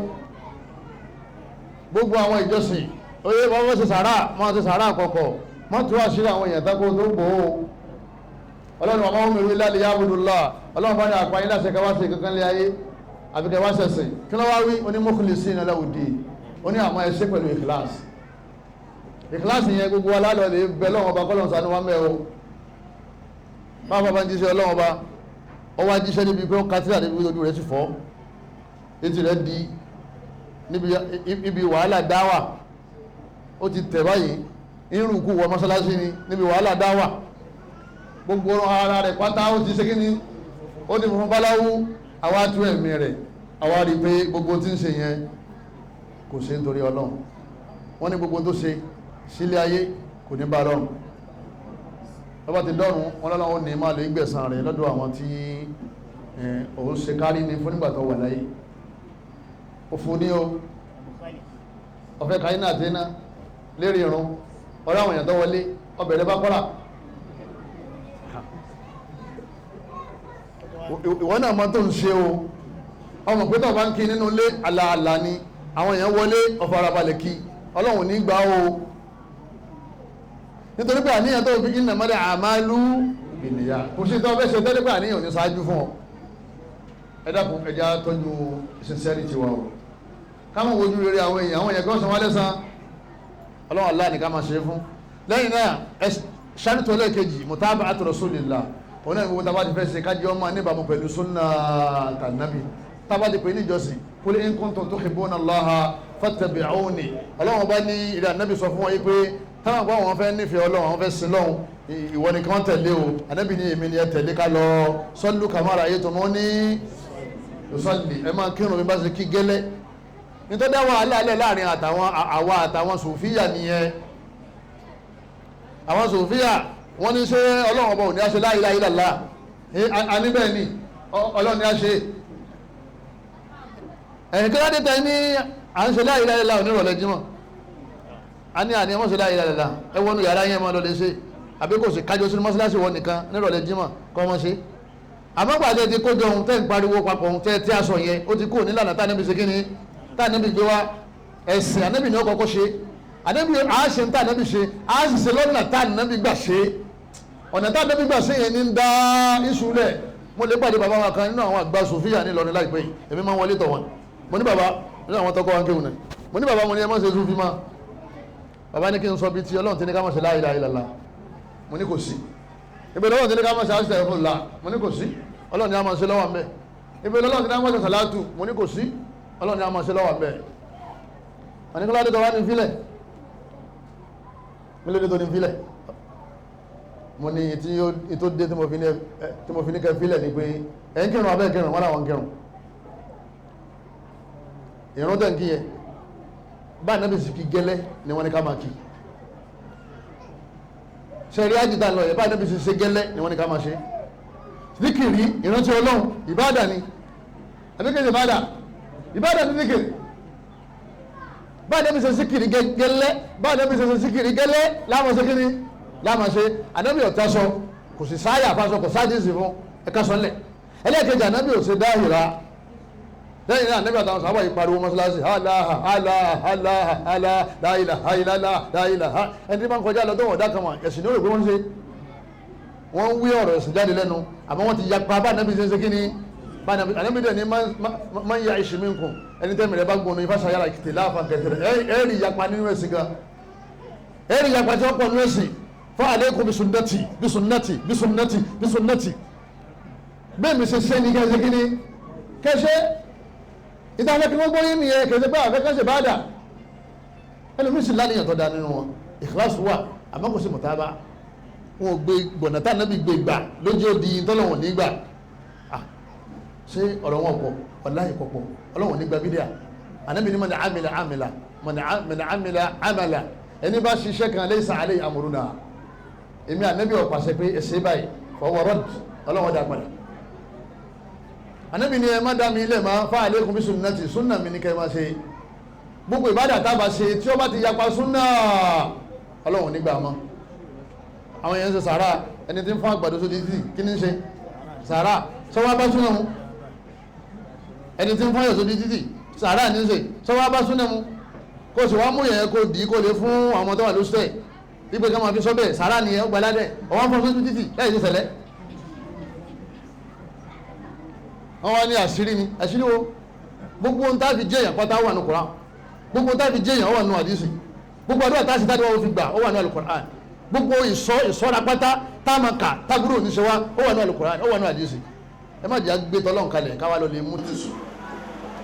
Gbogbo àwọn ìjọsìn oyè wọ́n fẹ́ ṣe sàárà, máa ṣe sàárà àkọ́kọ́, mọ́ tú àṣírí àwọn èèyàn tako tó ń bò ó. Ọlọ́run àwọn ọmọ ìwé lálẹ́ ya'budullah, ọlọ́run bá ní àpáyín láṣẹ ká wá ṣe kankan lé ayé àbí kẹ wá ṣẹ̀sìn. Kí ló wá wí? Ó ní mukhlisina lahu-ddin, ó ní àmọ́ ẹ ṣe pẹ̀lú ìkìláàsì. Ìkìláàsì yẹn gbogbo alálọ̀ lè bẹ lọ́wọ́ ọba kọ́lọ̀ sanu wa mẹ́ o. Báwa bá ń jíṣẹ́ ọlọ́wọ́ ọba, ó wá jíṣẹ́ níbi pé ó ka tíra níbi ojú rẹ̀ sì fọ́, etí rẹ̀ di níbi ibi wàhálà dáwà, ó ti tẹ̀ báyìí, irun kú wọ mọ́sálásí ni níbi wàhálà dáwà, gbogbo ara rẹ̀ pátá ó ti ṣe kí ni, ó ti funfun báláwú. Àwa tú ẹ̀mí rẹ̀, àwa rí i pé gbogbo tí ń ṣe yẹn kò ṣe nítorí Ọlọ́run. Wọ́n ní gbogbo tó ṣe sílé ayé kò ní bá lọ́rùn. Lọ́ba ti dọ́rùn wọn lọ́wọ́ ní máa lè gbẹ̀san rẹ̀ lọ́dọ̀ àwọn tí òun ṣe kárí ní fún nígbà tó wà láyé. Ó fún ní o ọ̀fẹ́ káyínà àti iná lérí irun ọ̀rẹ́ àwọn èèyàn tó wọlé ọbẹ̀ rẹ bá kọ́ra. Ìwọ náà mọ tó ń ṣe o, ọmọ pé tó bá ń kí nínú ilé àlàálà ni àwọn èèyàn wọlé ọ̀farabalẹ̀ kí Ọlọ́run ní gbà o. Nítorí pé àníyàn tó fi innamal a'malu binniyat, kò sí tó fẹ́ ṣe tẹ́lẹ̀ pé àníyàn ò ní ṣáájú fún ọ. Ẹ dákun, ẹ jẹ́ á tọ́jú sincerity wa o, ká má wojú rere àwọn èèyàn, àwọn èèyàn kí wọ́n san wá lẹ́san. Ọlọ́run Allah ní ká máa ṣe é fún. Lẹ́yìn náà ṣáàtú ẹlẹ́ẹ̀kejì mutaba'atu rasulillah, òun náà ní gbogbo tábà ti fẹ́ ṣe kájí ọmọ níbàámu pẹ̀lú sunna tànàbí. Tábà ti pè ní ìjọsìn, qul in kuntum tuhibbuna Allaha fattabi'uni, Ọlọ́run bá ní ìrẹ́ ànábì sọ fún wọn yìí pé táwọn àgbà wọn fẹ́ nífẹ̀ẹ́ Ọlọ́run, àwọn fẹ́ sin lọ́hùn, ìwọ ni kí wọ́n tẹ̀lé o. Ànábì ní èmi ni ẹ tẹ̀lé ká lọ sallu kama ra'aytumuni usalli, ẹ máa kírun mi bá ṣe kí gẹ́lẹ́. Nítorí àwọn alẹ́ láàrin àtàwọn àwa àtàwọn sòfíà nìyẹn. Àwọn sòfíà wọ́n ní ṣé Ọlọ́run ọba ò ní á ṣe la ilaha illallah, a ní bẹ́ẹ̀ ni Ọlọ́run ní á ṣe. Ẹ̀yìn kí ládé tẹ ní à ń ṣe la ilaha illallah onírọ̀lẹ́ jímọ̀, a ní àní ẹ má ṣe la ilaha illallah, ẹ wọnú yàrá yẹn máa lọ lè ṣe, àbí kò sì kájọ sínú mọ́ṣáláṣí wọn nìkan nírọ̀lẹ́ jímọ̀ kọ́ mọ́ ṣe. Àmọ́ gbàdé ti kójọ ohun tẹ́ ń pariwo papọ̀ ohun tẹ́ tí a sọ yẹn ó ti kúrò nílànà tá ànábì ṣe kí ni tá ànábì gbé wá. Ẹ̀sìn ànábì ní ó kọ́kọ́ ṣe, ànábì á ṣe tá ànábì ṣe, á sì ṣe lọ́nà tá ànábì gbà ṣe. Ọ̀nà tá ànábì gbà ṣe yẹn ní ń dá iṣu lẹ̀. Mo lè pàdé bàbá wa kan nínú àwọn àgbà sòfíà ní Ìlọrin láìpẹ́ yìí, èmi máa ń wọlé tọ̀ wọn. Mo ní bàbá nínú àwọn tọkọ wa ń kéwòn náà, mo ní bàbá, mo ní ẹ má ṣe Sufi ma. Bàbá ní kí n sọ bíi ti Ọlọ́run ti ní ká má ṣe la ilaha illallah. Mo ní kò sí. Ibi lọ́wọ́ ti ní ká máa ṣe astaghfirullah, mo ní kò sí, Ọlọ́run ní a máa ṣe lọ́wọ́ mbẹ́. Ibi lọ́wọ́ ti ní ká máa ṣe sàlátù, mo ní kò sí, Ọlọ́run ní a máa ṣe lọ́wọ́ mbẹ́. Àníkọ́lá dé tó wá ní fílẹ̀, mílíọ̀nù tó ní fílẹ̀. Mo ní ìtò dé tí mo fi ní kẹ fílẹ̀ ni pé ẹ̀ ń kírun abẹ́ kírun, wọ́n làwọn kírun. Ìrún tẹ̀ ń kí yẹn báyìí náà bí sì kí gẹ́lẹ́ ni wọ́n ní ká máa kí. Sẹ̀rí àjìdá lọ yẹ báyìí náà bí sì ṣe gẹ́lẹ́ ni wọ́n ní ká máa ṣe. Zikiri ìrántí Ọlọ́run ìbáàdà ni, àbíkẹ́ ìbáàdà ìbáàdà ni zikiri. Báyìí náà bí ṣe zikiri gẹ́lẹ́, báyìí náà bí ṣe zikiri gẹ́lẹ́ láàmú ṣe kíni láàmú ṣe. Ànábì ọ̀tá sọ kò sì sáyà fásọ kò sáàdìsì fún ẹ̀ka sọ́lẹ̀. Ẹlẹ́ẹ̀kejì ànábì ò ṣe dáhìrá. Lẹ́yìn náà nígbà táwọn sábà yìí pariwo mọ́sálásí aláha aláha aláha aláha láìláha ìlàlá láìláha, ẹni tí wọ́n kọjá lọ tó wọ́n dákan wọn ẹ̀sìn ní òrògbé wọ́n ṣe, wọ́n ń wí ọ̀rọ̀ ẹ̀sìn jáde lẹ́nu, àmọ́ wọ́n ti yapa bá ànábì ṣe ń ṣe kí ni bá ànábì dẹ̀ ní máa ń ya ìṣìmí nkùn ẹni tẹ́mi rẹ̀ bá gbóná ifá ṣayára kìtì láàfà kẹtìrẹ̀ ẹ̀rì yapa nínú ẹ̀sìn gan, ẹ̀rì yapa tí wọ́n pọ̀ nínú ẹ̀sìn. Fún alaykum bí sunnati bí sunnati bí sunnati bí sunnati, bẹ́ẹ̀ mi ṣe ṣe ní kẹ́ṣe kí ni kẹ́ṣe ìtàfẹ́ kí wọ́n gbóyè nìyẹn, kẹsẹ̀ pé àfẹ́ kẹsẹ̀ bá dà. Ẹlòmíì sì lánìyàn tó da nínú wọn, ìkíláàsì wà àmọ́ kò sí mọ̀tábà, wọn ò gbé gbọ̀nà tá nàbí gbé gbà lójú òdi tọ́lọ́wọ̀n nígbà. Ṣé ọ̀rọ̀ wọn pọ̀? Wàláhì pọ̀pọ̀, ọlọ́wọ̀n nígbà bídíà. Ànábì ní man amila amila man amila amala, ẹni bá ṣiṣẹ́ kan laysa alayhi amruna, èmi ànábì ó pàṣẹ pé ẹsẹ̀ báyìí fahuwa radd, ọlọ́wọ̀n dá padà. Ànábì ní ẹ má dá mi ilé máa fa alaykum bí sunnati, súnà mi ní kẹ́ máa ṣe. Gbogbo ìbádà tá a bá ṣe tí ó bá ti yapa súnà, ọlọ́run nígbà mọ́. Àwọn èèyàn ń ṣe sàárà, ẹni tí ń fún àgbàdo sódì títì kí ní ṣe sàárà, sọ́wọ́ bá súnà mu. Ẹni tí ń fún ayọ̀ sódì títì sàárà ní ṣe, sọ́wọ́ bá súnà mu. Kó sì wá mú yẹn kó dì í kó lè fún àwọn tó wà lóṣẹ̀ wípé ká máa fi sọ́bẹ̀ sàárà nìyẹn ó gbaládẹ̀, ọwọ́ fún sódì títì láì ṣe sẹ̀lẹ̀. Wọ́n wá ní àṣírí ni, àṣírí wo? Gbogbo ohun tá a fi jẹ́ èèyàn pátá wà ní Kùránì, gbogbo ohun tá a fi jẹ́ èèyàn ó wà ní àdísì, gbogbo àdúrà tá a sì tá a fi gbà ó wà ní Al-Kùránì, gbogbo ìṣọ́ra pátá tá a máa kà tágbúrò oníṣẹ́ wa ó wà ní Al-Kùránì, ó wà ní àdísì. Ẹ má jẹ́ àgbé tọ́lọ́run kalẹ̀ káwá lọ lè mú tìṣù.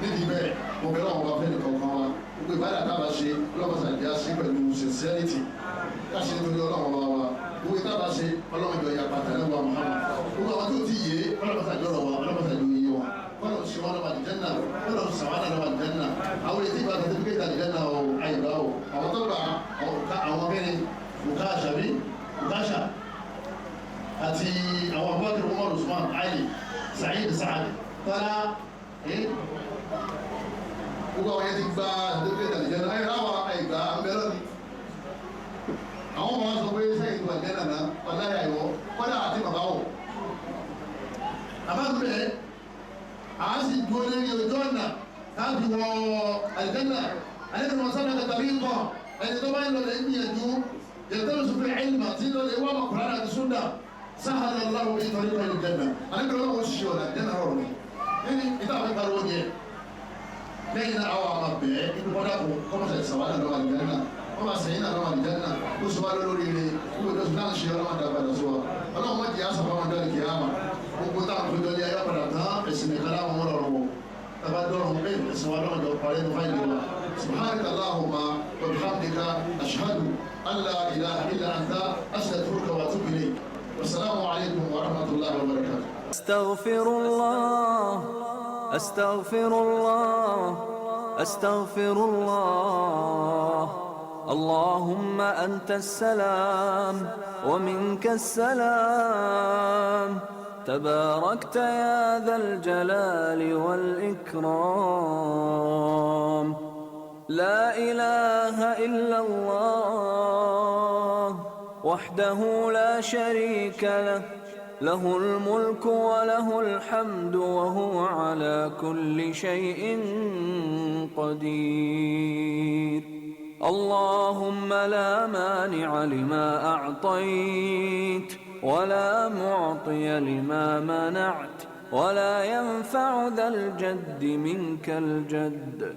Nídìí bẹ́ẹ̀ mo bẹ̀rẹ̀ àwọn ọba fẹ́ẹ́ kọ̀ọ̀kan wa, gbogbo ìbádà tá a bá ṣe ọlọ́mọsàdìyà sí pẹ̀lú sincerity, ká ṣe nítorí ọlọ́run ọba wa. Gbogbo ìta bá ṣe ọlọ́run jọ ìyapa tẹ̀lé wa Muhammad. Gbogbo àwọn tó ti yé ọlọ́mọsàdìyà ọ̀rọ̀ wa, ọlọ́mọsàdìyà òye wa, kọ́lọ̀ ṣe wọn lọ́wọ́ àlìjẹ́nà, kọ́lọ̀ ṣàwọn lọ́wọ́ àlìjẹ́nà. Àwọn ètí ìgbà sàtífíkẹ́tì àlìjẹ́nà o, àyíká o, àwọn tó gbà àwọn kẹ́ni Ukasha bí Ukasha àti àwọn Abubakar Umar Usman Ali Saheed Saad tọ́lá gbogbo àwọn yẹn ti gba sàtífíkẹ́tì àlìjẹ́nà ayé ráwa àyíká àmbẹ́rẹ́ ni. Àwọn ọmọ wọn sọ pé sẹ́yìn tó àlìjẹ́nà náà ọ̀láyà ìwọ kọ́dà àti bàbá wọ̀ àbá ń bẹ̀ẹ́ a sì dúró lórí ojú ọ̀nà láti wọ àlìjẹ́nà. Àlejò wọn sábà tàbí nǹkan ẹni tó bá ń lọ lè gbìyànjú yẹtọ́ sùfẹ́ ẹ̀lmà tí lọ lè wá ma Kùránì àti súnà sáhàlà aláwọ̀ ìtọ́jú àlìjẹ́nà. Àlejò wọn ṣiṣẹ́ ọ̀nà àlìjẹ́nà rọrùn ní ìta àfi pariwo yẹn. Lẹ́yìn náà àwọn àmà bẹ́ẹ̀ ikú kọ́dà kó kọ́mọ̀sẹ̀ sàwádà lọ́wọ́ àlìjẹ́nà, wọ́n máa sẹ́yìn náà lọ́wọ́ àlìjẹ́nà, kó sọ wá lórí rẹ̀ kó lọ́sùn náà ṣe ọlọ́wọ́ dàgbà lọ́sọ wa. Ọlọ́run wọ́n jẹ́ àṣà fáwọn ọ̀dọ́ ìkìyàmà. Gbogbo táwọn tó jọlé ayé padà tán ẹ̀sìn nìkan láwọn ọmọ rọrùn wọ̀ tàbá dọ́rùn pé ẹ̀sìn wa lọ́wọ́ jọ parí ní fáìlì wa. Subhanaka Allahumma wa bihamdika ashhadu an la ilaha illa anta astaghfiruka wa atubu ilayk. Wassalamu alaykum wa rahmatullahi wa barakatuh. أستغفر الله أستغفر الله أستغفر الله اللهم أنت السلام ومنك السلام تباركت يا ذا الجلال والإكرام لا إله إلا الله وحده لا شريك له له الملك وله الحمد وهو على كل شيء قدير اللهم لا مانع لما أعطيت ولا معطي لما منعت ولا ينفع ذا الجد منك الجد.